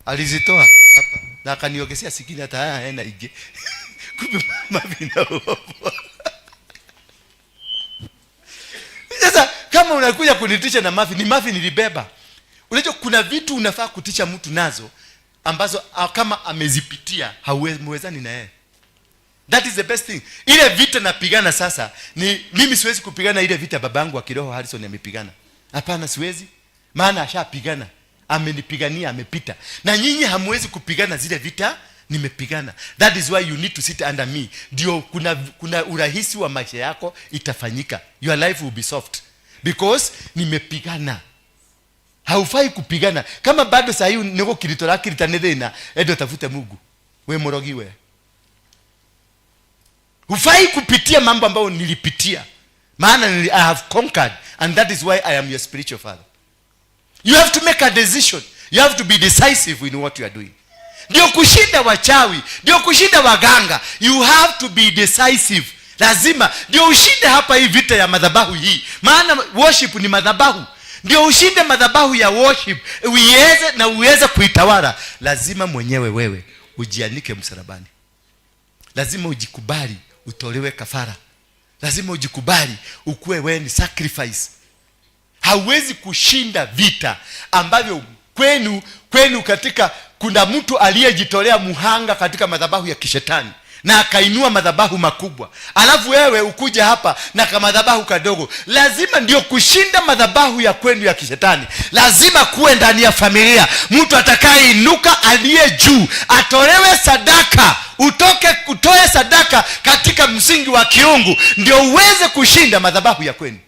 Alizitoa hapa na akaniongezea sikini hata haya hena ingĩ. Kumbe mafi na uovu. Sasa kama unakuja kunitisha na mafi, ni mafi nilibeba. Unajua kuna vitu unafaa kutisha mtu nazo ambazo kama amezipitia hauwezani na yeye. That is the best thing. Ile vita napigana sasa ni mimi siwezi kupigana ile vita babangu wa kiroho Harrison amepigana. Hapana, siwezi. Maana ashapigana. Amenipigania, amepita. Na nyinyi hamwezi kupigana zile vita nimepigana. That is why you need to sit under me. Ndio kuna urahisi wa maisha yako itafanyika. Your life will be soft because nimepigana. Haufai kupigana. Kama bado saa hii niko kiritora kirita nĩ thĩna, enda utafute Mungu. We mũrogi we. Hufai kupitia mambo ambayo nilipitia. Maana I have conquered and that is why I am your spiritual father. You have to make a decision. You have to be decisive in what you are doing. Ndio kushinda wachawi, ndio kushinda waganga. You have to be decisive. Lazima ndio ushinde hapa hii vita ya madhabahu hii. Maana worship ni madhabahu. Ndio ushinde madhabahu ya worship, uiweze na uweze kuitawala. Lazima mwenyewe wewe ujianike msalabani. Lazima ujikubali utolewe kafara. Lazima ujikubali ukuwe wewe ni sacrifice. Hauwezi kushinda vita ambavyo kwenu katika kuna mtu aliyejitolea muhanga katika madhabahu ya kishetani na akainua madhabahu makubwa, alafu wewe ukuja hapa na kamadhabahu kadogo. Lazima ndio kushinda madhabahu ya kwenu ya kishetani, lazima kuwe ndani ya familia mtu atakayeinuka aliye juu, atolewe sadaka, utoe sadaka katika msingi wa kiungu, ndio uweze kushinda madhabahu ya kwenu.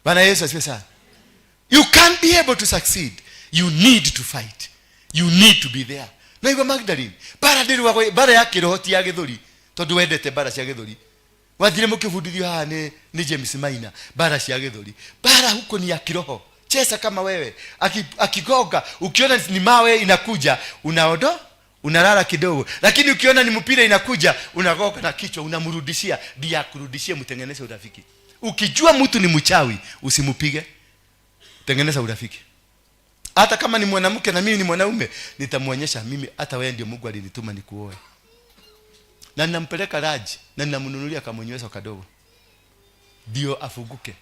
Bwana Yesu asifiwe sana. You can't be able to succeed. You need to fight. You need to be there. Na igwa Magdalene, bara ndĩrĩ bara ya kĩroho ti ya gĩthũri, tondũ wendete bara cia gĩthũri. Wathire mũkĩbundithio haha nĩ James Maina, bara cia gĩthũri. Bara huko ni ya kiroho. Cheza kama wewe. Akigonga, ukiona ni mawe inakuja, unaondo, unalala kidogo. Lakini ukiona ni mpira inakuja, unagonga na kichwa, unamrudishia, ndiye akurudishie, mtengeneze urafiki. Ukijua mtu ni mchawi, usimupige. Tengeneza urafiki. Hata kama ni mwanamke na mimi ni mwanaume, nitamuonyesha mimi hata wewe ndio Mungu alinituma nikuoe. Na ninampeleka Raji na ninamnunulia kamunyweso kadogo. Ndio afuguke.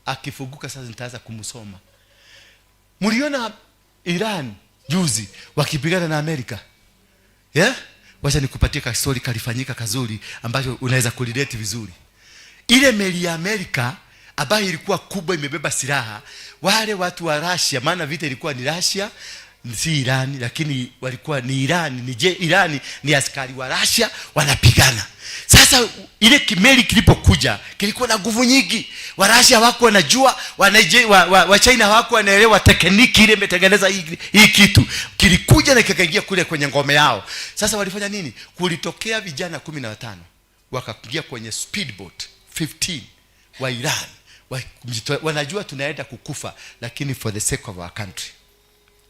Akifuguka sasa nitaanza kumsoma. Mliona Iran juzi wakipigana na Amerika? Yeah? Wacha nikupatie ka story kalifanyika kazuri ambacho unaweza kurelate vizuri. Ile meli ya Amerika ambayo ilikuwa kubwa imebeba silaha, wale watu wa Russia, maana vita ilikuwa ni Russia si Iran, lakini walikuwa ni Iran, ni je, Iran ni askari wa Russia wanapigana. Sasa ile kimeli kilipokuja kilikuwa na nguvu nyingi. Wa Russia hawakuwa wanajua, wa China hawakuwa wanaelewa tekniki ile imetengeneza hii kitu. Kilikuja na kikaingia kule kwenye ngome yao. Sasa walifanya nini? Kulitokea vijana 15 wakaingia kwenye speedboat 15 wa Iran. Wanajua tunaenda kukufa, lakini for the sake of our country.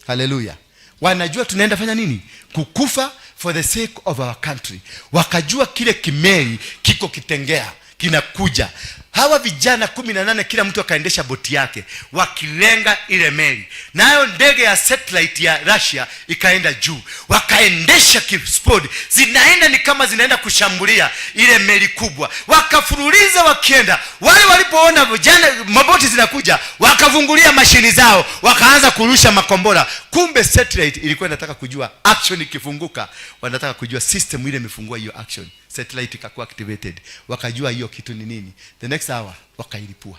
Hallelujah. Wanajua tunaenda fanya nini? Kukufa for the sake of our country. Wakajua kile kimeli kiko kitengea, kinakuja. Hawa vijana 18 kila mtu akaendesha boti yake, wakilenga ile meli. Nayo ndege ya satellite ya Russia ikaenda juu. Wakaendesha kispodi, zinaenda ni kama zinaenda kushambulia ile meli kubwa. Wakafuruliza wakienda. Wale walipoona vijana maboti zinakuja, wakavungulia mashini zao, wakaanza kurusha makombora. Kumbe satellite ilikuwa inataka kujua action ikifunguka, wanataka kujua system ile imefungua hiyo action. Satellite ikakuwa activated. Wakajua hiyo kitu ni nini. The next hour wakailipua.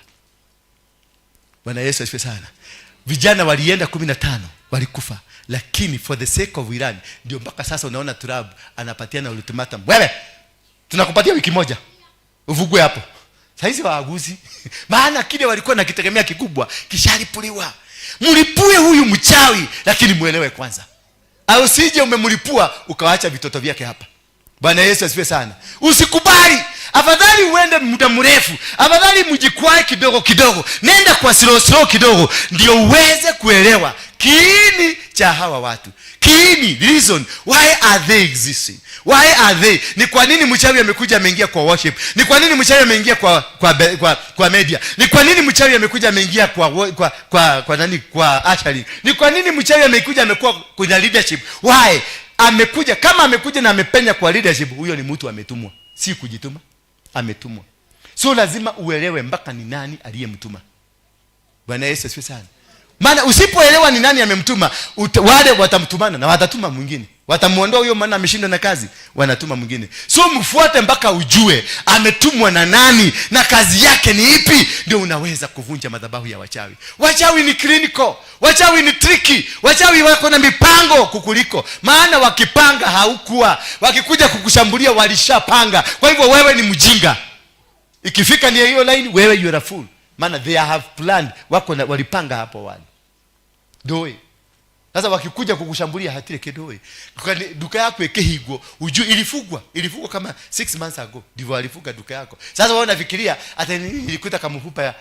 Bwana Yesu asifiwe sana. Vijana walienda 15 walikufa, lakini for the sake of Iran ndio mpaka sasa unaona Trump anapatiana ultimatum. Wewe tunakupatia wiki moja uvugue hapo. Saizi waaguzi. Maana kile walikuwa nakitegemea kikubwa kishalipuliwa. Mlipue huyu mchawi, lakini muelewe kwanza. Au usije umemlipua ukawaacha vitoto vyake hapa. Bwana Yesu asifiwe sana. Usikubali. Afadhali uende muda mrefu, afadhali mjikwae kidogo kidogo, nenda kwa slow slow kidogo, ndio uweze kuelewa kiini cha hawa watu, kiini, reason why are they existing, why are they. Ni kwa nini mchawi amekuja ameingia kwa worship? Ni kwa nini mchawi ameingia kwa media? Ni kwa nini mchawi amekuja ameingia kwa nani, kwa ushering? Ni kwa nini mchawi amekuja amekuwa kwenye leadership? Why amekuja? Kama amekuja na amepenya kwa leadership, huyo ni mtu ametumwa, si kujituma, ametumwa. So lazima uelewe mpaka ni nani aliyemtuma. Bwana Yesu asifiwe sana. Maana usipoelewa ni nani amemtuma, wale watamtumana na watatuma mwingine, watamuondoa huyo, maana ameshindwa na kazi, wanatuma mwingine. So mfuate mpaka ujue ametumwa na nani na kazi yake ni ipi, ndio unaweza kuvunja madhabahu ya wachawi. Wachawi ni clinical, wachawi ni tricky, wachawi wako na mipango kukuliko. Maana wakipanga haukuwa, wakikuja kukushambulia walishapanga. Kwa hivyo wewe ni mjinga. Ikifika ni hiyo line, wewe you are a fool, maana they have planned, wako na, walipanga hapo awali ndoe. Sasa wakikuja kukushambulia hatire kidoe duka yako ikihigwo, ujue ilifugwa kama 6 months ago, ndivyo walifuga duka yako. Sasa wewe unafikiria hata ilikuta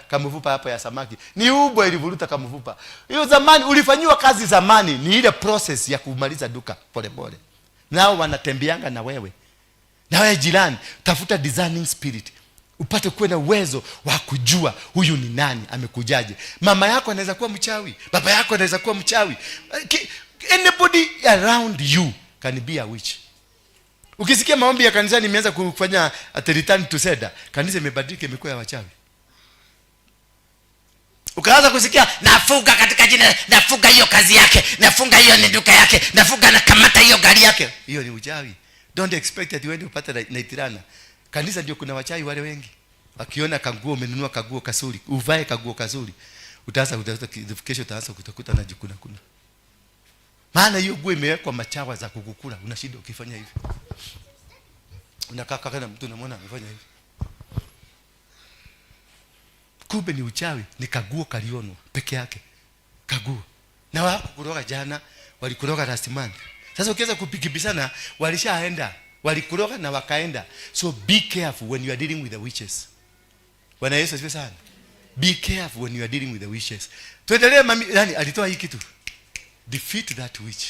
kamfupa hapo ya samaki, ni ubwa ilivuruta kamfupa hiyo. Zamani ulifanyiwa kazi zamani, ni ile process ya kumaliza duka polepole, nao wanatembeanga na wewe. Na wewe jirani, tafuta discerning spirit upate kuwa na uwezo wa kujua huyu ni nani, amekujaje. Mama yako anaweza kuwa mchawi, baba yako anaweza kuwa mchawi. Anybody around you can be a witch. Ukisikia maombi ya kanisani imeanza kufanya at return to sender, kanisa imebadilika, imekuwa ya wachawi. Ukaanza kusikia, "Nafunga katika jina, nafunga hiyo kazi yake, nafunga hiyo ni duka yake, nafunga, nakamata hiyo gari yake," hiyo ni uchawi. Don't expect that uende upate naitirana. Kanisa ndio kuna wachawi wale wengi. Wakiona kaguo umenunua, kaguo kazuri, uvae kaguo kazuri, utaanza kutafuta, kesho utaanza kutakuta na jikuna kuna, maana hiyo nguo imewekwa machawa za kukukula. Unashinda ukifanya hivi, unakaa kaka na mtu unamwona amefanya hivi, kumbe ni uchawi, ni kaguo kalionwa peke yake, kaguo. Na wako kuroga jana, walikuroga last month. Sasa ukiweza kupikibisana, walishaenda, walikuroga na wakaenda. So be careful when you are dealing with the witches. Bwana Yesu asifiwe sana. Be careful when you are dealing with the witches. Tuendelee. Mami nani alitoa hii kitu, defeat that witch?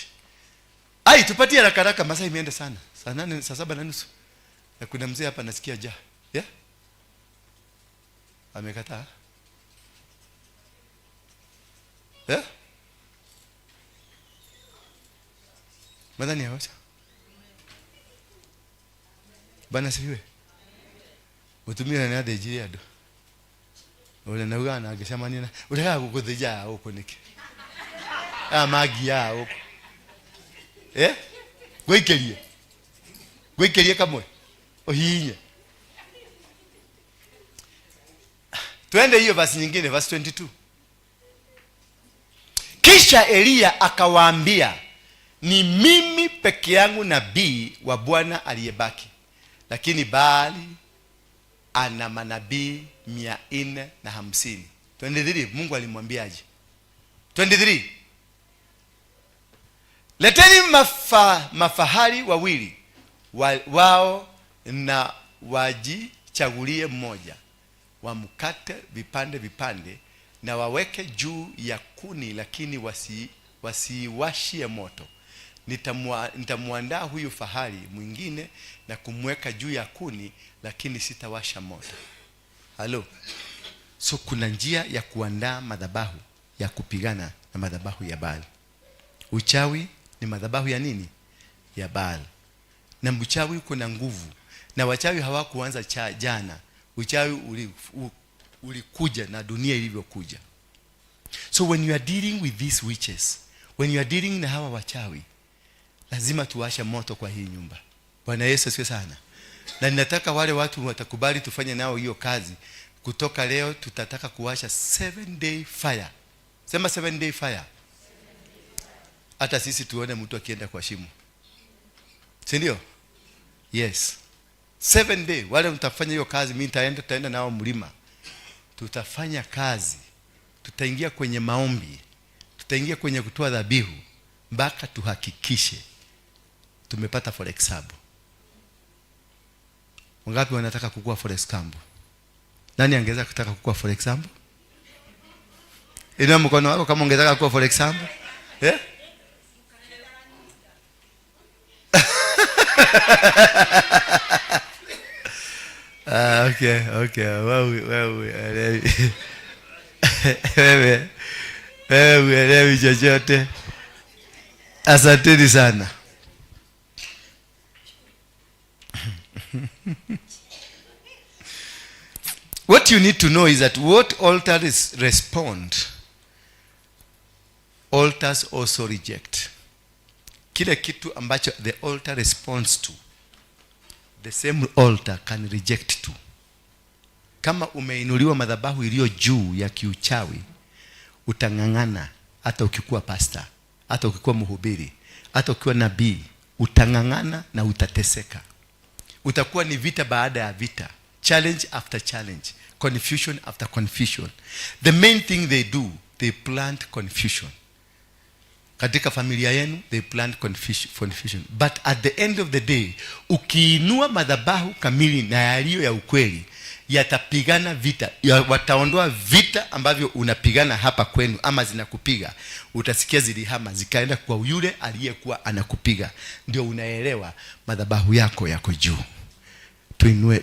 Ai, tupatie haraka haraka, masaa imeenda sana, saa 8, saa 7:30, na kuna mzee hapa nasikia ja, yeah? Amekataa, yeah? Madhani yawacha. Bwana asifiwe. Mutumia nĩ athĩnjire andũ ũrĩa naugaga na ngĩcemania na ũregaga gũgũthĩnja gũkũ nĩkĩ, aya mangiaga gũkũ, eh, ngũikĩrie ngũikĩrie kamwe ũhihinye. Twende hiyo verse nyingine, verse 22. Kisha Eliya akawaambia, "Ni mimi peke yangu nabii wa Bwana aliyebaki, lakini Baali ana manabii 450." 23, Mungu alimwambiaje? 23, "Leteni mafahali wawili wao na wajichagulie mmoja, wamkate vipande vipande na waweke juu ya kuni, lakini wasiwashie moto. Nitamwandaa huyu fahali mwingine na kumweka juu ya kuni, lakini sitawasha moto." Halo. So kuna njia ya kuandaa madhabahu ya kupigana na madhabahu ya Baali. Uchawi ni madhabahu ya nini? Ya Baali. Na mchawi uko na nguvu, na wachawi hawakuanza cha jana. Uchawi ulikuja na dunia ilivyokuja. So when you are dealing with these witches, when you are dealing na hawa wachawi, lazima tuwashe moto kwa hii nyumba. Bwana Yesu asifiwe sana. Na ninataka wale watu watakubali tufanye nao hiyo kazi, kutoka leo tutataka kuwasha 7 day fire. Sema 7 day fire. Hata sisi tuone mtu akienda kwa shimo, si ndio? Yes, 7 day. Wale mtafanya hiyo kazi, mimi nitaenda, tutaenda nao mlima, tutafanya kazi, tutaingia kwenye maombi, tutaingia kwenye kutoa dhabihu mpaka tuhakikishe tumepata, for example. Wangapi wanataka kukua for example? Nani angeweza kutaka kukua for example? Inua mkono wako kama ungetaka kuwa for example. Yeah? Ah, okay, okay. Wewe wewe wewe wewe uelewi chochote. Asanteni sana. What you need to know is that what altars respond, altars also reject. Kile kitu ambacho the altar responds to, the same altar can reject to. Kama umeinuliwa madhabahu iliyo juu ya kiuchawi, utang'ang'ana hata ukikuwa pastor, hata ukikuwa mhubiri, hata ukiwa nabii, utang'ang'ana na utateseka. Utakuwa ni vita baada ya vita, challenge after challenge, confusion after confusion. The main thing they do, they plant confusion. Katika familia yenu, they plant confusion. But at the end of the day, ukiinua madhabahu kamili na yaliyo ya ukweli, yatapigana vita, wataondoa vita ambavyo unapigana hapa kwenu ama zinakupiga. Utasikia zilihama zikaenda kwa yule aliyekuwa anakupiga. Ndio unaelewa madhabahu yako yako juu.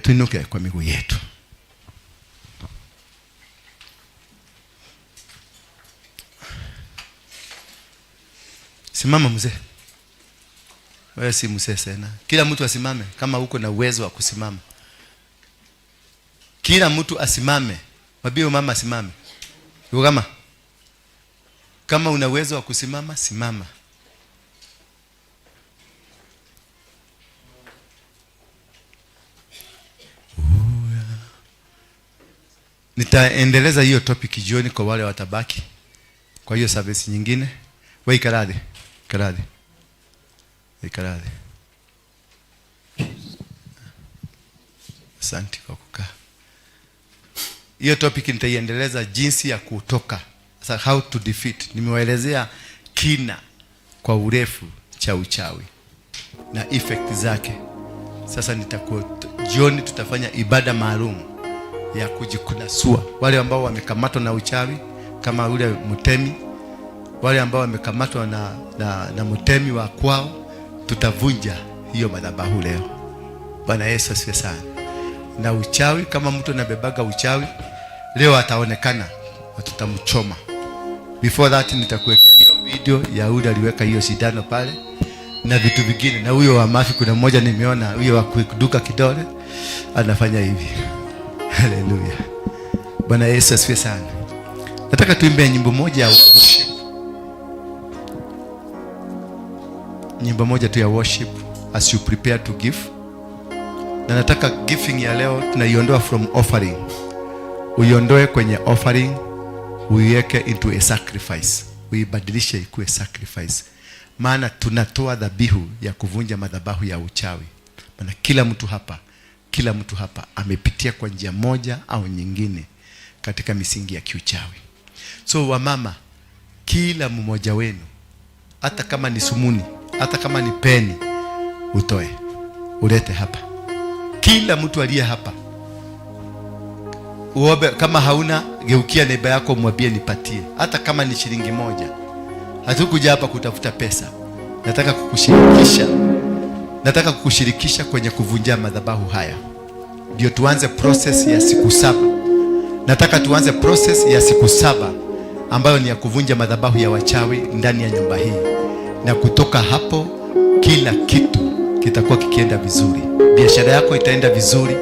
Tuinuke kwa miguu yetu. Simama mzee. Wewe si mzee sana. Kila mtu asimame kama uko na uwezo wa kusimama. Kila mtu asimame. Mwambie mama asimame. Yuko kama una uwezo wa kusimama, simama. Nitaendeleza hiyo topic jioni kwa wale watabaki. Kwa hiyo service nyingine. Wewe ikaradhi. Ikaradhi. Ikaradhi. Asante kwa kukaa. Hiyo topic nitaiendeleza, jinsi ya kutoka. So how to defeat. Nimewaelezea kina kwa urefu cha uchawi na effect zake. Sasa nitakuwa jioni tutafanya ibada maalum ya kujikunasua. Wale ambao wamekamatwa na uchawi kama yule mtemi, wale ambao wamekamatwa na mtemi wa kwao, tutavunja hiyo madhabahu leo. Bwana Yesu asifiwe sana. Na uchawi, kama mtu anabebaga uchawi leo ataonekana na tutamchoma. Before that nitakuwekea hiyo video ya yule aliweka hiyo sindano pale na vitu vingine. Na huyo wa mafi, kuna mmoja nimeona huyo wa kuduka kidole anafanya hivi. Haleluya. Bwana Yesu asifiwe sana. Nataka tuimbe nyimbo moja ya worship. Nyimbo moja tu ya worship as you prepare to give. Na nataka giving ya leo tunaiondoa from offering. Uiondoe kwenye offering, uiweke into a sacrifice. Uibadilishe ikuwe sacrifice. Maana tunatoa dhabihu ya kuvunja madhabahu ya uchawi. Maana kila mtu hapa amepitia kwa njia moja au nyingine katika misingi ya kiuchawi. So wamama, kila mmoja wenu, hata kama ni sumuni, hata kama ni peni, utoe, ulete hapa. Kila mtu aliye hapa uombe. Kama hauna, geukia neighbor yako mwambie nipatie, hata kama ni shilingi moja. Hatukuja hapa kutafuta pesa. Nataka kukushirikisha. Nataka kukushirikisha kwenye kuvunja madhabahu haya. Ndio tuanze process ya siku 7. Nataka tuanze process ya siku 7 ambayo ni ya kuvunja madhabahu ya wachawi ndani ya nyumba hii. Na kutoka hapo kila kitu kitakuwa kikienda vizuri. Biashara yako itaenda vizuri,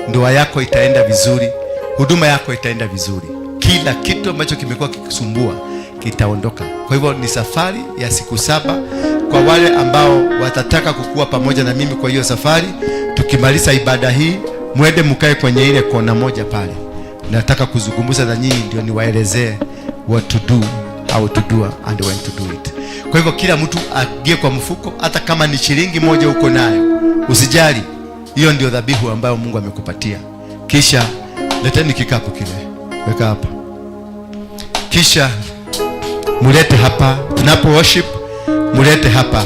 ndoa yako itaenda vizuri, huduma yako itaenda vizuri. Kila kitu ambacho kimekuwa kikisumbua kitaondoka. Kwa hivyo ni safari ya siku 7 kwa wale ambao watataka kukua pamoja na mimi kwa hiyo safari. Tukimaliza ibada hii, mwende mkae kwenye ile kona moja pale. Nataka kuzungumza na nyinyi ndio niwaelezee what to do, how to do and when to do it. Kwa hivyo kila mtu agie kwa mfuko, hata kama ni shilingi moja uko nayo, usijali. Hiyo ndio dhabihu ambayo Mungu amekupatia. Kisha leteni kikapu kile, weka hapa. Kisha mulete hapa tunapo worship, mulete hapa.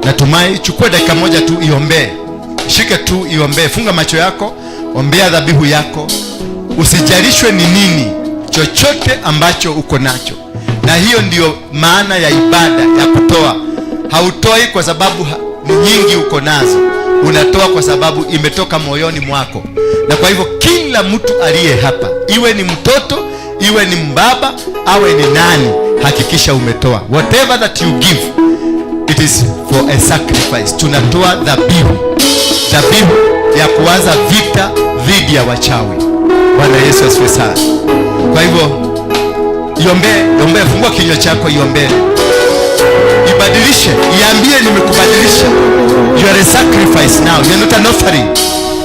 Natumai chukua dakika moja tu iombee. Ishike tu, iombee. Funga macho yako, ombea dhabihu yako. Usijalishwe ni nini, chochote ambacho uko nacho. Na hiyo ndiyo maana ya ibada ya kutoa. Hautoi kwa sababu ni nyingi uko nazo, unatoa kwa sababu imetoka moyoni mwako. Na kwa hivyo kila mtu aliye hapa, iwe ni mtoto, iwe ni mbaba, awe ni nani, hakikisha umetoa. Whatever that you give, it is for a sacrifice. Tunatoa dhabihu, dhabihu ya kuanza vita dhidi ya wachawi. Bwana Yesu asifiwe sana. Kwa hivyo iombee, iombee, fungua kinywa chako, iombee, ibadilishe, iambie nimekubadilisha. You are a sacrifice now, you are not an offering,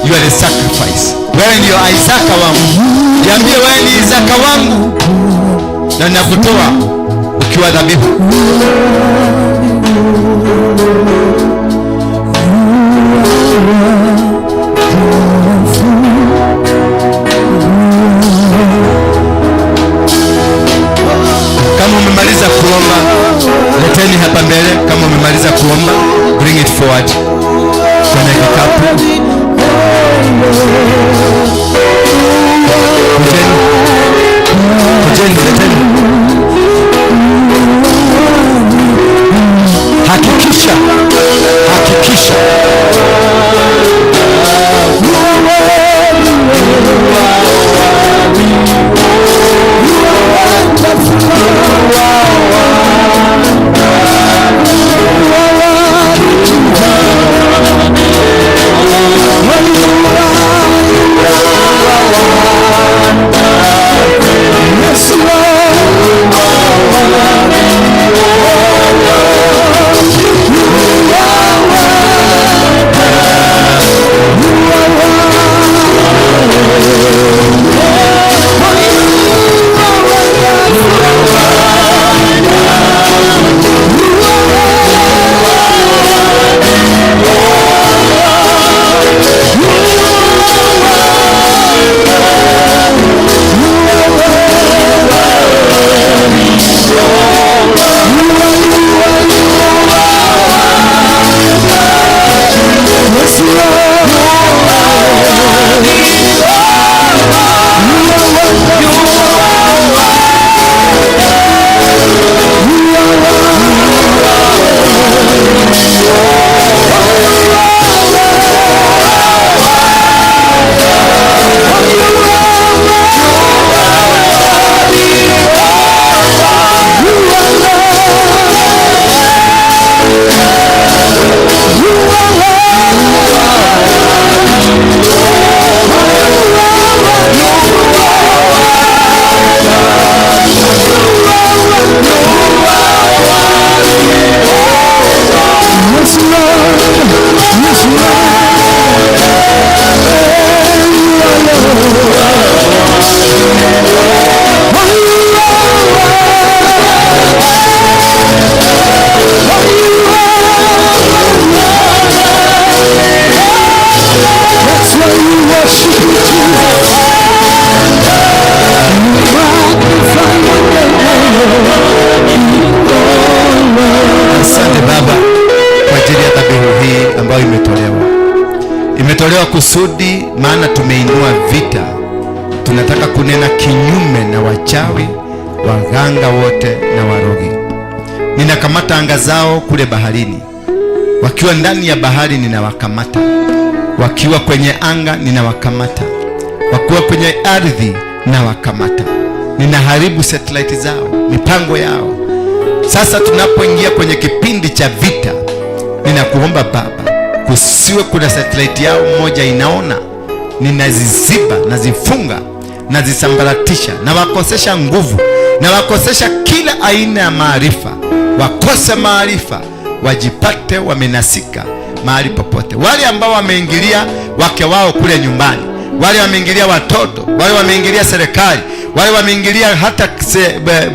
you are a sacrifice. Wewe ndio Isaka wangu, iambie wewe ni Isaka wangu, na nakutoa ukiwa dhabihu. Kama umemaliza kuomba, leteni hapa mbele. Kama umemaliza kuomba, bring it forward kwenye kikapu. Kujeni, kujeni, leteni. Hakikisha, hakikisha. Asante Baba kwa ajili ya dhabihu hii ambayo imetolewa. Imetolewa kusudi, maana tumeinua vita. Tunataka kunena kinyume na wachawi, waganga wote na warogi. Ninakamata anga zao kule baharini. Wakiwa ndani ya bahari ninawakamata. Wakiwa kwenye anga ninawakamata. Wakiwa kwenye ardhi nawakamata. Ninaharibu satellite zao, mipango yao. Sasa tunapoingia kwenye kipindi cha vita, ninakuomba Baba, kusiwe kuna satellite yao moja inaona. Ninaziziba, nazifunga, nazisambaratisha, nawakosesha nguvu, nawakosesha kila aina ya maarifa. Wakose maarifa, wajipate wamenasika mahali popote. Wale ambao wameingilia wake wao kule nyumbani, wale wameingilia watoto, wale wameingilia serikali, wale wameingilia hata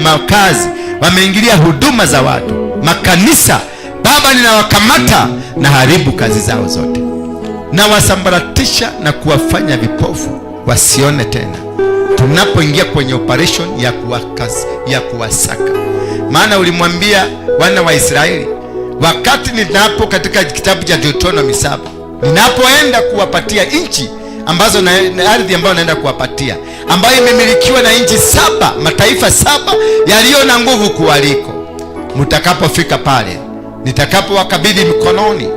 makazi, wameingilia huduma za watu, makanisa, Baba ninawakamata na haribu kazi zao zote, na wasambaratisha na kuwafanya vipofu wasione tena. Tunapoingia kwenye operation ya kuwasaka. Maana ulimwambia wana wa Israeli wakati ninapo katika kitabu cha Deuteronomy 7, Ninapoenda kuwapatia nchi ambazo na ardhi ambayo naenda kuwapatia, ambayo imemilikiwa na nchi 7, mataifa 7 yaliyo na nguvu kuwaliko, mtakapofika pale, nitakapowakabidhi mkononi,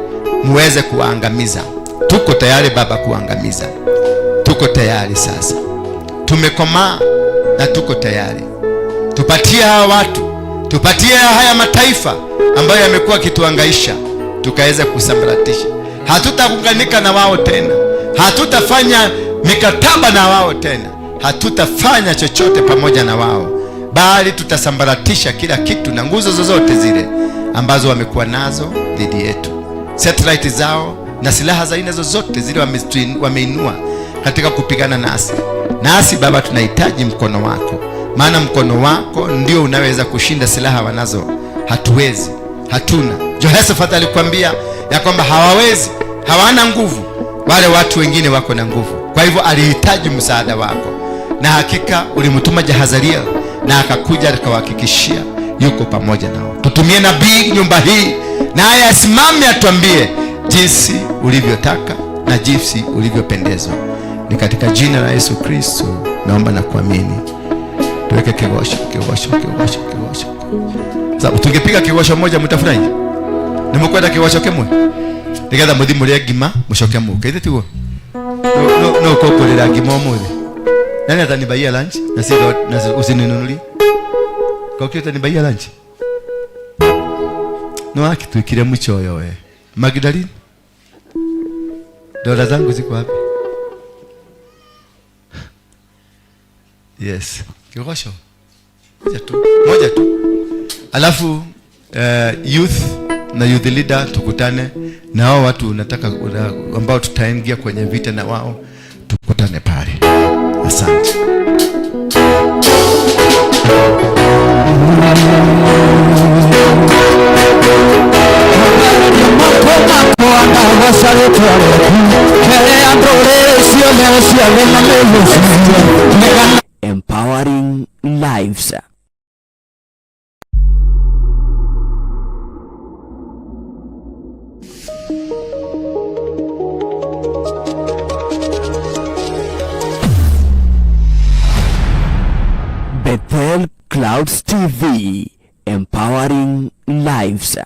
muweze kuwaangamiza. Tuko tayari Baba kuangamiza. Tuko tayari sasa. Tumekomaa na tuko tayari. Tupatie hawa watu, tupatie haya mataifa ambayo yamekuwa kituhangaisha, tukaweza kusambaratisha. Hatutaunganika na wao tena, hatutafanya mikataba na wao tena, hatutafanya chochote pamoja na wao, bali tutasambaratisha kila kitu na nguzo zozote zile ambazo wamekuwa nazo dhidi yetu. Satellite zao na silaha za aina zozote zile wameinua katika kupigana nasi. Nasi Baba tunahitaji mkono wako, maana mkono wako ndio unaweza kushinda silaha wanazo. Hatuwezi, hatuna. Jehoshaphat alikwambia ya kwamba hawawezi, hawana nguvu, wale watu wengine wako na nguvu. Kwa hivyo alihitaji msaada wako, na hakika ulimtuma Jahazariel na akakuja akawahakikishia yuko pamoja nao. Tutumie nabii nyumba hii, naye asimame atuambie jinsi ulivyotaka na jinsi ulivyopendezwa. Ni katika jina la Yesu Kristo naomba na kuamini. Tuweke kigosho, kigosho, kigosho, kigosho. Sababu tungepiga kigosho moja mtafurahi. Nimekwenda kigosho kimwe. Nigetha muthi murie ngima mucoke muke. Ithe tiguo? No, no, kokurira ngima umuthi. Nani atanibaia lunch? Na si na usininunulie. Kwa utanibaia lunch? No akituikire mchoyo we. Magdalene? Dola zangu ziko wapi? Yes. Kigosho. Moja tu. Moja tu. Alafu youth na youth leader tukutane na hao watu nataka ambao tutaingia kwenye vita na wao, tukutane pale. Asante. Empowering lives. Bethel Clouds TV, empowering lives.